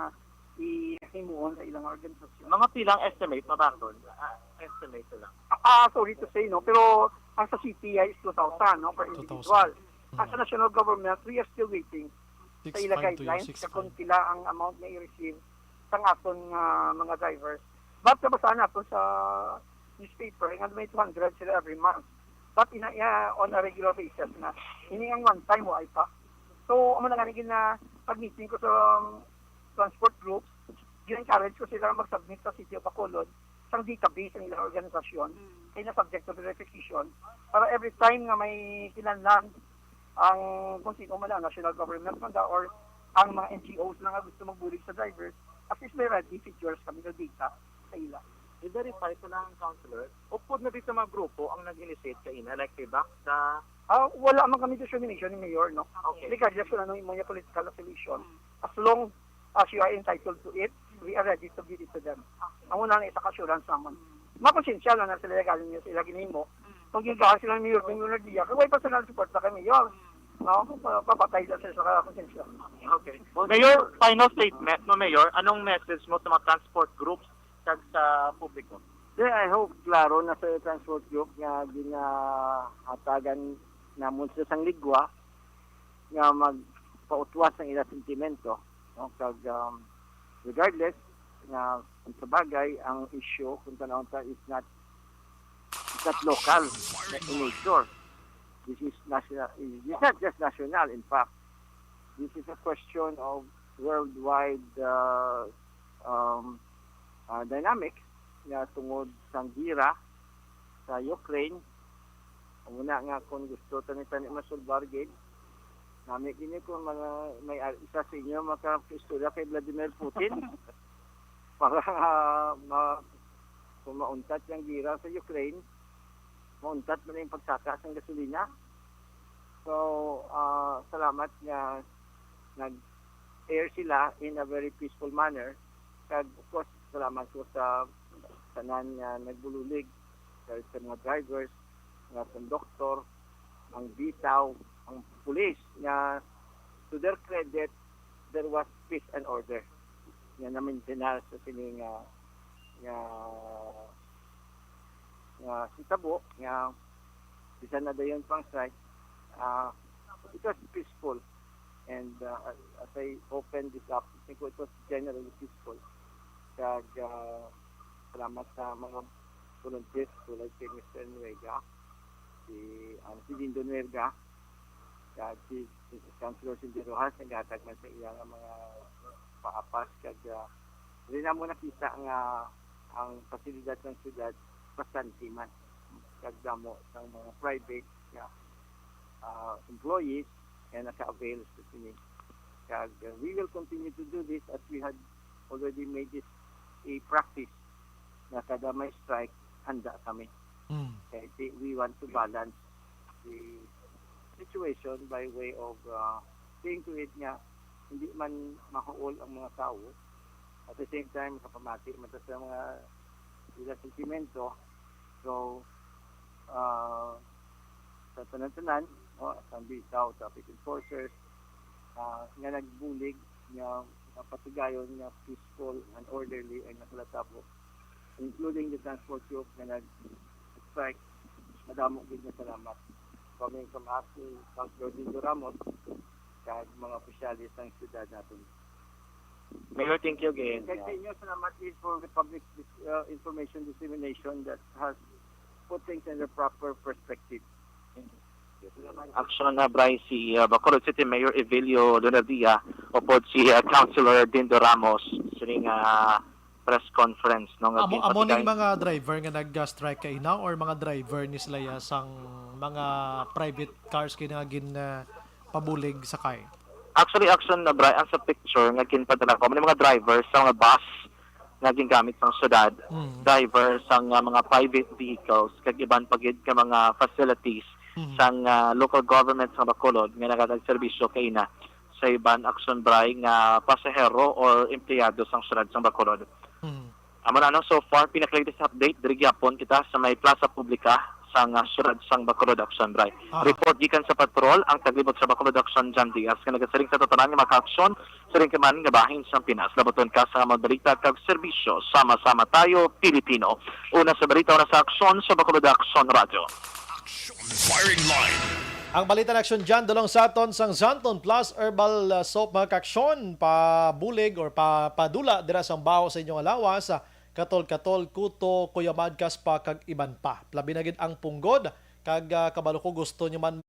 ihimuon sa ilang organisasyon. Mga pilang estimate, mabaton? Ah, estimate lang. Ah, sorry to say, no, pero ang sa city ay is two thousand, no, per individual. Two thousand. Ang sa national government, we are still waiting sa ila Six five to you, guidelines six sa kung five. pila ang amount nga i-receive sang aton nga mga drivers. But nabasaan nato sa newspaper nga may two hundred sila every month. But ina iya on a regular basis na. Ini ang one time, wa pa. So, amo na gani gina pag-meeting ko sa um, transport groups, gina-encourage ko sila mag-submit sa City of Bacolod sang database ang ilang organisasyon Mm. kay na subject to verification para every time nga may kinahanglan ang kung sino man ang national government man da, or ang mga N G Os na nga gusto magbulig sa drivers, at least may ready figures kami nga data sa ila. I-verify ko lang, Councilor. Upod na dito mga grupo ang nag-initiate sa ina, like kay Bakda. Ah, wala man kami discrimination ni Mayor, no? Okay. Regardless kung anong imong political affiliation, as long as you are entitled to it, we are ready to give it to them. Ang una na isa ka assurance naman. Makonsensya lang na sila galing niya sila ginimo. Kung ginagawa sila ni Mayor Bengunar Dia, kay way personal support na kay Mayor. No? Pa- Papatay lang sila sa konsensya. Okay. Mayor, final statement mo, Mayor. Anong message mo sa mga transport groups kag sa publiko? Then I hope klaro na sa transport group nga ginahatagan namon sila sang ligwa nga magpautwas ang ila sentimento, no? Kag um, regardless nga kung sa bagay ang issue kung tanawon ta is not is not local in nature. This is national. It's not just national. In fact, this is a question of worldwide uh, um, uh, dynamics nga tungod sang gira sa Ukraine. Amo na nga kung gusto tani-tani masulbar gid, nami gini kung mga may ar-, isa sa inyo makaistorya kay Vladimir Putin para, ah, ma-, kung mauntat ang gira sa Ukraine, mauntat man ang pagsaka sang gasolina. So, ah, salamat nga nag-air sila in a very peaceful manner. Kag, of course, salamat ko sa tanan nga nagbulig, sa, sa mga drivers, mga konduktor, ang bitaw, ang pulis, nga, to their credit, there was peace and order nga na-maintain sa sini nga, nga, nga sitabo, nga bisan na dayon pang strike, ah, it was peaceful. And, ah, as I open this up, I think it was generally peaceful. Kag, ah, salamat sa mga volunteers tulad kay Mister Nuega, si, um, si Lindo Nuega, kag si, si Councilor Cindy Rojas, naghatag man sa iya nga mga paapas, kag, ah, diri namo nakita nga ang pasilidad sang syudad bastante man, kag damo sang mga private nga, ah, employees nga naka-avail sa sini. Kag, uh, we will continue to do this as we had already made this a practice, na kada may strike, handa kami. Mm. Kay di, we want to balance the situation by way of, uh, seeing to it nga hindi man mahuol ang mga tawo. At the same time, makapamati man ta sa mga ila sentimento. So, uh, sa tanan-tanan, no, sang bitaw, traffic enforcers, ah, nga nagbulig nga mapatigayon nga peaceful and orderly ang nakalatabo, including the transport group nga nag-strike. Madamo gid nga salamat. Coming from us, ni Councilor Dindo Ramos, kag mga opisyales sang syudad naton. Mayor, thank you again. Kag sa inyo, salamat gid for the public dis-, uh, information dissemination that has put things in the proper perspective. Action na, Bryce, si, uh, Bacolod City Mayor Evelio Lunardia upod si, uh, Councilor Dindo Ramos sining, uh, press conference, no, nga Amo, amo ning ginpatigayon. Mga driver nga nag-strike kaina or mga driver ni sila ya sang mga private cars kini nga gin, uh, pabulig sakay? Actually, action na, Bryce, ang sa picture nga ginpadala ko, may mga drivers sa mga bus nga gingamit sang syudad, Mm. drivers sang, ah, mga private vehicles, kag iban pa gid nga mga facilities Mm. sang, ah, local government sa Bacolod nga nagatag serbisyo kaina sa iban, action, Bryce, nga pasahero or empleyado sang syudad sang Bacolod. Mm. Amo na, no? So far, pinaka-latest update, diri gyapon kita sa may Plaza Publica sang, ah, syudad sang Bacolod, action, Bryce. Ah. Report gikan sa patrol ang taglibot sa Bacolod, action, John Diaz, nga nagasiring sa tanan nga makaaksyon sa rin ka man nga bahin sang Pinas. Labuton ka sa mga balita kag serbisyo. Sama-sama tayo, Pilipino. Una sa balita, una sa aksyon sa Bacolod Aksyon Radyo. Action Firing Line. Ang balita na aksyon dyan, dulong sa aton sang Xanthone Plus Herbal, uh, Soap, mga kaaksyon, pabulig or pa-, padula dira sang baho sa inyong lawas, uh, katol-katol, kuto, kuyamadkas pa, kag iban pa. Labi na gid ang punggod, kag, uh, kabalo ko gusto nyo man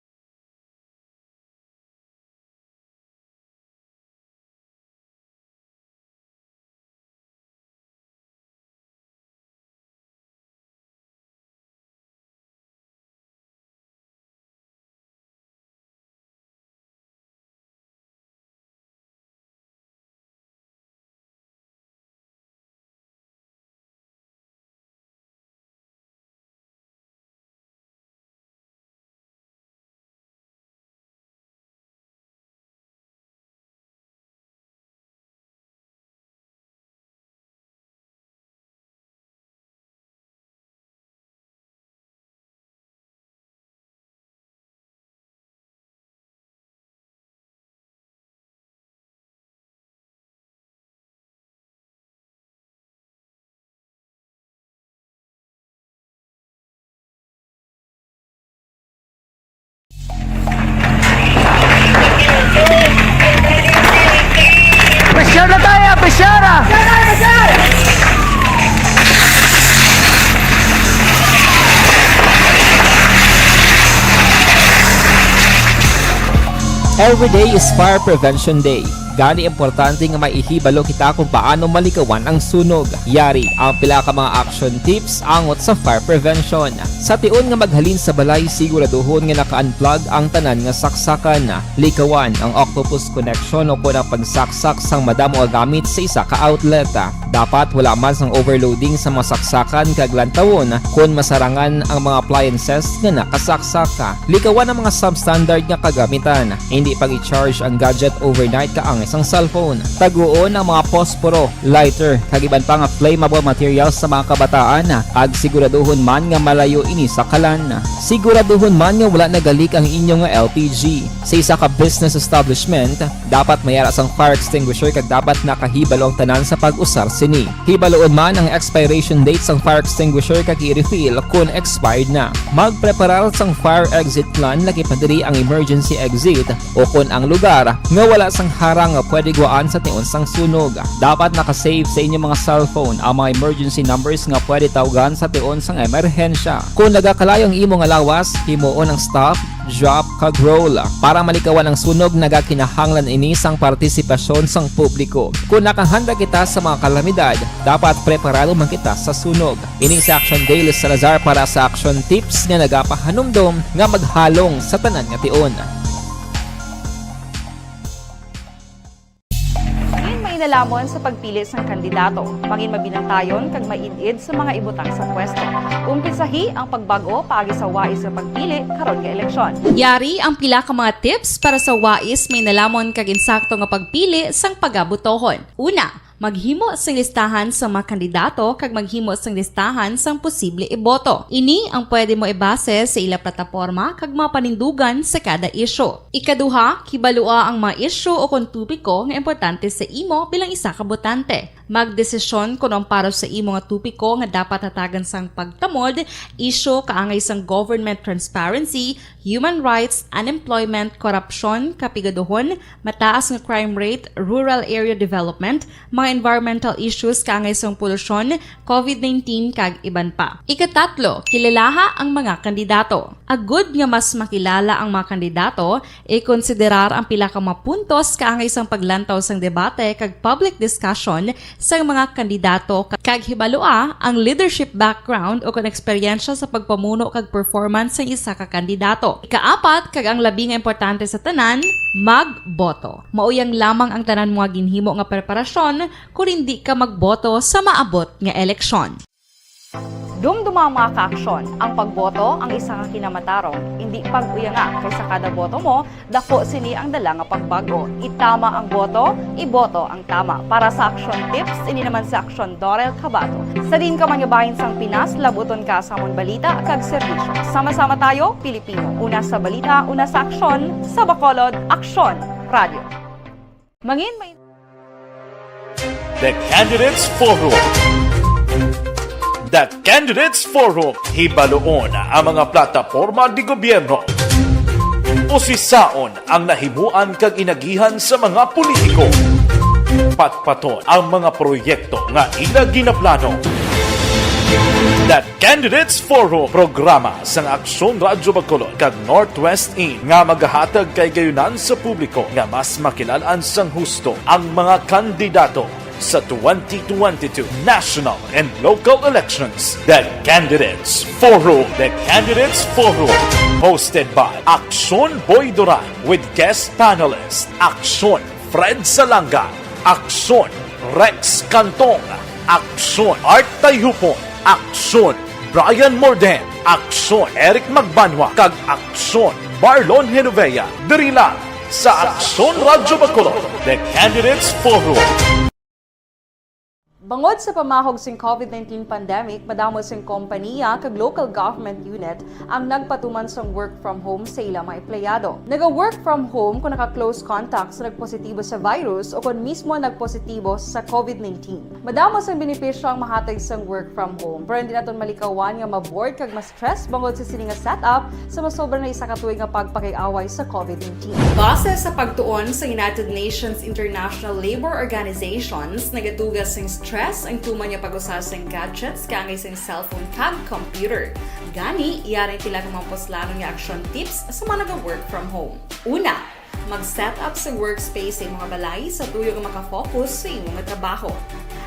Pressure na tayo, pressure ah! Every day is Fire Prevention Day. Gani, importante nga may ihibalo kita kung paano malikawan ang sunog. Yari ang pila ka mga action tips angot sa fire prevention. Sa tion nga maghalin sa balay, siguraduhon nga naka-unplug ang tanan nga saksakan. Likawan ang octopus connection o kon ang pagsaksak sang madamo nga gamit sa isa ka outlet. Dapat wala man sang overloading sa mga saksakan kag lantawon kon masarangan ang mga appliances nga nakasaksak. Likawan ang mga substandard nga kagamitan. Hindi pag-i-charge ang gadget overnight kaangay sang cellphone. Taguon ang mga posporo, lighter, kag iban pa nga flammable materials sa mga kabataan, kag siguraduhon man nga malayo ini sa kalan. Siguraduhon man nga wala nagalik ang inyo nga L P G. Sa isa ka business establishment, dapat may ara sang fire extinguisher kag dapat nakahibalo ang tanan sa pag-usar sini. Hibaloon man ang expiration date sang fire extinguisher kag i-refill kon expired na. Magpreparar sang fire exit plan, lakip na diri ang emergency exit o kon ang lugar nga wala sang harang nga pwede guwaan sa tion sang sunog. Dapat naka-save sa inyo mga cellphone ang mga emergency numbers nga pwede tawgan sa tion sang emerhensya. Kon nagakalayo ang imo nga lawas, himuon ang stop, drop, kag roll. Para malikawan ang sunog, nagakinahanglan ini sang partisipasyon sang publiko. Kon nakahanda kita sa mga kalamidad, dapat preparado man kita sa sunog. Ini si Action Daily Salazar para sa Action Tips nga nagapahanumdom nga maghalong sa tanan nga tion. Mangin mainalamon sa pagpili sang kandidato. Mangin mabinantayon kag maid-id sa mga ibutang sa pwesto. Umpisahi ang pagbag-o paagi sa wais nga pagpili karon nga eleksyon. Yari ang pila ka mga tips para sa wais, mainalamon kag insakto nga pagpili sang pagabotohon. Una, maghimo sing listahan sa mga kandidato kag maghimo sing listahan sang posible iboto. Ini ang pwede mo ibase sa ila plataporma kag mga panindugan sa kada isyu. Ikaduha, kibalua ang mga isyu o kon topiko nga importante sa imo bilang isa ka botante. Magdesisyon kon ang para sa imo nga topiko nga dapat hatagan sang pagtamod, isyu kaangay sang government transparency, human rights, unemployment, korupsyon, kapigaduhon, mataas nga crime rate, rural area development, mga environmental issues kaangay sang polusyon, covid nineteen, kag iban pa. Ikatatlo, kilalaha ang mga kandidato. Agud nga mas makilala ang mga kandidato, ikonsiderar ang pila ka mga puntos kaangay sang paglantaw sang debate kag public discussion sang mga kandidato, kag hibalua ang leadership background o kon eksperyensya sa pagpamuno kag performance sang isa ka kandidato. Ikaapat, kag ang labi nga importante sa tanan, magboto. Mauyang lamang ang tanan mo nga ginhimo nga preparasyon kon indi ka magboto sa maabot nga eleksyon. Dumduma ang mga kaaksyon. Ang pagboto ang isa ka kinamatarong. Indi pag-uyanga, kay sa kada boto mo, dako sini ang dala nga pagbag-o. Itama ang boto, iboto ang tama. Para sa Action Tips, ini naman si Action Dorel Cabato. Sa diin ka man nga bahin sang Pinas, labuton ka sa amon balita kag serbisyo. Sama-sama tayo, Pilipino. Una sa balita, una sa aksyon, sa Bacolod, Aksyon Radio. Mangin may The Candidates Forum. The Candidates Forum. Hibaluon ang mga plataporma de gobierno. Usisaon ang nahimuan kag inagihan sa mga politiko. Patpaton ang mga proyekto nga ila ginaplano. The Candidates Forum, programa sang Aksyon Radyo Bacolod kag Northwest In, nga magahatag kahigayonan sa publiko nga mas makilal-an sang husto ang mga kandidato sa twenty twenty-two national and local elections. The Candidates Forum. The Candidates Forum, hosted by Aksyon Boy Duran with guest panelist Aksyon Fred Salanga, Aksyon Rex Cantong, Aksyon Art Tayhupon, Aksyon Brian Morden, Aksyon Eric Magbanwa, kag Aksyon Marlon Genovea, diri lang sa Aksyon Radyo Bacolod, The Candidates Forum. Bangod sa pamahog sing covid nineteen pandemic, madamo sing kompaniya kag local government unit ang nagpatuman sang work from home sa ila mga empleyado. Naga-work from home kung naka-close contact sa nagpositibo sa virus o kon mismo nagpositibo sa covid nineteen. Madamo sang benepisyo ang mahatag sang work from home, pero hindi naton malikawan nga ma-bored kag ma-stress bangod sa sini nga setup sa masobra na isa ka tuig nga pagpakig-away sa covid nineteen. Base sa pagtuon sa United Nations International Labour Organizations, nagaduga sing stress ang tuman nga pag-usa sing gadgets kaangay sing cellphone kag computer. Gani, yari ang pila ka mga puslanon nga action tips sa mga naga-work from home. Una, Mag-set up sa workspace sa imong balay sa tuyo nga makafocus sa imong trabaho.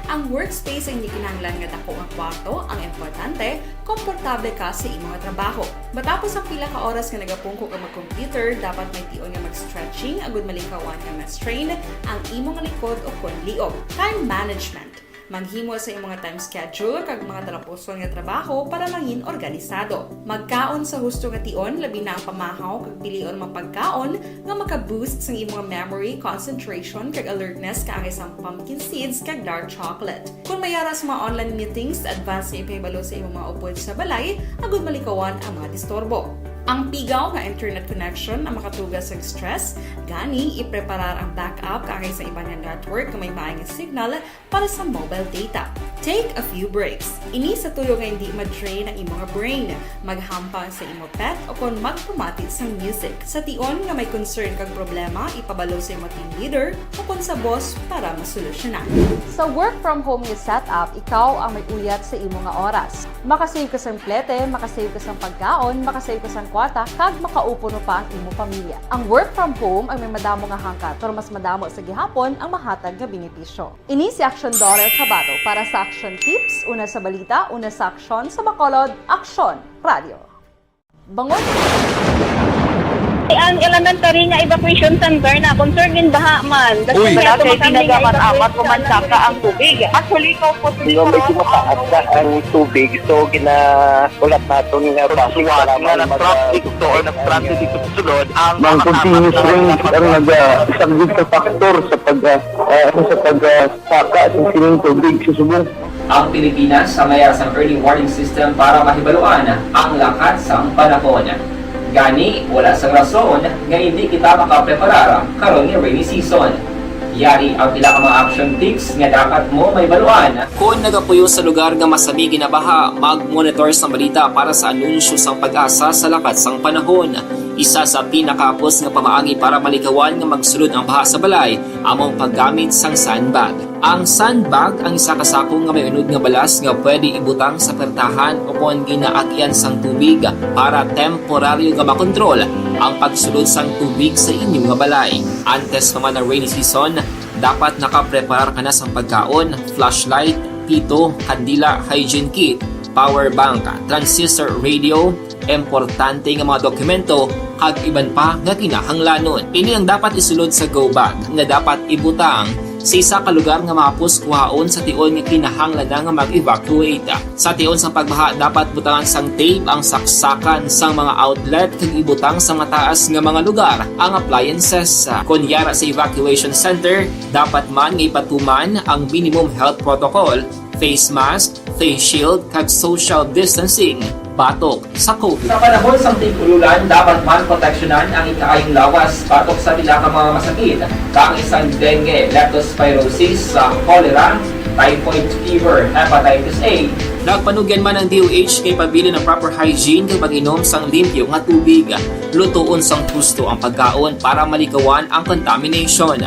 Ang workspace ang hindi kinahanglan nga dako nga kwarto, ang importante, komportable ka sa imong trabaho. Matapos ang pila ka oras nga nagapungko ka mag-computer, dapat may tion nga mag-stretching agud malikawan nga ma-strain ang imong likod o kon liog. Time management. Maghimo sa imong time schedule kag mga talapuson nga trabaho para mangin organisado. Magkaon sa husto nga tion, labi na ang pamahaw kag pilion mga pagkaon nga maka-boost sang imong memory, concentration, kag alertness kaangay sang pumpkin seeds kag dark chocolate. Kung may ara sa mga online meetings, advance nga ipahibalo sa imong mga upod sa balay agud malikawan ang mga disturbo. Ang pigaw nga internet connection ang makatuga sa stress, gani ipreparar ang backup kaangay sa iban nga network nga may maayong signal para sa mobile data. Take a few breaks. Ini sa tuyo nga hindi ma-drain ang imong brain. Maghampang sa imo pet o kon magpamati sang music. Sa tion nga may concern kag problema, ipabalo sa imo team leader o kon sa boss para masolusyonan. Sa work from home nga setup, ikaw ang may uyat sa imo nga oras. Makasave ka sang plete, makasave ka sang pagkaon, makasave ka sang kwarta, kag makaupuno pa ang imo pamilya. Ang work from home ang may madamo nga hangkat, pero mas madamo sa gihapon ang mahatag nga benepisyo. Ini si Action Daughter Kabato para sa Action Tips, una sa balita, una sa aksyon, sa Bacolod, Aksyon Radio. Bangon! Ang elementary nga evacuation center na concern in baha man. Uy! Wala kay tinaga man amat, umansaka ang tubig. Actually, ikaw po, di ba, medyo mataas na ang tubig, so ginahulat naton nga basi nga nag-traffic to or nag-transit dito sa sulod ang mga continuous rain ang nag-, ah, isang good factor sa pag, ah, ah, sa pag, ah, saka sa sining tubig sa subong. Ang Pilipinas ang may sang early warning system para mahibaluan ang lakat sang panahon. Gani, wala sang rason nga hindi kita makapreparar karon nga rainy season. Yari ang pila ka mga action tips nga dapat mo mahibaluan. Kon nagapuyo sa lugar nga masami ginabaha, mag-monitor sa balita para sa anunsyo sang PAGASA sa lakat sang panahon. Isa sa pinakahapos nga pamaagi para malikawan nga magsulod ang baha sa balay amo ang paggamit sang sandbag. Ang sandbag ang isa ka sako nga may unod nga balas nga pwede ibutang sa pertahan o kon ginaagyan sang tubig para temporaryo nga makontrol ang pagsulod sang tubig sa inyo nga balay. Antes pa man ang rainy season, dapat nakapreparar ka na sang pagkaon, flashlight, pito, kandila, hygiene kit, power bank, transistor radio, importante nga mga dokumento, kag iban pa nga kinahanglanon. Ini ang dapat isulod sa go bag nga dapat ibutang sa isa ka lugar nga mahapos kuhaon sa tion nga kinahanglan na nga mag-evacuate. Sa tion sang pagbaha, dapat butangan sang tape ang saksakan sang mga outlet kag ibutang sa mataas nga mga lugar ang appliances. Kon yara sa evacuation center, dapat man nga ipatuman ang minimum health protocol, face mask, face shield, kag social distancing batok sa COVID. Sa panahon sang tig-ululan, dapat man proteksyonan ang ikaayong lawas batok sa pila ka mga masakit, kaangay sang dengue, leptospirosis, sa cholera, typhoid fever, hepatitis A. Nagpanugyan man ang D O H nga ipabilin ang proper hygiene kag pag-inom sang limpyo nga tubig. Lutoon sang husto ang pagkaon para malikawan ang contamination.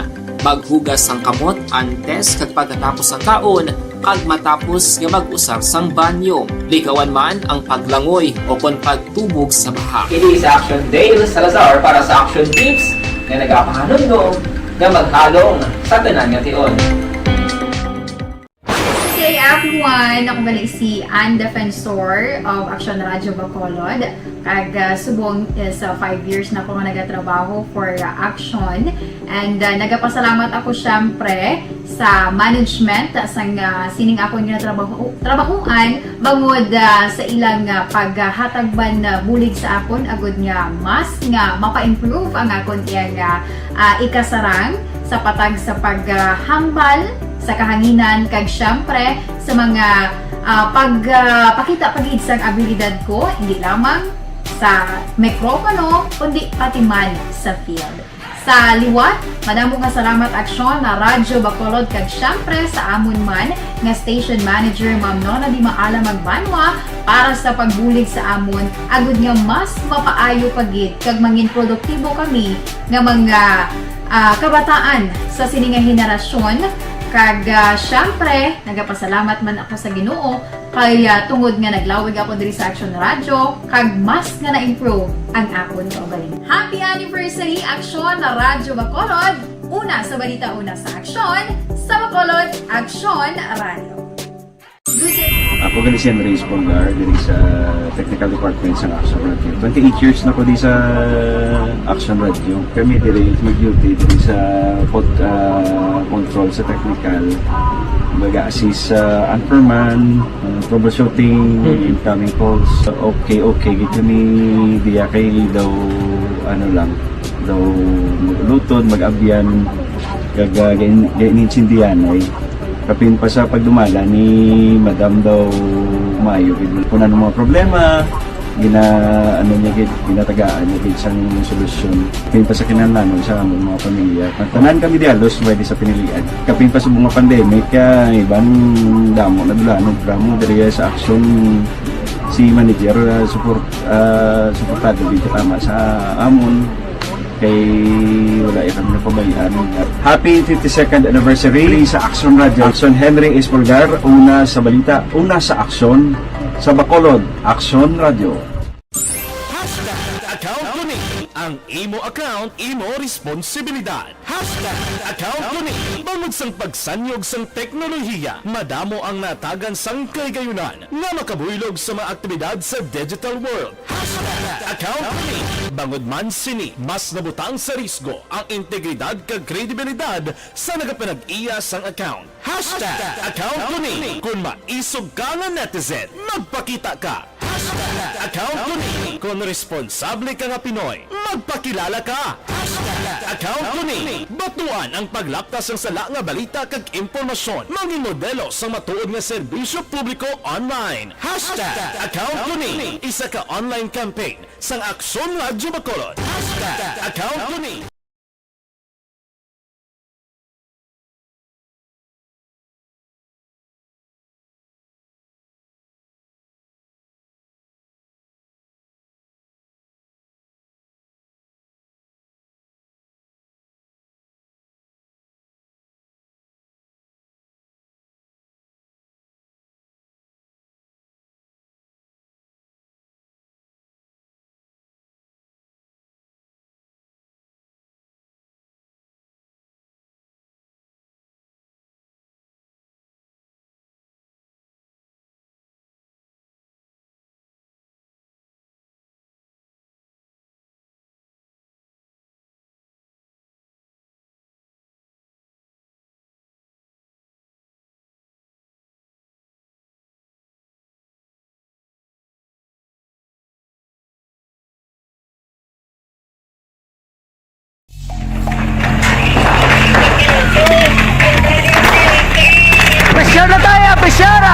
Maghugas sang kamot antes kag pagkatapos sang kaon, kag matapos nga mag-usar sang banyo. Likawan man ang paglangoy o kon pagtubog sa baha. Ini si Action Dale Salazar para sa Action Tips nga nagapahanumdom nga maghalong sa tanan nga tion. Good day, everyone! Ako gali si Ann Defensor of Action Radio Bacolod. Kag, ah, subong is, ah, five years na ako nga nagatrabaho for, ah, Action. And, ah, nagapasalamat ako, syempre, sa management, ah, sang, ah, sining akon nga trabaho, trabahuan, bangod, ah, sa ilang, ah, paghatag man, ah, bulig sa akon, agud nga mas nga mapa-improve ang akon iyang, ah, ah, ikasarang sa patag sa paghambal sa kahanginan, kag syempre sa mga, ah, pag, ah, pakita pa gid sang abilidad ko, hindi lamang sa mikropono, kundi pati man sa field. Sa liwat, madamo nga salamat, Aksyon, na Radyo Bacolod, kag syempre sa amon man nga station manager, Ma'am Nona Di Maala Magbanwa, para sa pagbulig sa amon, agud nga mas mapaayo pa gid kag mangin produktibo kami nga mga, ah, kabataan sa sini nga henerasyon, Kag, ah, syempre, nagapasalamat man ako sa Ginoo kay, ah, tungod nga naglawig ako diri sa Action Radio, kag mas nga na-improve ang akon kaugalingon. Happy anniversary, Action Radio Bacolod! Una sa balita, una sa aksyon, sa Bacolod, Action Radio. Ako gali si Henry Espolgar, diri sa technical department sa Action Radio. Twenty-eight years na ko di sa Action Radio. Kami diri mag-duty diri sa pod-, ah, control sa technical. Mag-assist sa anchorman, ah, troubleshooting, incoming calls. Okay, okay, gid kami diya kay daw, ano lang, daw mag-ulutod, mag-abyan, kag, ah, gain-, gainintindihan ay. Kapin pa sa pagdumala ni Madam daw maayo gid. Kung ano mga problema, gina-, ano niya gid, ginatagaan niya gid sang solusyon. Kapin pa sa kinahanglanon sa among mga pamilya. Tanan kami di halos pwede sa pinilian. Kapin pa sa mga pandemic, kaya iban damo na dula, ano, drama diri sa action si manager, ah, support, ah, suportado gid tama sa amon. Kay wala ya kami napabayaan. Happy fifty-second anniversary sa Action Radio. Action Henry Espolgar, una sa balita, una sa aksyon, sa Bacolod, Action Radio. Hashtag account ko ni. Ang imo account, imo responsibilidad. Hashtag account ko ni. Bangod sang pagsanyog sang teknolohiya, madamo ang natagan sang kaligayunan nga makabuylog sa mga aktibidad sa digital world. Hashtag account ko ni. Bangod man sini, mas nabutang sa risgo ang integridad kag kredibilidad sa nagapanag-iya sang account. Hashtag account ko ni. Kon maisog ka nga netizen, magpakita ka. Hashtag account ko ni. Kon responsable ka nga Pinoy, magpakilala ka. Hashtag account ko ni. Batuan ang paglaptas sang sala nga balita kag impormasyon. Mangin modelo sang matuod nga serbisyo publiko online. Hashtag account ko ni. Isa ka online campaign sang Aksyon Radyo Bacolod. Hashtag account ko ni. Pressure na tayo, pressure!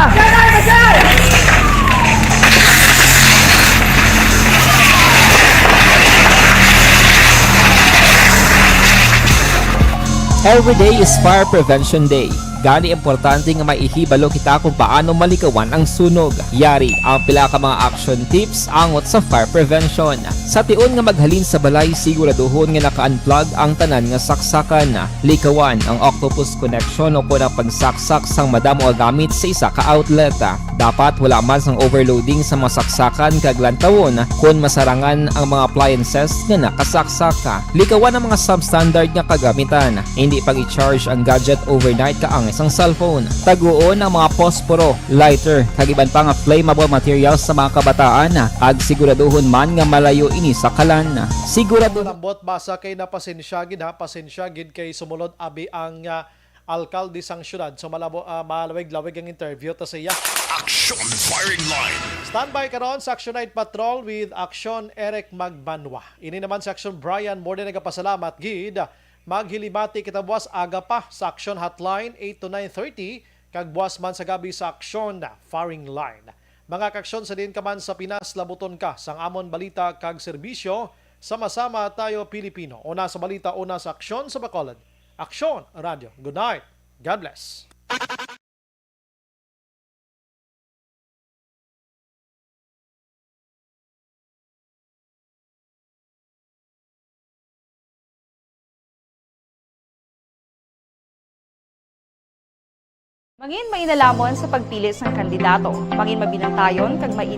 Every day is Fire Prevention Day. Gani, importante nga may ihibalo kita kung paano malikawan ang sunog. Yari ang pila ka mga action tips angot sa fire prevention. Sa tion nga maghalin sa balay, siguraduhon nga naka-unplug ang tanan nga saksakan. Likawan ang octopus connection o kon ang pagsaksak sang madamo nga gamit sa isa ka outlet. Dapat wala man sang overloading sa mga saksakan kag lantawon kon masarangan ang mga appliances nga nakasaksak. Likawan ang mga substandard nga kagamitan. Hindi pag-i-charge ang gadget overnight kaangay sang cellphone. Taguon ang mga posporo, lighter, kag iban pa nga flammable materials sa mga kabataan, kag siguraduhon man nga malayo ini sa kalan. Sigurado Malambot basa kay na pasensya gid ha, pasensya gid kay sumulod abi ang, ah, alkalde sang syudad. So malabo-, ah, malawig-lawig ang interview ta sa iya. Action Firing Line. Standby karon sa Action Night Patrol with Action Eric Magbanwa. Ini naman si Action Brian, more than nagapasalamat gid. Maghilimati kita buwas aga pa sa Action Hotline, eight to nine thirty, kag buwas man sa gabi sa Action Firing Line. Mga kaaksyon, sa diin ka man sa Pinas, labuton ka sang amon balita kag serbisyo. Sama-sama tayo, Pilipino. Una sa balita, una sa aksyon sa Bacolod. Aksyon Radio. Good night. God bless. Mangin mainalamon sa pagpili sang kandidato. Mangin mabinantayon kag mai-